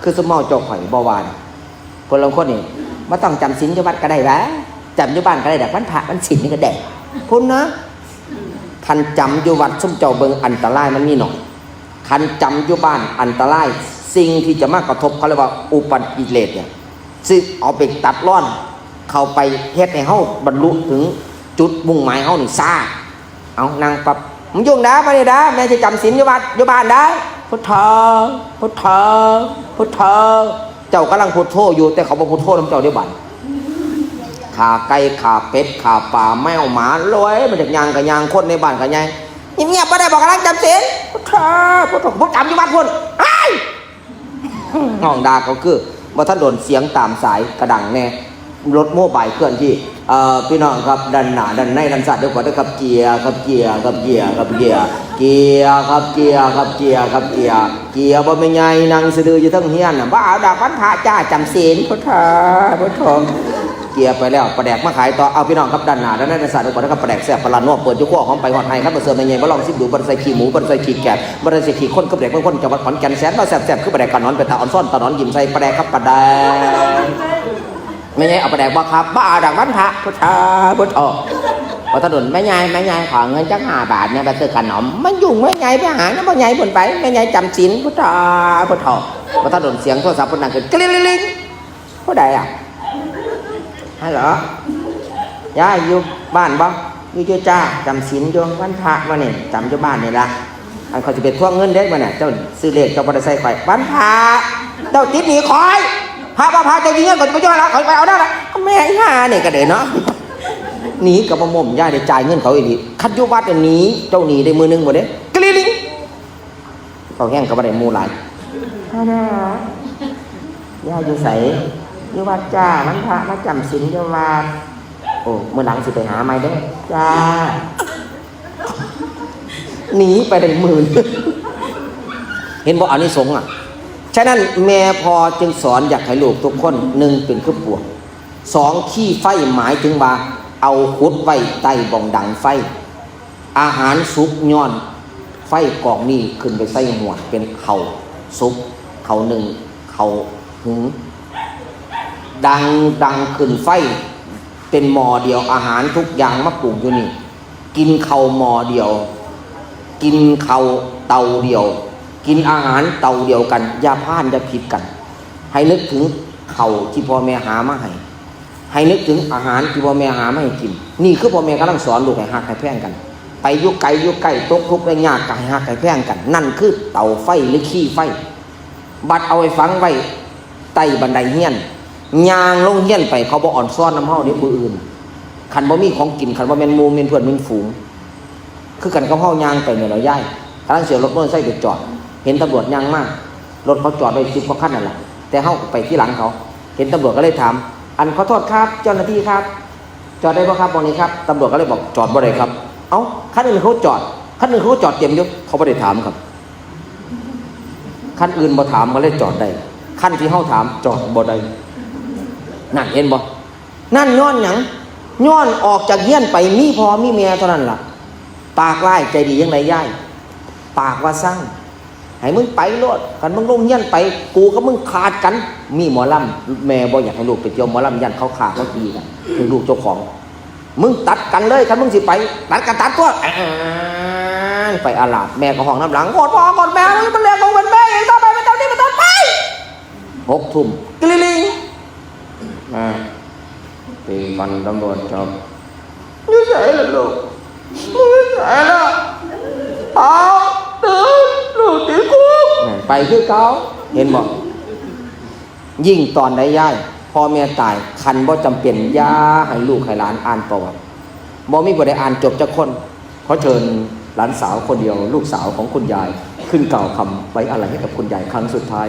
คือซุมเฮาเจ้าข่อยบ่ว่านะ พลางคนนี่ "บ่ต้องจำศีลอยู่วัดก็ได้วะ จำอยู่บ้านก็ได้ดอก วันพระวันศีลนี่ก็ได้" พู้นนะ คันจำอยู่วัด ซุมเจ้าเบิ่งอันตรายมันมีน้อย คันจำอยู่บ้านอันตราย สิ่งที่จะมากระทบเขาเรียกว่าอุบัติเหตุเนี่ย ซึ่งเอาไปตัดร่อน เข้าไปเฮ็ดให้เฮาบรรลุถึงจุดมุ่งหมายเฮานี่ช้า เอานั่งปั๊บ "มึงยุ่งดาบ่นี่ดา แม่สิจำศีลอยู่วัด อยู่บ้านดา" "พุทโธ พุทโธ พุทโธ" เจ้ากำลังพุทโธอยู่ แต่เขาบ่พุทโธนำเจ้าเด้บัด ฆ่าไก่ ฆ่าเป็ด ฆ่าปลา แมวหมา โอ้ย มันอยากย่างก็ย่าง คนในบ้านก็ย่าง "เงียบๆ บ่ได้บ่ กำลังจำศีล" "พุทโธ พุทโธ ผมจำอยู่วัดพุ้น" อ้าย ห้องด่าเขาคือ บ่ทันโดนเสียงตามสายกระดังแน่ รถโมบายเคลื่อนที่ เอ่อ พี่น้องครับ ด้านหน้า ด้านใน ด้านซ้าย เดี๋ยวก่อนนะครับ เกียร์ครับ เกียร์ครับ เกียร์ครับ เกียร์ เกียร์ครับ เกียร์ครับ เกียร์ครับ เกียร์ เกียร์บ่แม่นใหญ่ นั่งสะดืออยู่เทิงเฮือนน่ะ "บ่เอาดอก วันพระจ้า จำศีล" พุทโธ พุทโธ เกียร์ไปแล้ว ปลาแดกมาขายต่อ เอาพี่น้องครับ ด้านหน้า ด้านใน ด้านซ้าย เดี๋ยวก่อนนะครับ ปลาแดกแซ่บ ปลาร้านัว เปิดอยู่ครัวของไปฮอดไห้ครับ มาเสิร์ฟแม่ใหญ่ บ่ลองซิมดู บ่ได้ใส่ขี้หมู บ่ได้ใส่ขี้แกะ บ่ได้ใส่ขี้คน กับแดกเมืองคน จังหวัดขอนแก่น แสนว่าแซ่บๆ คือปลาแดกกะหนอน เป็นตาอ่อนซ้อน ตาหนอนยิ้มใส่ ปลาแดกครับ ปลาแดก แม่ใหญ่เอาปลาแดกบ่ครับ บ่เอาดอก วันพระ พุทโธ พุทโธ บ่ทันโดน แม่ใหญ่ แม่ใหญ่ ขอเงินจักห้าบาทเนี่ย ไปซื้อขนม มันยุ่ง แม่ใหญ่ไปหานะ แม่ใหญ่พุ้นไป แม่ใหญ่จำศีล พุทโธ พุทโธ บ่ทันโดน เสียงโทรศัพท์พุ้นดังขึ้น กริ๊งกริ๊งกริ๊ง ผู้ใดอะ ฮัลโหล ยายอยู่บ้านบ่ อยู่อยู่จ้า จำศีลอยู่ วันพระมื้อนี้ จำอยู่บ้านนี่ละ อันเขาสิไปทวงเงินเด้มื้อนี้ เจ้าซื้อเลข เจ้าบ่ได้ใส่ข่อย วันพระ เจ้าติดหนี้ข่อย พระบ่พระ เจ้าอยู่เฮือน ข่อยสิไปย้อนหลัง ข่อยไปเอาได้ละ แม่อีห่านี่ก็ได้เนาะ หนีก็บ่ม่ม ยายได้จ่ายเงินเขาอีหลี คันอยู่วัดนี่หนี เจ้าหนี้ได้มื้อหนึ่งบ่เด้ กริ๊งกริ๊ง เขาแห้งก็บ่ได้หมู่หลาย ฮัลโหล ย่าอยู่ไส อยู่วัดจ้า วันพระมาจำศีลอยู่วัด โอ้ มื้อหลังสิไปหาใหม่เด้อ จ้า หนีไปได้หมื่น เห็นบ่ อานิสงส์อ่ะ ฉะนั้นแม่พ่อจึงสอนอยากให้ลูกทุกคน หนึ่ง เป็นคือปวก สอง ขี้ไฟ หมายถึงว่า เอาขุดไว้ใต้บ่องดังไฟ อาหารสุกย้อนไฟกองนี้ขึ้นไปใส่หวดเป็นข้าวสุก ข้าวนึ่ง ข้าวหุง ดัง ดังขึ้นไฟ เป็นหม้อเดียว อาหารทุกอย่างมาปรุงอยู่นี่ กินข้าวหม้อเดียว กินข้าวเตาเดียว กินอาหารเตาเดียวกัน อย่าพลาดอย่าผิดกัน ให้นึกถึงข้าวที่พ่อแม่หามาให้ ให้นึกถึงอาหารที่พ่อแม่หามาให้กิน นี่คือพ่อแม่กำลังสอนลูกให้ฮักให้แพงกัน ไปอยู่ไกลอยู่ใกล้ ตกทุกข์ได้ยากก็ให้ฮักให้แพงกัน นั่นคือเตาไฟหรือขี้ไฟ บัดเอาไปฝังไว้ใต้บันไดเฮือน ย่างลงเฮือนไป เขาบ่อ่อนซ้อนนำเฮาเด้ผู้อื่น คันบ่มีของกิน คันบ่แม่นหมู่แม่นเพื่อนแม่นฝูง คือกันกับเฮาย่างไปนี่แหละยาย กำลังสิเอารถมอเตอร์ไซค์ไปจอด เห็นตำรวจย่างมา รถเขาจอดไว้สิบกว่าคันนั่นแหละ แต่เฮาก็ไปทีหลังเขา เห็นตำรวจก็เลยถาม อัน ขอโทษครับ เจ้าหน้าที่ครับ จอดได้บ่ครับ หม่องนี้ครับ ตำรวจก็เลยบอก จอดบ่ได้ครับ เอ้า คันอื่นเขาจอด คันอื่นเขาจอดเต็มอยู่ เขาบ่ได้ถามครับ คันอื่นบ่ถามก็เลยจอดได้ คันที่เฮาถามจอดบ่ได้ นั่นเห็นบ่ นั่นย้อนหยัง ย้อนออกจากเฮือนไปมีพ่อมีแม่เท่านั้นล่ะ ปากร้ายใจดีจั่งใดยาย ปากว่าซัง ให้มึงไปโลด คันมึงลงเฮือนไป กูกับมึงขาดกัน มีหมอลำ แม่บ่อยากให้ลูกไปเที่ยวหมอลำ ย้านเขาฆ่าเขาตีกัน คือลูกเจ้าของ มึงตัดกันเลย คันมึงสิไป ตัดก็ตัดตัว อ้าน ไปอาลาด แม่ก็ฮ้องนำหลัง โคตรพ่อโคตรแม่ มึงเป็นเรื่องของมันแม่เอง ต่อไปเป็นเจ้านี่เป็นต้นไป หกทุ่ม กริ๊งกริ๊ง อ่า ตีกันตำรวจจับ อยู่ไสล่ะลูก อยู่ไสล่ะ เอาตื่น ลูกติดคุก นั่นไปคือเก่า เห็นบ่ ยิ่งตอนใดยาย พ่อแม่ตาย คันบ่จำเป็น อย่าให้ลูกให้หลานอ่านประวัติ บ่มีผู้ใดอ่านจบจักคน ขอเชิญหลานสาวคนเดียว ลูกสาวของคุณยาย ขึ้นกล่าวคำไว้อาลัยให้กับคุณยายครั้งสุดท้าย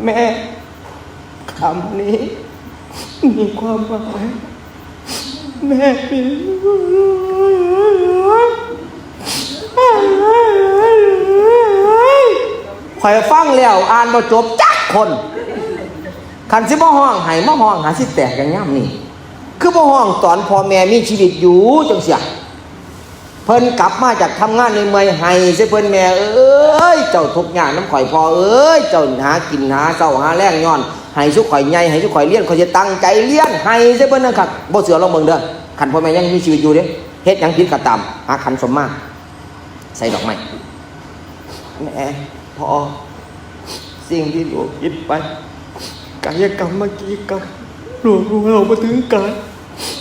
แม่ คำนี้ มีความหมาย แม่มี ข่อยฟังแล้วอ่านบ่จบจักคน คันสิมาฮ้องไห้ มาฮ้องหาสิแตกอย่างยามนี้ คือบ่ฮ้องตอนพ่อแม่มีชีวิตอยู่จังซี้ เพิ่นกลับมาจากทำงานเมื่อยๆ ไห้ใส่เพิ่น แม่เอ้ย เจ้าทุกข์ยากนำข่อย พ่อเอ้ย เจ้าหากินหาเช้าหาแลงย้อน ให้ซุข่อยใหญ่ ให้ซุข่อยเรียน ข่อยสิตั้งใจเรียน ไห้ใส่เพิ่นนั่นคัก บ่เชื่อลองเบิ่งเด้อ คันพ่อแม่ยังมีชีวิตอยู่เด้ เฮ็ดหยังผิดก็ตาม หาขันสมมา ใส่ดอกไม้ แม่ พ่อ สิ่งที่ลูกผิดไป กายกรรมวจีกรรม ลูกรู้เราบ่ถึงการ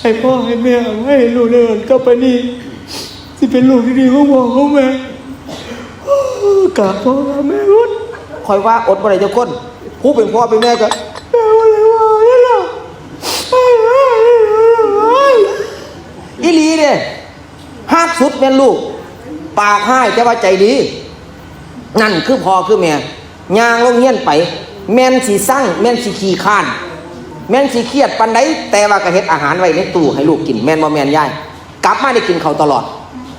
ให้พ่อให้แม่อภัยลูกเด้อ ต่อไปนี้ สิเป็นลูกที่ดีของพ่อของแม่ กราบพ่อกราบแม่อด ข่อยว่าอดบ่ได้จักคน ผู้เป็นพ่อเป็นแม่ก็ แม่บ่ได้ว่าเลยล่ะ อีหลีเด้ ฮักสุดแม่นลูก ปากฮ้ายแต่ว่าใจดี นั่นคือพ่อคือแม่ ย่างลงเฮียนไป แม่นสิซัง แม่นสิขี้คร้าน แม่นสิเครียดปานใด แต่ว่าก็เฮ็ดอาหารไว้ในตู้ให้ลูกกิน แม่นบ่แม่นยาย กลับมาได้กินข้าวตลอด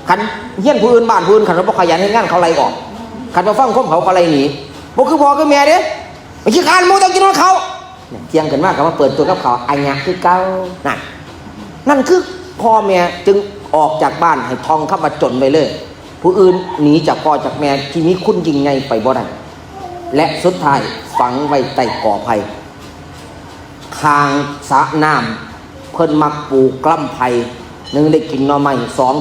คันเฮียนผู้อื่นบ้านผู้อื่น คันว่าบ่ขยันเฮ็ดงานเขาไล่ออก คันบ่ฟังความเขาเขาไล่หนี บ่คือพ่อคือแม่เด้ ไปขี้คร้านหมู่ต้องกินของเขา เนี่ย เที่ยงขึ้นมาก็มาเปิดตัวกับเขา อันเนี้ยคือเก่า นั่น นั่นคือพ่อแม่จึงออกจากบ้านให้ท่องคำว่าจนไปเลย ผู้อื่นหนีจากพ่อจากแม่ที่มีคุณยิ่งใหญ่ไปบ่ได้ และสุดท้ายฝังไว้ใต้กอไผ่ ข้างสระน้ำ เพิ่นมักปลูกกล้ำไผ่ หนึ่งได้กินหน่อไม้ สอง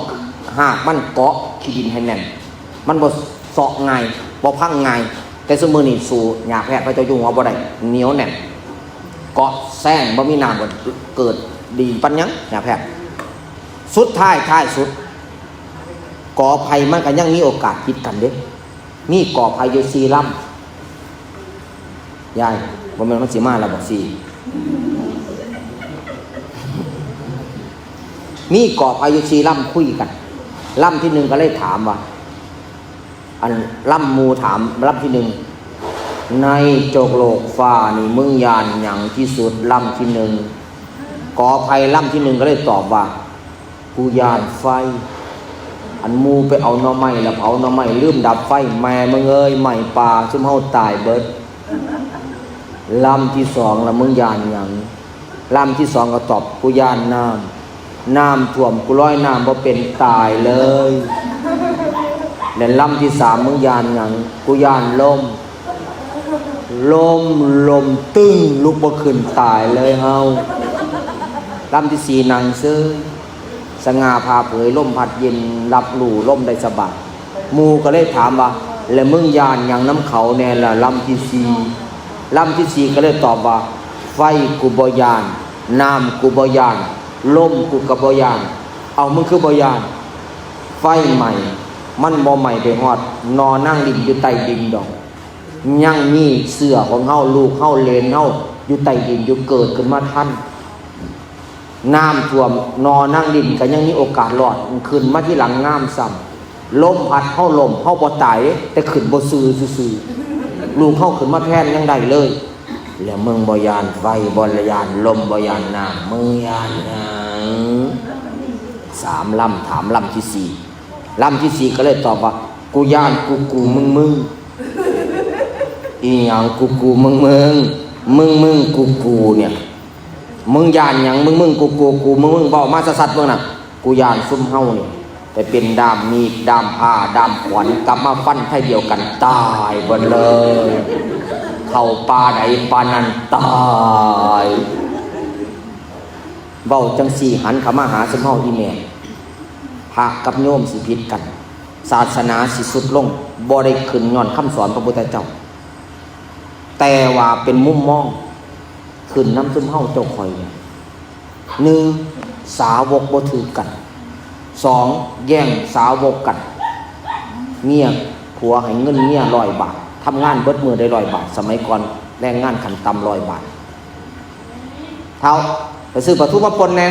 หากมันเกาะขี้ดินให้แน่น มันบ่เซาะง่าย บ่พังง่าย แต่ซุมื้อนี้สู้หญ้าแพรกเขาเจ้าอยู่หัวบ่ได้ เหนียวแน่น เกาะแซงบ่มีน้ำก็เกิดดีปานหยังหญ้าแพรก สุดท้ายท้ายสุด กอไผ่มันก็ยังมีโอกาสติดกันเด้ มีกอไผ่อยู่สี่ลำ ยาย บ่แม่นมันสิมาแล้วบ่ สี่ มีกอไผ่อยู่สี่ลำคุยกัน ลำที่หนึ่งก็เลยถามว่า อันลำหมู่ถามลำที่หนึ่ง ในโจกโลกฟ้านี่มึงย่านหยังที่สุด ลำที่หนึ่ง กอไผ่ลำที่หนึ่งก็เลยตอบว่า กูย่านไฟ อันหมู่ไปเอาหน่อไม้แล้วเผาหน่อไม้ลืมดับไฟ แม่มึงเอ้ย ไหม้ป่า ซุมเฮาตายเบิด ลำที่สองละมึงย่านหยัง ลำที่สองก็ตอบ กูย่านน้ำ น้ำท่วม กูลอยน้ำบ่เป็น ตายเลย และลำที่สามมึงย่านหยัง กูย่านลม ลม ลมตึง ลุกบ่ขึ้น ตายเลยเฮา ลำที่สี่นั่งเซย สง่าผ่าเผย ลมพัดเย็น รับรู้ลมได้สบาย หมู่ก็เลยถามว่า แล้วมึงย่านหยังนำเขาแน่ล่ะ ลำที่สี่ ลำที่สี่ก็เลยตอบว่า ไฟกูบ่ย่าน น้ำกูบ่ย่าน ลมกูก็บ่ย่าน เอามึงคือบ่ย่าน ไฟไหม้ มันบ่ไหม้ไปฮอดนอนางลิ้นอยู่ใต้ดินดอก ยังมีเสื้อของเฮา ลูกเฮา เหลนเฮา อยู่ใต้ดินอยู่ เกิดขึ้นมาทัน น้ำท่วม นอนางลิ้นก็ยังมีโอกาสรอด ขึ้นมาทีหลังงามซ้ำ ลมพัดเฮาล้ม เฮาบ่ตายเด้ แต่ขึ้นบ่ซื่อซื่อๆ ลูกเฮาขึ้นมาแทนยังได้เลย แล้วมึงบ่ย่านไฟ บ่ย่านลม บ่ย่านน้ำ มึงย่านหยัง สามลำ ถามลำที่สี่ ลำที่สี่ก็เลยตอบว่า กูย่านกูกูมึงมึง อีหยังกูกูมึงมึง มึงมึงกูกูเนี่ย มึงย่านหยัง มึงมึงกูกู กูมึงมึง เว้ามาสัดๆ มึงน่ะ กูย่านซุมเฮานี่ ไปเป็นด้ามมีด ด้ามผ้า ด้ามขวาน กลับมาฟันไทเดียวกัน ตายเบิดเลย เข้าป่าใดป่านั้นตาย เว้าจังซี่หันเข้ามาหาซุมเฮาอีแม่ พระกับโยมสิผิดกัน ศาสนาสิทรุดลง บ่ได้ขึ้นย้อนคำสอนพระพุทธเจ้า แต่ว่าเป็นมุมมอง ขึ้นนำซุมเฮาเจ้าข่อยเนี่ย หนึ่ง สาวกบ่ถือกัน สอง แย่งสาวกกัน เมียผัวให้เงินเมียร้อยบาท ทำงานเบิดมื้อได้ร้อยบาท สมัยก่อนแรงงานขั้นต่ำร้อยบาท เฒ่า ไปซื้อปลาทูมาป่นแหน่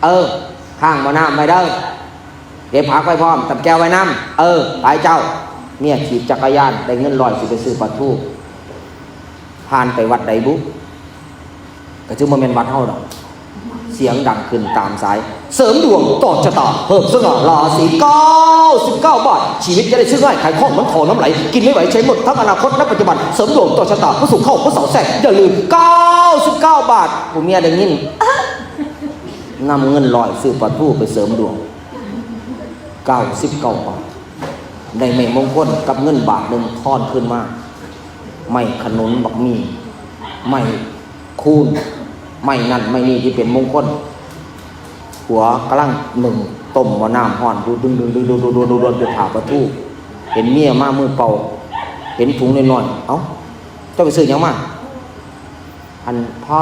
เออ ข้างหม้อน้ำไว้เด้อ เก็บผักไว้พร้อม ตำแจ่วไว้นำ เออ ไปเจ้า เมียขี่จักรยาน ได้เงินร้อยสิไปซื้อปลาทู ผ่านไปวัดใดบุ ก็จึงบ่แม่นวัดเฮาดอก เสียงดังขึ้นตามสาย เสริมดวงต่อชะตา เพิ่มสง่าราศี เก้าสิบเก้าบาท ชีวิตจะได้ชื่อง่าย ขายคล่องเหมือนทอน้ำไหล กินไม่ไหวใช้หมดทั้งอนาคตและปัจจุบัน เสริมดวงต่อชะตา พระศุกร์เข้าพระเสาร์แทรก อย่าลืม เก้าสิบเก้าบาท ผู้เมียได้ยิน นำเงินร้อยซื้อปลาทูไปเสริมดวง เก้าสิบเก้าบาท ได้ไม้มงคลกับเงินบาทหนึ่งทอนคืนมา ไม้ขนุนบักมี ไม้คูน ไม้นั่นไม้นี่ที่เป็นมงคล ผัวกำลังนึ่งต้มหม้อน้ำฮ้อน ดูดๆๆๆๆๆๆ ไปผ่าปลาทู เห็นเมียมามือเปล่า เห็นถุงน้อยๆ เอ้า เจ้าไปซื้อหยังมา อันพ่อ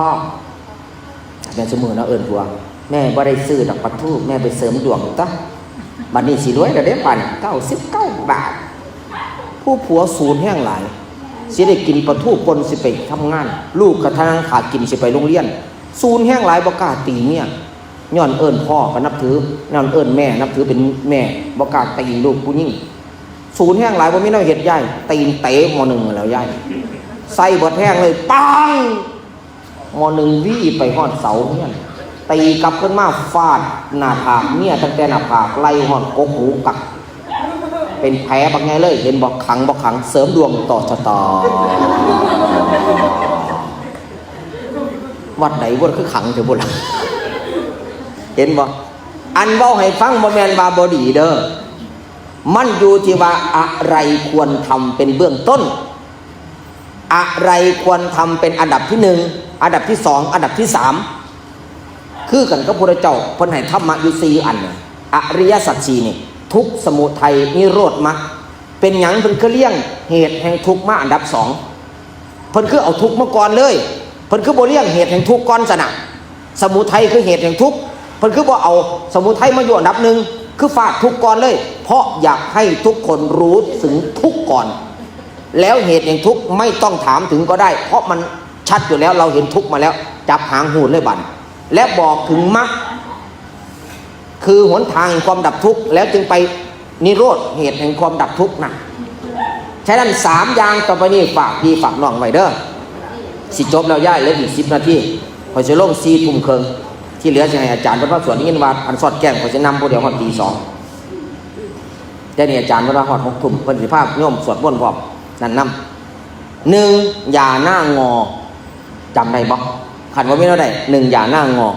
แม่ซุมื้อเนาะเอิ้นผัว แม่บ่ได้ซื้อดอกปลาทู แม่ไปเสริมดวงตั๊ว บัดนี้สิรวยแล้วเด้ บัดนี้ เก้าสิบเก้าบาท ผู้ผัวสูนแฮงหลาย สิได้กินปลาทูป่นสิไปทำงาน ลูกกะทางขากินสิไปโรงเรียน สูนแฮงหลายบ่กล้าตีเมีย ย้อนเอิ้นพ่อก็นับถือ ย้อนเอิ้นแม่นับถือเป็นแม่ บ่กล้าตีลูกผู้หญิง สูนแฮงหลายบ่มีแนวเฮ็ดยาย ตีนเตะหม้อนึ่งแล้วยาย ใส่เบิดแฮงเลย ปัง หม้อนึ่งวีไปฮอดเสาเฮือน ตีกลับขึ้นมาฟาดหน้าผากเมียตั้งแต่หน้าผากไล่ฮอดกกหูกัก เป็นแผลบักใหญ่เลย เห็นบ่ ขังบ่ขัง เสริมดวงต่อชะตา วัดใดวัดคือขังเถอะบุล่ะ เห็นบ่ อันเว้าให้ฟังบ่แม่นว่าบ่ดีเด้อ มันอยู่ที่ว่าอะไรควรทำเป็นเบื้องต้น อะไรควรทำเป็นอันดับที่หนึ่ง อันดับที่สอง อันดับที่สาม คือกันกับพระพุทธเจ้า เพิ่นให้ธรรมะอยู่สี่อันน่ะ อริยสัจสี่นี่ ทุกข์ สมุทัย นิโรธ มรรค เป็นหยังเพิ่นคือเรียงเหตุแห่งทุกข์มาอันดับสอง เพิ่นคือเอาทุกข์มาก่อนเลย เพิ่นคือบ่เรียงเหตุแห่งทุกข์ก่อนซะนะ สมุทัยคือเหตุแห่งทุกข์ เพิ่นคือบ่เอาสมุทัยมาอยู่อันดับหนึ่ง คือฟาดทุกข์ก่อนเลย เพราะอยากให้ทุกคนรู้ถึงทุกข์ก่อน แล้วเหตุแห่งทุกข์ไม่ต้องถามถึงก็ได้ เพราะมันชัดอยู่แล้ว เราเห็นทุกข์มาแล้ว จับหางหูดเลยบัด และบอกถึงมรรค คือหนทางแห่งความดับทุกข์ แล้วจึงไปนิโรธเหตุแห่งความดับทุกข์นะ ฉะนั้นสามอย่างต่อไปนี้ฝากพี่ฝากน้องไว้เด้อ สิจบแล้วยาย เหลืออีกสิบนาที ข้อยสิลงสี่ทุ่มครึ่ง ที่เหลือสิให้อาจารย์เพิ่นมาสวด ได้ยินว่าอันสอดแจ้งข้อยสินำผู้เดียวฮอดตีสอง แต่นี่อาจารย์เพิ่นว่าฮอดหกทุ่ม เพิ่นสิพาโยมสวดมนต์พร้อม นั่นนำ หนึ่ง อย่าหน้างอ จำได้บ่ คันว่ามีแนวใด หนึ่ง อย่าหน้างอ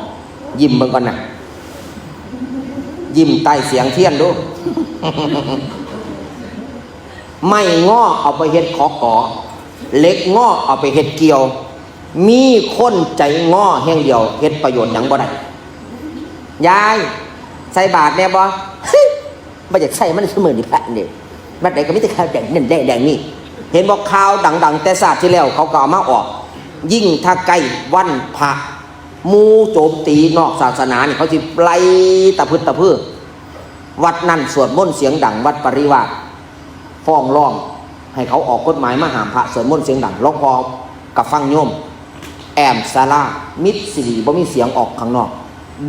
ยิ้มเบิ่งก่อนนะ ยิ้มใต้เสียงเทียนดู ไม้งอเอาไปเฮ็ดขอกอ เหล็กงอเอาไปเฮ็ดเกี่ยว มีคนใจงอแห่งเดียว เฮ็ดประโยชน์หยังบ่ได้ ยาย ใส่บาตรแน่บ่ บ่อยากใส่มันซุมื้อนี้พระนี่ วัดใดก็มีแต่ข่าวแดงนั่นแดงแดงนี่ เห็นบ่ ข่าวดังๆ แต่ชาติที่แล้วเขาก็เอามาออก ยิ่งถ้าใกล้วันพระ หมู่โจมตีนอกศาสนานี่ เขาสิไล่ตะพึดตะพือ วัดนั่นสวดมนต์เสียงดัง วัดปริวาสฟ้องร้อง ให้เขาออกกฎหมายมาห้ามพระสวดมนต์เสียงดัง หลวงพ่อก็ฟังโยม แอมศาลา มิดสิริ บ่มีเสียงออกข้างนอก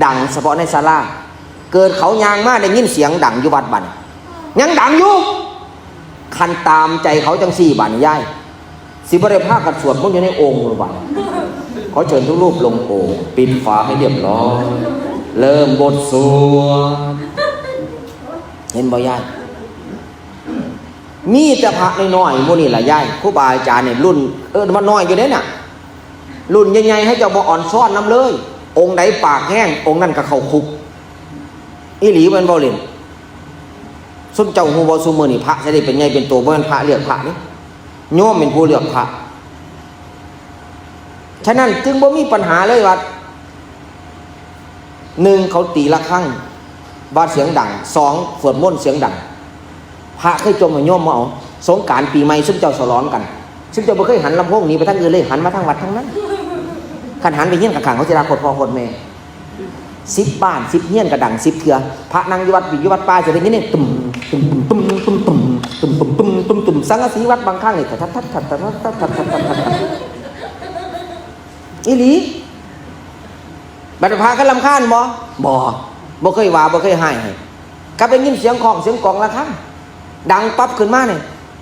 ดังเฉพาะในศาลา เกิดเขาย่างมาได้ยินเสียงดังอยู่วัดบัดนี้ ยังดังอยู่ คันตามใจเขาจังซี่บัดนี้ยาย สิบ่ได้พากันสวดมนต์อยู่ในโอ่งหรือบัดนี้ ขอเชิญทุกรูปลงโอ่ง ปิดฝาให้เรียบร้อย เริ่มบทสวด เห็นบ่ยาย มีแต่พระน้อยๆ หมู่นี่ล่ะยาย ครูบาอาจารย์นี่รุ่น เออ มันน้อยอยู่เด้น่ะ รุ่นใหญ่ๆ ให้เจ้าบ่อ่อนซ้อนนำเลย องค์ใดปากแฮง องค์นั้นก็เข้าคุก อีหลีแม่นบ่เล่น ซุมเจ้าฮู้บ่ ซุมื้อนี้พระสิได้เป็นใหญ่เป็นโต บ่แม่นพระเลือกพระนี่ โยมเป็นผู้เลือกพระ ฉะนั้นจึงบ่มีปัญหาเลยว่า หนึ่ง เขาตีระฆัง ว่าเสียงดัง สอง สวดมนต์เสียงดัง พระเคยจ่มให้โยมบ่เอา สงกรานต์ปีใหม่ซุมเจ้าฉลองกัน ซุมเจ้าบ่เคยหันลำโพงหนีไปทางอื่นเลย หันมาทางวัดทางนั้น คันหันไปเฮียนข้างๆ เขาสิด่าโคตรพ่อโคตรแม่ สิบบ้าน สิบเฮียนก็ดัง สิบเทื่อ พระนั่งอยู่วัด อยู่วัดป่า สิได้ยินนี่ ตึม ตึม ตึม ตึม ตึม ตึม ตึม ตึม ตึม ตึม ตึม สังกะสีวัดบางครั้งนี่ ทัด ทัด ทัด ทัด ทัด ทัด ทัด ทัด ทัด ทัด อีหลี บัดพระก็รำคาญบ่ บ่ บ่เคยว่า บ่เคยฮ้ายให้ ก็ได้ยินเสียงค้องเสียงกลองระฆัง ดังปั๊บขึ้นมานี่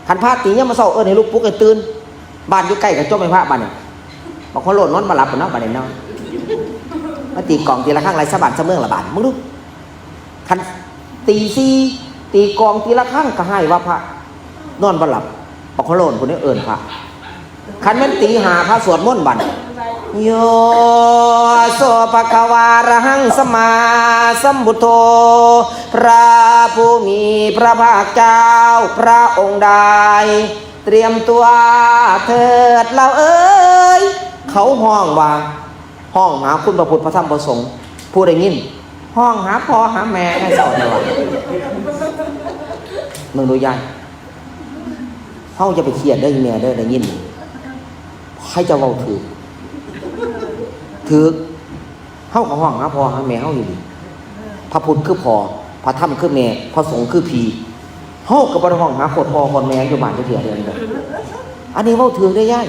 คันพระตียามมื้อเช้า เอิ้นให้ลุกปลุกให้ตื่น บ้านอยู่ใกล้กับจ้อมแม่พระบ้านนี่ บางคนโลดนอนบ่หลับเนาะ บัดนี้เนาะ มาตีกลองตีระฆังหลายสะบ้านสะเมืองละบาด มึงดู คันตีสี่ ตีกลองตีระฆังก็ฮ้ายว่าพระ นอนบ่หลับ บางคนโลดผู้นี้เอิ้นพระ คันแม่นตีห้า พระสวดมนต์บัด โย โส ภะคะวา อะระหัง สัมมาสัมพุทโธ พระผู้มีพระภาคเจ้า พระองค์ใด เตรียมตัวเถิดเราเอ๋ย เขาฮ้องว่า ฮ้องหาคุณพระพุทธพระธรรมพระสงฆ์ ผู้ได้ยิน ฮ้องหาพ่อหาแม่ให้เศร้าแต่ว่า มึงดูยาย เฮาอย่าไปเครียดเด้ออีแม่เด้อ ได้ยิน ใครจะเว้าถืก ถืก เฮาก็ฮ้องหาพ่อหาแม่เฮาอยู่ดี พระพุทธคือพ่อ พระธรรมคือแม่ พระสงฆ์คือพี่ เฮาก็บ่ได้ฮ้องหาโคตรพ่อโคตรแม่อยู่บ้านจักเทื่อเด้อ อันนี้เว้าถืกเด้อยาย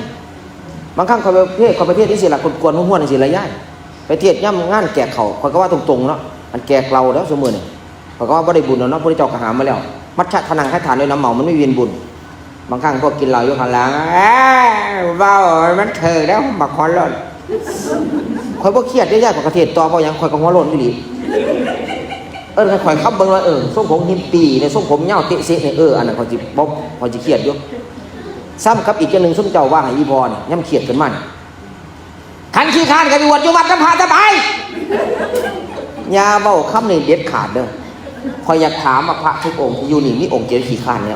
บางครั้งข้อยไปเทศน์ ข้อยไปเทศน์จั่งซี้ล่ะ กวนๆ ม่วนๆ จั่งซี้ล่ะยาย ไปเทศน์ยามงานแจกข้าว ข้อยก็ว่าตรงๆ เนาะ อันแจกเหล้าแล้วซุมื้อนี้ ข้อยก็ว่าบ่ได้บุญแล้วเนาะ พระพุทธเจ้าก็ห้ามมาแล้ว มัชฌะทานัง ให้ทานด้วยน้ำเมา มันไม่เวียนบุญ บางครั้งพวกกินเหล้าอยู่ข้างหลัง เอ้ย เว้ามันถืกแล้ว บักหัวโล้น ข้อยบ่เครียดเด้ยาย ข้อยก็เทศน์ต่อ เว้าหยังข้อยก็หัวโล้นอีหลี เอิ้นข้อยขับเบิ่งว่า เออ ทรงผมฮิปปี้เนี่ย ทรงผมยาวเตะเสะเนี่ย เออ อันนั้นข้อยสิบ่ ข้อยสิเครียดอยู่ ซ้ำกับอีกอย่างหนึ่ง ซุมเจ้าว่าให้อีพ่อนี่ ยามเครียดขึ้นมานี่ คันขี้คร้านก็ไปบวชอยู่วัดนำพระซะไป อย่าเว้าคำนี้เด็ดขาดเด้อ ข้อยอยากถามว่าพระทุกองค์ที่อยู่นี่ มีองค์เดียวขี้คร้านแน่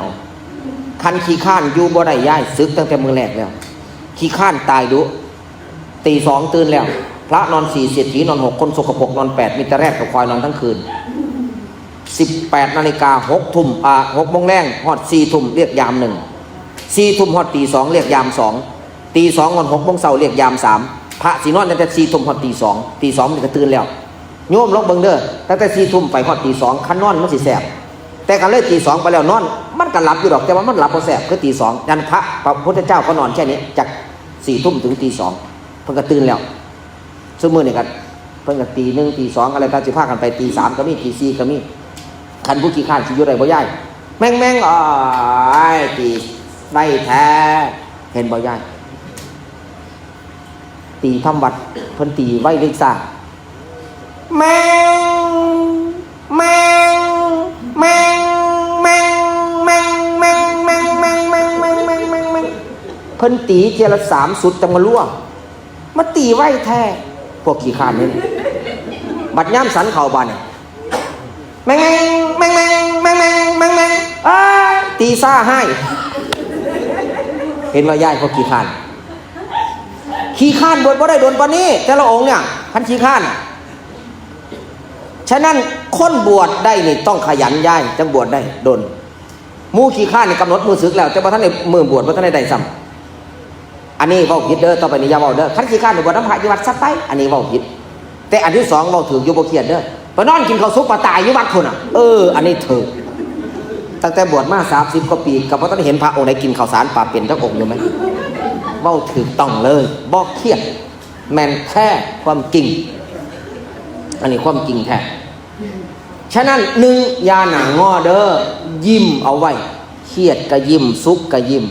คันขี้คร้านอยู่บ่ได้ยาย สึกตั้งแต่มื้อแรกแล้ว ขี้คร้านตายดุ ตีสองตื่นแล้ว พระนอนสี่ เศรษฐีนอนหก คนสกปรกนอนแปด มีแต่แรดกับควายนอนทั้งคืน สิบแปดนาฬิกา หกทุ่ม อ่า หกโมงแลง ฮอดสี่ทุ่ม เรียกยามหนึ่ง สี่ทุ่มฮอดตีสอง เรียกยามสอง ตีสองฮอดหกโมงเช้า เรียกยามสาม พระสินอนตั้งแต่สี่ทุ่มฮอดตีสอง ตีสองนี่ก็ตื่นแล้ว โยมลองเบิ่งเด้อ ตั้งแต่สี่ทุ่มไปฮอดตีสอง คันนอนมันสิแซ่บ แต่คันเลยตีสองไปแล้วนอน มันก็หลับอยู่ดอก แต่ว่ามันหลับบ่แซ่บ คือตีสอง นั่นพระ พระพุทธเจ้าก็นอนแค่นี้ จากสี่ทุ่มถึงตีสอง เพิ่นก็ตื่นแล้ว ซุมื้อนี่ก็เพิ่นก็ตีหนึ่ง ตีสอง อะไรก็สิพากันไป ตีสามก็มี ตีสี่ก็มี คันผู้ขี้คร้านสิอยู่ได้บ่ยาย แม่งๆ อ้าย ตีไวแท้ เห็นบ่ยาย ตีทำวัด เพิ่นตีไวหรือซ่า แม่ง แม่ง แม่ง เพิ่นตีเทื่อละสามสุดจั่งมาลัว มาตีไวแท้ พวกขี้คร้านนี่ บัดยามสันเข้าบาดนี่ แม่งแม่ง แม่งแม่ง แม่งแม่ง แม่งแม่ง เอ้ย ตีซ่าฮ้าย เห็นว่ายายพวกขี้คร้าน ขี้คร้านบวชบ่ได้โดนปานนี้ แต่ละองค์เนี่ย คันขี้คร้าน ฉะนั้นคนบวชได้นี่ต้องขยันยาย จั่งบวชได้โดน หมู่ขี้คร้านนี่กำหนดมื้อสึกแล้ว แต่บ่ทันได้มื้อบวช บ่ทันได้ได้ซ้ำ อันนี้เว้าผิดเด้อ ต่อไปนี้อย่าเว้าเด้อ คันขี้คร้านนี่บวชนำพระอยู่วัดซะไป อันนี้เว้าผิด แต่อันที่สองเว้าถืกอยู่ บ่เครียดเด้อ ไปนอนกินข้าวสุกปลาตายอยู่วัดพุ้นน่ะ เออ อันนี้ถืก ตั้งแต่บวชมาสามสิบกว่าปี ก็บ่ทันเห็นพระองค์ใดกินข้าวสารปลาเป็นจักองค์อยู่ไหม เว้าถืกต้องเลย บ่เครียด แม่นแท้ความจริง อันนี้ความจริงแท้ ฉะนั้น หนึ่ง อย่าหน้างอเด้อ ยิ้มเอาไว้ เครียดก็ยิ้ม สุขก็ยิ้ม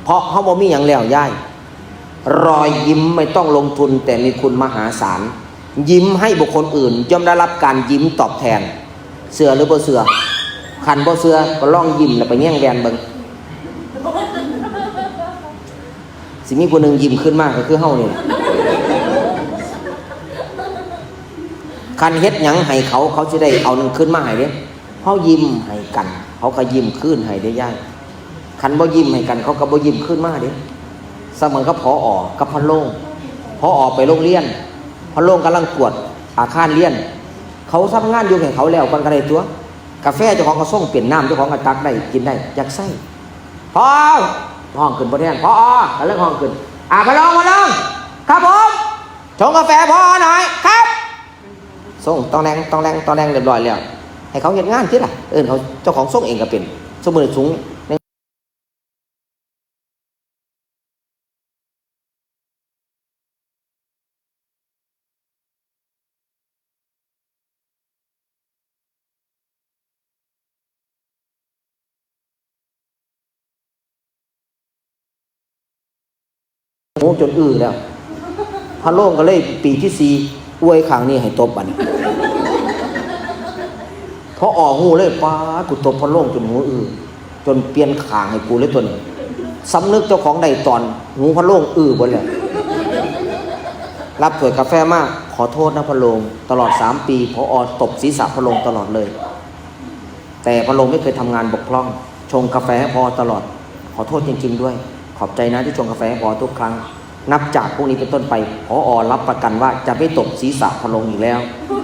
เพราะเฮาบ่มีหยังแล้วยาย รอยยิ้มไม่ต้องลงทุนแต่มีคุณมหาศาล ยิ้มให้บุคคลอื่นย่อมได้รับการยิ้มตอบแทน เชื่อหรือบ่เชื่อ คันบ่เชื่อก็ลองยิ้มแล้วไปแยงแว่นเบิ่ง สิมีผู้หนึ่งยิ้มคืนมาก็คือเฮานี่แหละ คันเฮ็ดหยังให้เขา เขาสิได้เอานั่นคืนมาให้เด้ เฮายิ้มให้กัน เขาก็ยิ้มคืนให้เด้ยาย คันบ่ยิ้มให้กัน เขาก็บ่ยิ้มคืนมาเด้ เสมือนกับ ผอ กับพะโล้ง ผอ ไปโรงเรียน พะโล้งกำลังกวาดอาคารเรียน เขาทำงานอยู่ให้เขาแล้วก่อนก็ได้ตั๊ว กาแฟเจ้าของก็ชงเป็น น้ำเจ้าของก็ตักได้กินได้ อยากใส่ ผอ ฮ้องขึ้นบ่แทน ผอ ก็เลยฮ้องขึ้น อ่า พะโล้ง พะโล้ง ครับผม ชงกาแฟพ่อหน่อยครับ ส่งตองแดงตองแดงตองแดงเรียบร้อยแล้ว ให้เขาเฮ็ดงานติล่ะ เอิ้นเขาเจ้าของส่งเองก็เป็น ซุมื้อนี้สูง หูจนอื้อแล้ว พระโล่งก็เลยปีที่สี่ อวยข้างนี้ให้ตบบัดนี้ พอออกหูเลย ป๊าด กูตบพระโล่งจนหูอื้อ จนเปลี่ยนข้างให้กูเลยตัวนี้ สำนึกเจ้าของได้ตอน หูพระโล่งอื้อเบิดแล้ว รับถ้วยกาแฟมา ขอโทษนะพระโล่ง ตลอดสามปี ผอ.ตบศีรษะพระโล่งตลอดเลย แต่พระโล่งไม่เคยทำงานบกพร่อง ชงกาแฟให้ผอ.ตลอด ขอโทษจริงๆด้วย ขอบใจนะที่ชงกาแฟให้ผอ.ทุกครั้ง นับจากพรุ่งนี้เป็นต้นไป ผอ.รับประกันว่าจะไม่ตบศีรษะพระโล่งอีกแล้ว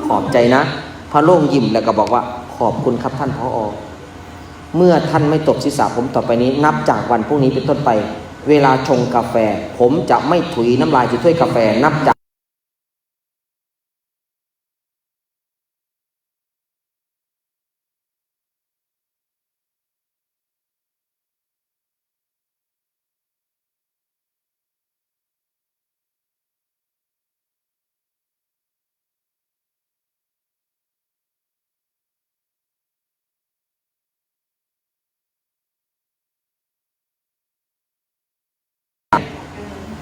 ขอบใจนะ พระโล่งยิ้มแล้วก็บอกว่า ขอบคุณครับท่านผอ.เมื่อท่านไม่ตบศีรษะผมต่อไปนี้ นับจากวันพรุ่งนี้เป็นต้นไป เวลาชงกาแฟ ผมจะไม่ถุยน้ำลายใส่ถ้วยกาแฟ นับจาก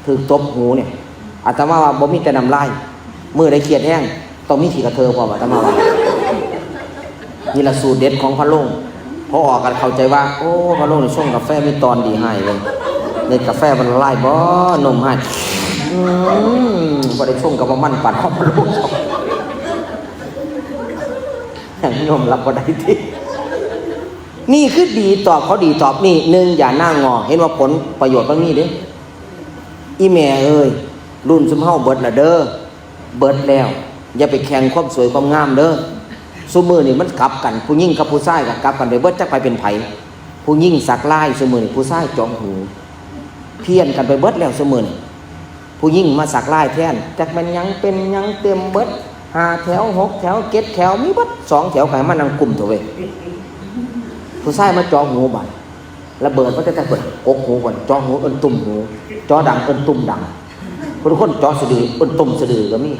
ถืกตบหูเนี่ย อาตมาว่าบ่มีแต่น้ำลาย มื้อใดเครียดแฮง ต้องมีขี้กระเทอพร้อม อาตมาว่า นี่ละสูตรเด็ดของพระโล่ง ผอ.ก็เข้าใจว่า โอ้ พระโล่งนี่ชงกาแฟมีตอนดีให้เลย ในกาแฟมันละลายบ่ นมให้ อืม บ่ได้ชงกับบ่มันปานของพระโล่ง ยังยอมรับบ่ได้ติ นี่คือดีตอบเขาดีตอบ นี่ หนึ่ง อย่าหน้างอ เห็นว่าผลประโยชน์มันมีเด้ อีแม่เอ้ย รุ่นซุมเฮาเบิดละเด้อ เบิดแล้ว อย่าไปแข่งความสวยความงามเด้อ ซุมื้อนี่มันกลับกัน ผู้หญิงกับผู้ชายก็กลับกันไปเบิด จักไผเป็นไผ ผู้หญิงสักลายซุมื้อนี่ ผู้ชายเจาะหู เพี้ยนกันไปเบิดแล้วซุมื้อนี่ ผู้หญิงมาสักลายแทน จักแม่นหยังเป็นหยังเต็มเบิด ห้าแถว หกแถว เจ็ดแถว มีเบิด สองแถวก็ให้มานั่งกลุ้มเถาะเว้ย ผู้ชายมาเจาะหูบัด ระเบิดมาแต่แต่เบิด กกหูก่อน เจาะหูเอิ้นตุ่มหู เจาะดังเอิ้นตุ่มดัง ผู้คนเจาะสะดือเอิ้นตุ่มสะดือก็มี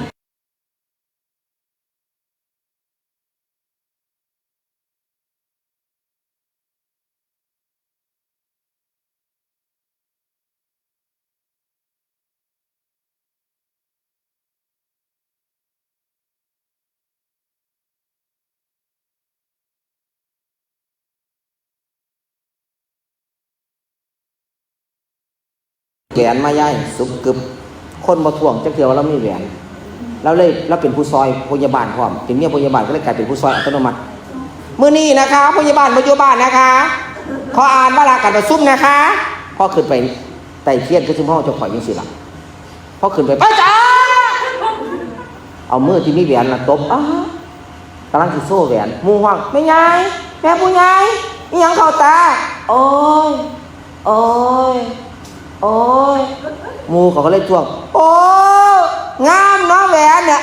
แหวนมายาย สุบกึบ คนบ่ท้วงจักเทื่อว่าเรามีแหวน เราเลย เราเป็นผู้ซอยพยาบาลพร้อม เป็นเมียพยาบาลก็เลยกลายเป็นผู้ซอยอัตโนมัติ มื้อนี้นะคะ พยาบาลบ่อยู่บ้านนะคะ ขออ่านวาระการประชุมนะคะ พอขึ้นไปไต่เทียนคือซุมเฮาเจ้าข่อยจังซี่ล่ะ พอขึ้นไป ไปจ้า เอามือที่มีแหวนน่ะตบ อ้า กำลังสิโซ่แหวน หมู่ฮ้อง แม่ใหญ่ แม่ผู้ใหญ่ อิหยังเข้าตา โอ้ย โอ้ย โอ้ย หมู่เขาก็เลยท้วง โอ้ งามเนาะแหวนเนี่ย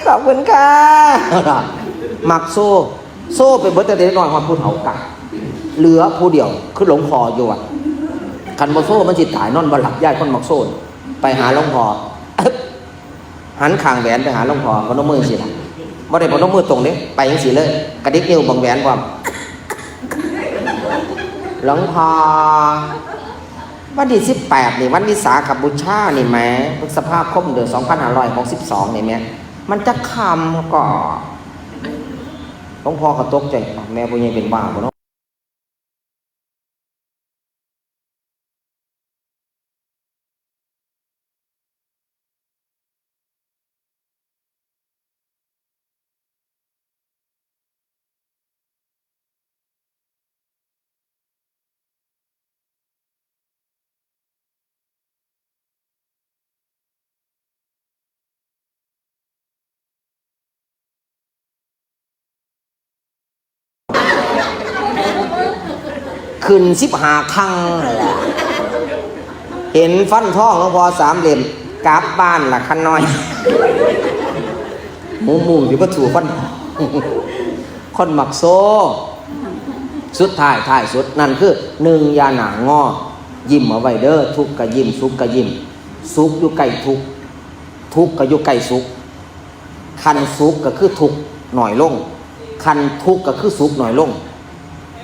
ขอบคุณค่ะ มักโซ่ โซ่ไปเบิดตั้งแต่น้อยฮอดผู้เฒ่ากะ เหลือผู้เดียว คือหลวงพ่ออยู่วัด คันบ่โซ่มันสิตาย นอนบ่หลับ ย้ายคนมักโซ่ ไปหาหลวงพ่อ หันข้างแหวนไปหาหลวงพ่อ พนมมือสิล่ะ บ่ได้พนมมือตรงเด้ ไปจังซี่เลย กระดิกนิ้วบังแหวนพร้อม หลวงพ่อ วันที่สิบแปดนี่ วันวิสาขบูชานี่แหม พฤษภาคมเดือนสองพันห้าร้อยหกสิบสองนี่แหม มันจะค่ำก็ หลวงพ่อก็ตกใจ แม่ผู้ใหญ่เป็นบ้าบ่เนาะขึ้นสิบห้าครั้งนั่นแหละ เห็นฟันทองหลวงพ่อสามเหลี่ยม กลับบ้านล่ะข้าน้อย หมูหมูสิบ่สู่คน คนมักโซ่ สุดท้ายท้ายสุดนั่นคือ หนึ่ง อย่าหน้างอ ยิ้มเอาไว้เด้อ ทุกข์ก็ยิ้ม สุขก็ยิ้ม สุขอยู่ใกล้ทุกข์ ทุกข์ก็อยู่ใกล้สุข คันสุขก็คือทุกข์น้อยลง คันทุกข์ก็คือสุขน้อยลง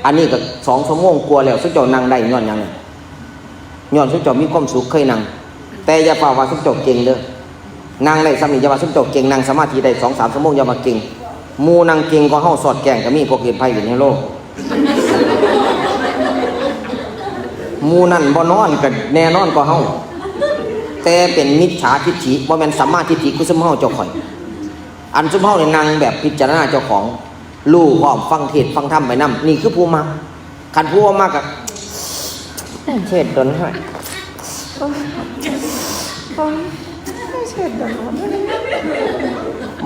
อันนี้ก็สองชั่วโมงกว่าแล้ว ซุมเจ้านั่งได้ย้อนหยังนี่ ย้อนซุมเจ้ามีความสุขเคยนั่ง แต่อย่าฝ่าว่าซุมเจ้าเก่งเด้อ นั่งได้ส่ำนี้อย่าว่าซุมเจ้าเก่ง นั่งสมาธิได้สองสามชั่วโมงอย่าว่าเก่ง หมู่นั่งเก่งกว่าเฮาสอดแกล้งก็มี พวกเล่นไพ่เล่นไฮโล หมู่นั่นบ่นอนก็แน่นอนกว่าเฮา แต่เป็นมิจฉาทิฏฐิ บ่แม่นสัมมาทิฏฐิคือซุมเฮาเจ้าข้อย อันซุมเฮานี่นั่งแบบพิจารณาเจ้าของ รู้พร้อมฟังเทศน์ฟังธรรมไปนำ นี่คือผู้มัก คันผู้บ่มักก็ เทศน์โดนหอย เทศน์โดนหอย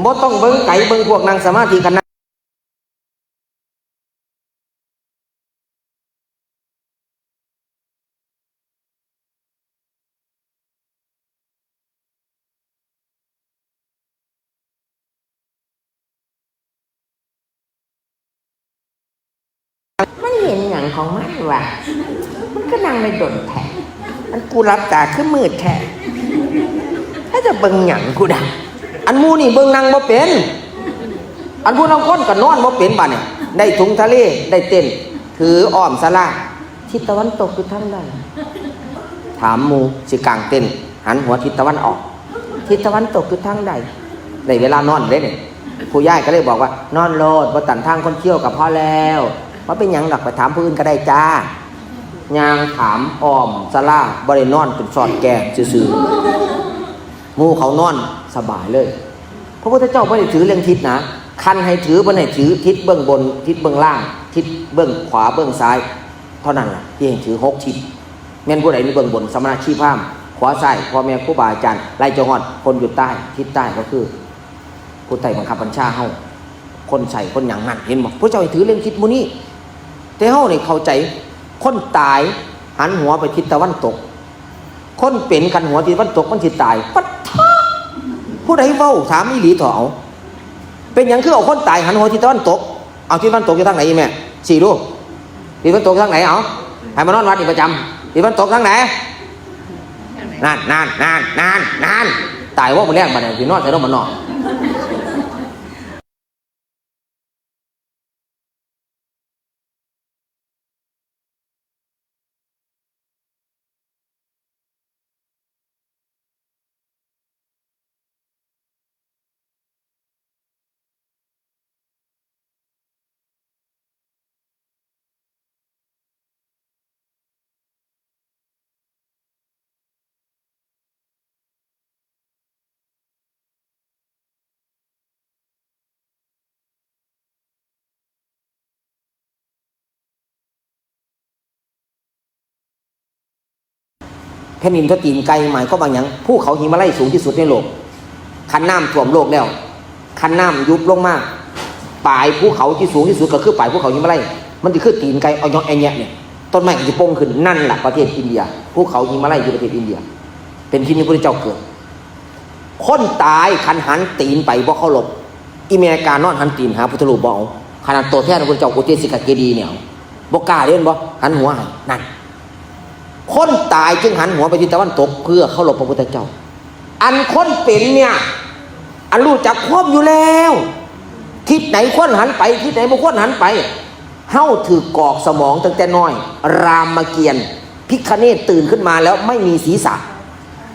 บ่ต้องเบิ่งไกล เบิ่งพวกนั่งสมาธิกันนะ มันเห็นหยังของมันวะ มันก็นั่งได้โดนแท้ อันกูหลับตาคือมืดแท้ ถ้าจะเบิ่งหยังกูดัง อันหมู่นี่เบิ่งนั่งบ่เป็น อันผู้ลางคนก็นอนบ่เป็นบัดนี้ ได้ถุงทะเล ได้เต็นท์ ถืออ้อมศาลา ทิศตะวันตกอยู่ทางใด ถามหมู่ สิกางเต็นท์ หันหัวทิศตะวันออก ทิศตะวันตกอยู่ทางใด ได้เวลานอนเด้นี่ ผู้ยายก็เลยบอกว่า นอนโลด บ่ตันทางคนเที่ยวก็พอแล้ว บ่เป็นหยังดอก ไปถามผู้อื่นก็ได้จ้า ย่างถามอ้อมศาลา บ่ได้นอนเป็นสอดแกงซื่อๆ หมู่เขานอนสบายเลย พระพุทธเจ้าบ่ได้ถือเรื่องทิศนะ คันให้ถือ เพิ่นให้ถือทิศเบื้องบน ทิศเบื้องล่าง ทิศเบื้องขวา เบื้องซ้าย เท่านั้นล่ะ ที่ให้ถือหกทิศ แม่นผู้ใดในเบื้องบน สมณะชีพราหมณ์ ขวาซ้าย พ่อแม่ครูบาอาจารย์ ไล่จนฮอดคนอยู่ใต้ ทิศใต้ก็คือ ผู้ใต้บังคับบัญชาเฮา คนใช้คนหยังนั่น เห็นบ่ พระเจ้าให้ถือเรื่องทิศหมู่นี้ แต่เฮานี่เข้าใจ คนตายหันหัวไปทิศตะวันตก คนเป็นคันหัวทิศตะวันตกมันสิตาย ปัดทา ผู้ใดเว้า ถามอีหลีเถาะ เอา เป็นหยังคือเอาคนตายหันหัวทิศตะวันตก เอา ทิศตะวันตกอยู่ทางไหนอีแม่ ชี้ดู ทิศตะวันตกทางไหน เอา ให้มานอนวัดนี่ประจำ ทิศตะวันตกทางไหน นั่น นั่น นั่น นั่น นั่น ตายว่ามื้อแลงบัดนี้ สินอนใส่ร่มมันนอก แผ่นดินตัวตีนไก่หมายความว่าหยัง ภูเขาหิมาลัยสูงที่สุดในโลก คันน้ำท่วมโลกแล้ว คันน้ำยุบลงมา ปลายภูเขาที่สูงที่สุดก็คือปลายภูเขาหิมาลัย มันสิคือตีนไก่เอาเหยาะแอะแยะเนี่ย ต้นไม้ก็สิป่งขึ้น นั่นล่ะประเทศอินเดีย ภูเขาหิมาลัยอยู่ประเทศอินเดีย เป็นที่นี่พระพุทธเจ้าเกิด คนตายคันหันตีนไปบ่เคารพ อีแม่กล้านอนหันตีนหาพุทธรูปบ่เอา ขนาดตัวแทนพระพุทธเจ้าอุเทสิกเกดีย์เนี่ย บ่กล้าเด้ บ่หันหัวให้ นั่น คนตายจึงหันหัวไปทิศตะวันตกเพื่อเคารพพระพุทธเจ้า อันคนเป็นเนี่ย อันรู้จักความอยู่แล้ว ทิศไหนควรหันไป ทิศไหนบ่ควรหันไป เฮาถืกกรอกสมองตั้งแต่น้อย รามเกียรติ์ พิฆเนศตื่นขึ้นมาแล้วไม่มีศีรษะ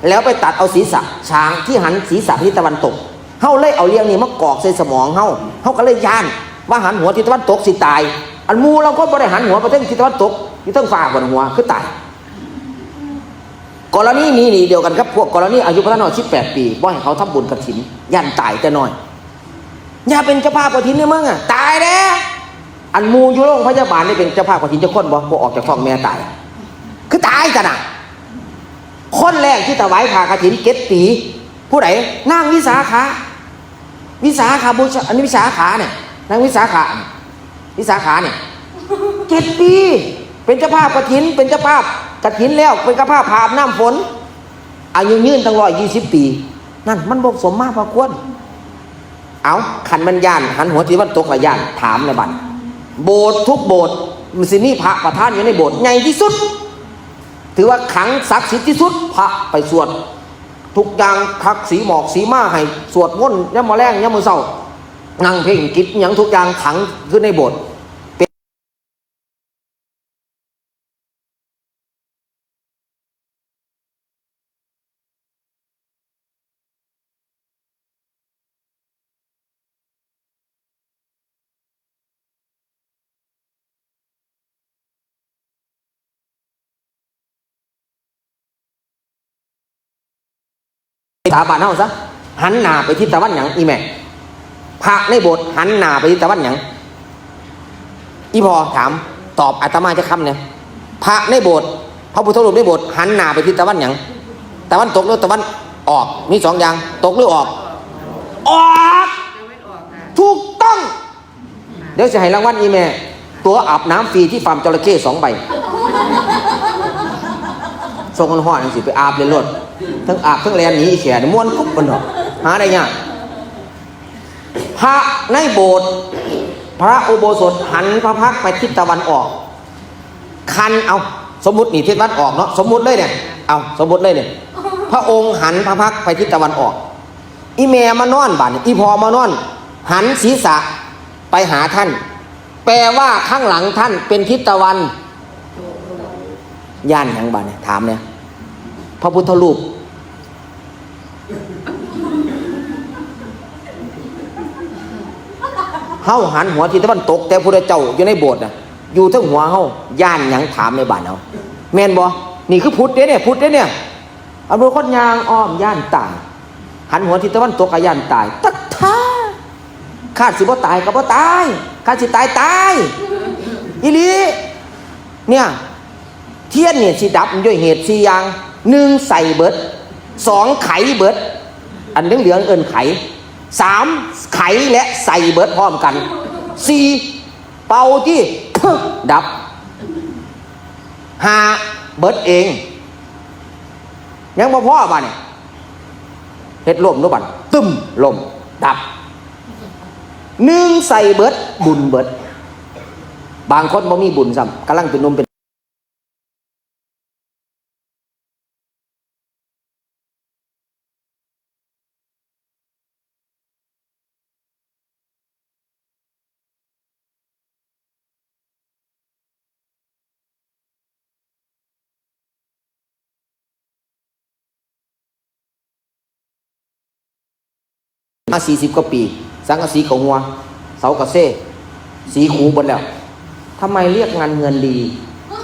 แล้วไปตัดเอาศีรษะช้างที่หันศีรษะทิศตะวันตก เฮาเลยเอาเรื่องนี้มากรอกใส่สมองเฮา เฮาก็เลยย้านว่าหันหัวทิศตะวันตกสิตาย อันหมู่ลางคนบ่ได้หันหัวไปทางทิศตะวันตก อยู่ทางฟ้าบนหัวคือตาย กรณีนี้นี่เดียวกันครับ พวกกรณีอายุบ่ทันฮอดสิบแปดปี บ่ให้เขาทำบุญกฐิน ย้านตายแต่น้อย อย่าเป็นเจ้าภาพกฐินในเมืองอะ ตายแล้ว อันหมู่อยู่โรงพยาบาลนี่เป็นเจ้าภาพกฐินจักคนบ่ บ่ออกจากท้องแม่ตาย คือตายกันน่ะ คนแรกที่ถวายผ้ากฐินเจ็ดปี ผู้ใด นางวิสาขา วิสาขาบูชา อันนี้วิสาขาเนี่ย นางวิสาขา วิสาขาเนี่ย เจ็ดปี เป็นเจ้าภาพกฐิน เป็นเจ้าภาพกฐินแล้ว เป็นเจ้าภาพพาอาบน้ำฝน อายุยืนตั้งร้อยยี่สิบปี นั่นมันบ่สมมาพระควร เอา คันมันย้าน หันหัวทิศตะวันตกละย้าน ถามในบัด โบสถ์ทุกโบสถ์มันสิมีพระประธานอยู่ในโบสถ์ใหญ่ที่สุด ถือว่าขลังศักดิ์สิทธิ์ที่สุด พระไปสวด ทุกอย่างคักสีหมอกสีมาให้ สวดมนต์ยามมื้อแลงยามมื้อเช้า นั่งเพ่งจิตหยังทุกอย่างขังอยู่ในโบสถ์ สาบานเฮาซะ หันหน้าไปทิศตะวันหยัง อีแม่ พระในโบสถ์หันหน้าไปทิศตะวันหยัง อีพ่อถาม ตอบอาตมาจะคำเนี่ย พระในโบสถ์ พระพุทธรูปในโบสถ์หันหน้าไปทิศตะวันหยัง ตะวันตกหรือตะวันออก มีสองอย่าง ตกหรือออก ออก ถูกต้อง เดี๋ยวจะให้รางวัลอีแม่ ตั๋วอาบน้ำฟรีที่ฟาร์มจระเข้สองใบ ส่งคนหอดสิไปอาบเลยโลด ทั้งอาบทั้งแลนหนีอีแขนม่วนกุ๊บมันเถาะ หาได้ยาก พระในโบสถ์ พระอุโบสถหันพระพักตร์ไปทิศตะวันออก คัน เอา สมมุตินี่ทิศตะวันออกเนาะ สมมุติเลยเนี่ย เอา สมมุติเลยเนี่ย พระองค์หันพระพักตร์ไปทิศตะวันออก อีแม่มานอนบัดนี้ อีพ่อมานอน หันศีรษะไปหาท่าน แปลว่าข้างหลังท่านเป็นทิศตะวัน ย้านหยังบัดนี้ ถามเนี่ย พระพุทธรูป เฮาหันหัวทิศตะวันตก แต่พุทธเจ้าอยู่ในโบสถ์น่ะ อยู่เทิงหัวเฮา ย้านหยัง ถามในบัดเอา แม่นบ่ นี่คือพุทธเด้เนี่ย พุทธเด้เนี่ย เอาเป็นคนย่างอ้อมย้านตาย หันหัวทิศตะวันตกก็ย้านตาย ตั๊ดท้า คาดสิบ่ตายก็บ่ตาย คาดสิตายตาย อีหลี เนี่ย เทียนเนี่ยสิดับด้วยเหตุสี่อย่าง หนึ่ง ใส่เบิด สอง ไขเบิด อันเหลืองๆเอิ้นไข สาม ไขและใส่เบิดพร้อมกัน สี่ เป่าที่ ดับ ห้า เบิดเอง ยังบ่พอบัดนี้ เฮ็ดล่มดูบัด ตึ้ม ล่ม ดับ หนึ่ง ใส่เบิด บุญเบิด บางคนบ่มีบุญซ้ำ กำลังเป็นหนุ่มเป็น มาสี่สิบกว่าปี สังกะสีก็หัว เสาก็เซ สีขูเบิดแล้ว ทำไมเรียกงานเฮือนดี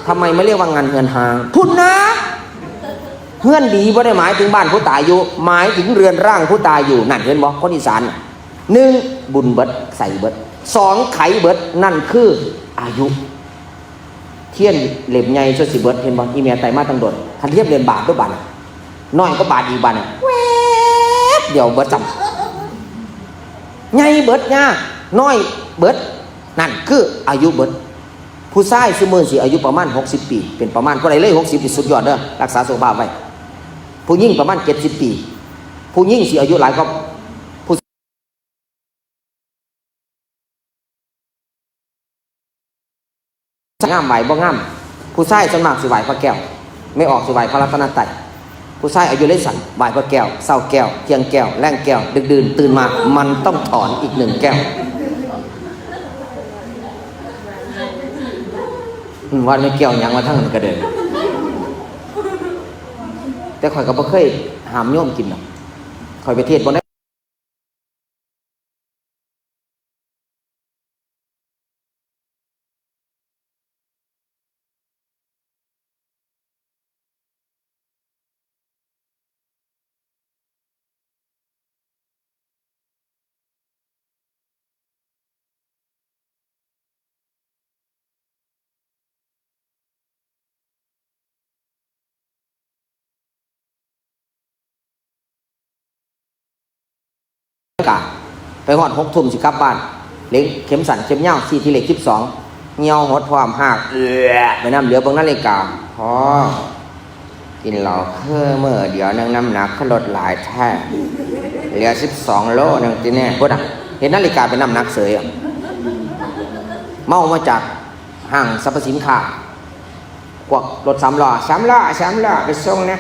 ทำไมไม่เรียกว่างานเฮือนฮาง พุ้นนะ เฮือนดีบ่ได้หมายถึงบ้านผู้ตายอยู่ หมายถึงเรือนร่างผู้ตายอยู่ นั่นเห็นบ่ คนอีสานน่ะ หนึ่ง บุญเบิด ใส่เบิด สอง ไขเบิด นั่นคืออายุ เทียนเล่มใหญ่ส่วนสิเบิด เห็นบ่ อีแม่ไต่มาตั้งโดน คันเทียบเล่มบาทด้วยบาทน่ะ น้อยก็บาทอีกบาทน่ะ แวบเดียวเบิดซ้ำ ใหญ่เบิดยา น้อยเบิด นั่นคืออายุเบิด ผู้ชายซุมื้อสิอายุประมาณหกสิบปี เป็นประมาณ ผู้ใดเลยหกสิบนี่สุดยอดเด้อ รักษาสุขภาพไว้ ผู้หญิงประมาณเจ็ดสิบปี ผู้หญิงสิอายุหลายกว่าผู้ งามไหวบ่งาม ผู้ชายส่วนมากสิไหวพระแก้ว ไม่ออกสิไหวพระรัตนตรัย ผู้ชายอายุเลยสั้น ไหวพระแก้ว เช้าแก้ว เที่ยงแก้ว แลงแก้ว ดึกดื่นตื่นมา มันต้องถอนอีกหนึ่งแก้ว อืม ว่าไม่แก้วหยังมาทั้งนั้นก็เดิน แต่ข่อยก็บ่เคยห้ามโยมกินดอก ข่อยไปเทศน์บ่ได้ กะ ไปฮอดหกทุ่มสิกลับบ้าน เล็งเข็มสั้นเข็มยาว ซี้ที่เลขสิบสอง เหี่ยวหดพร้อมหาก เอื้อ ไปนำ เหลียวเบิ่งนาฬิกา พอ กินเหล้าคือมื้อเดียวหนึ่งน้ำหนักคือลดหลายแท้ เหลือสิบสองโลหนึ่งติแน่ พุ้นน่ะ เห็นนาฬิกาเป็นน้ำหนักเสยอะ เมามาจากห้างสรรพสินค้า พวกรถสามล้อ สามล้อ สามล้อ ไปส่งแหน่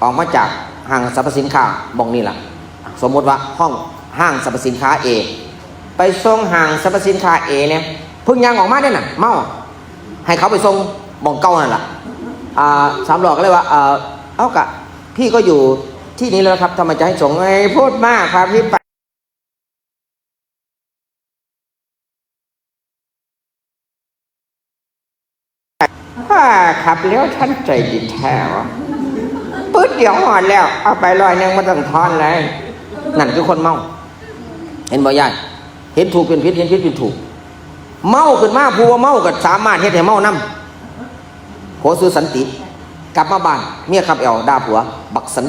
ออกมาจากห้างสรรพสินค้าหม่องนี่ล่ะ สมมุติว่าห้อง ห้างสรรพสินค้า A ไปส่งห้างสรรพสินค้า A เนี่ย เพิ่งย่างออกมาเนี่ยน่ะ เมา ให้เขาไปส่งหม่องเก่านั่นล่ะ อ่า สามล้อก็เลยว่า เอ่อ เอากะ พี่ก็อยู่ที่นี่แล้วครับ ทำไมจะให้ส่ง ไอ้พูดมาก พาพี่ไป ถ้าขับเร็วทันใจดีแท้วะ ปึ๊ดเดียวฮอดแล้ว เอาไปร้อยหนึ่ง บ่ต้องทอนเลย นั่นคือคนเมา เห็นบ่ยาย เห็นถูกเป็นผิด เห็นผิดเป็นถูก เมาขึ้นมา ผู้บ่เมาก็สามารถเฮ็ดให้เมานำ ผัวชื่อสันติ กลับมาบ้าน เมียขับแอวด่าผัว บักสัน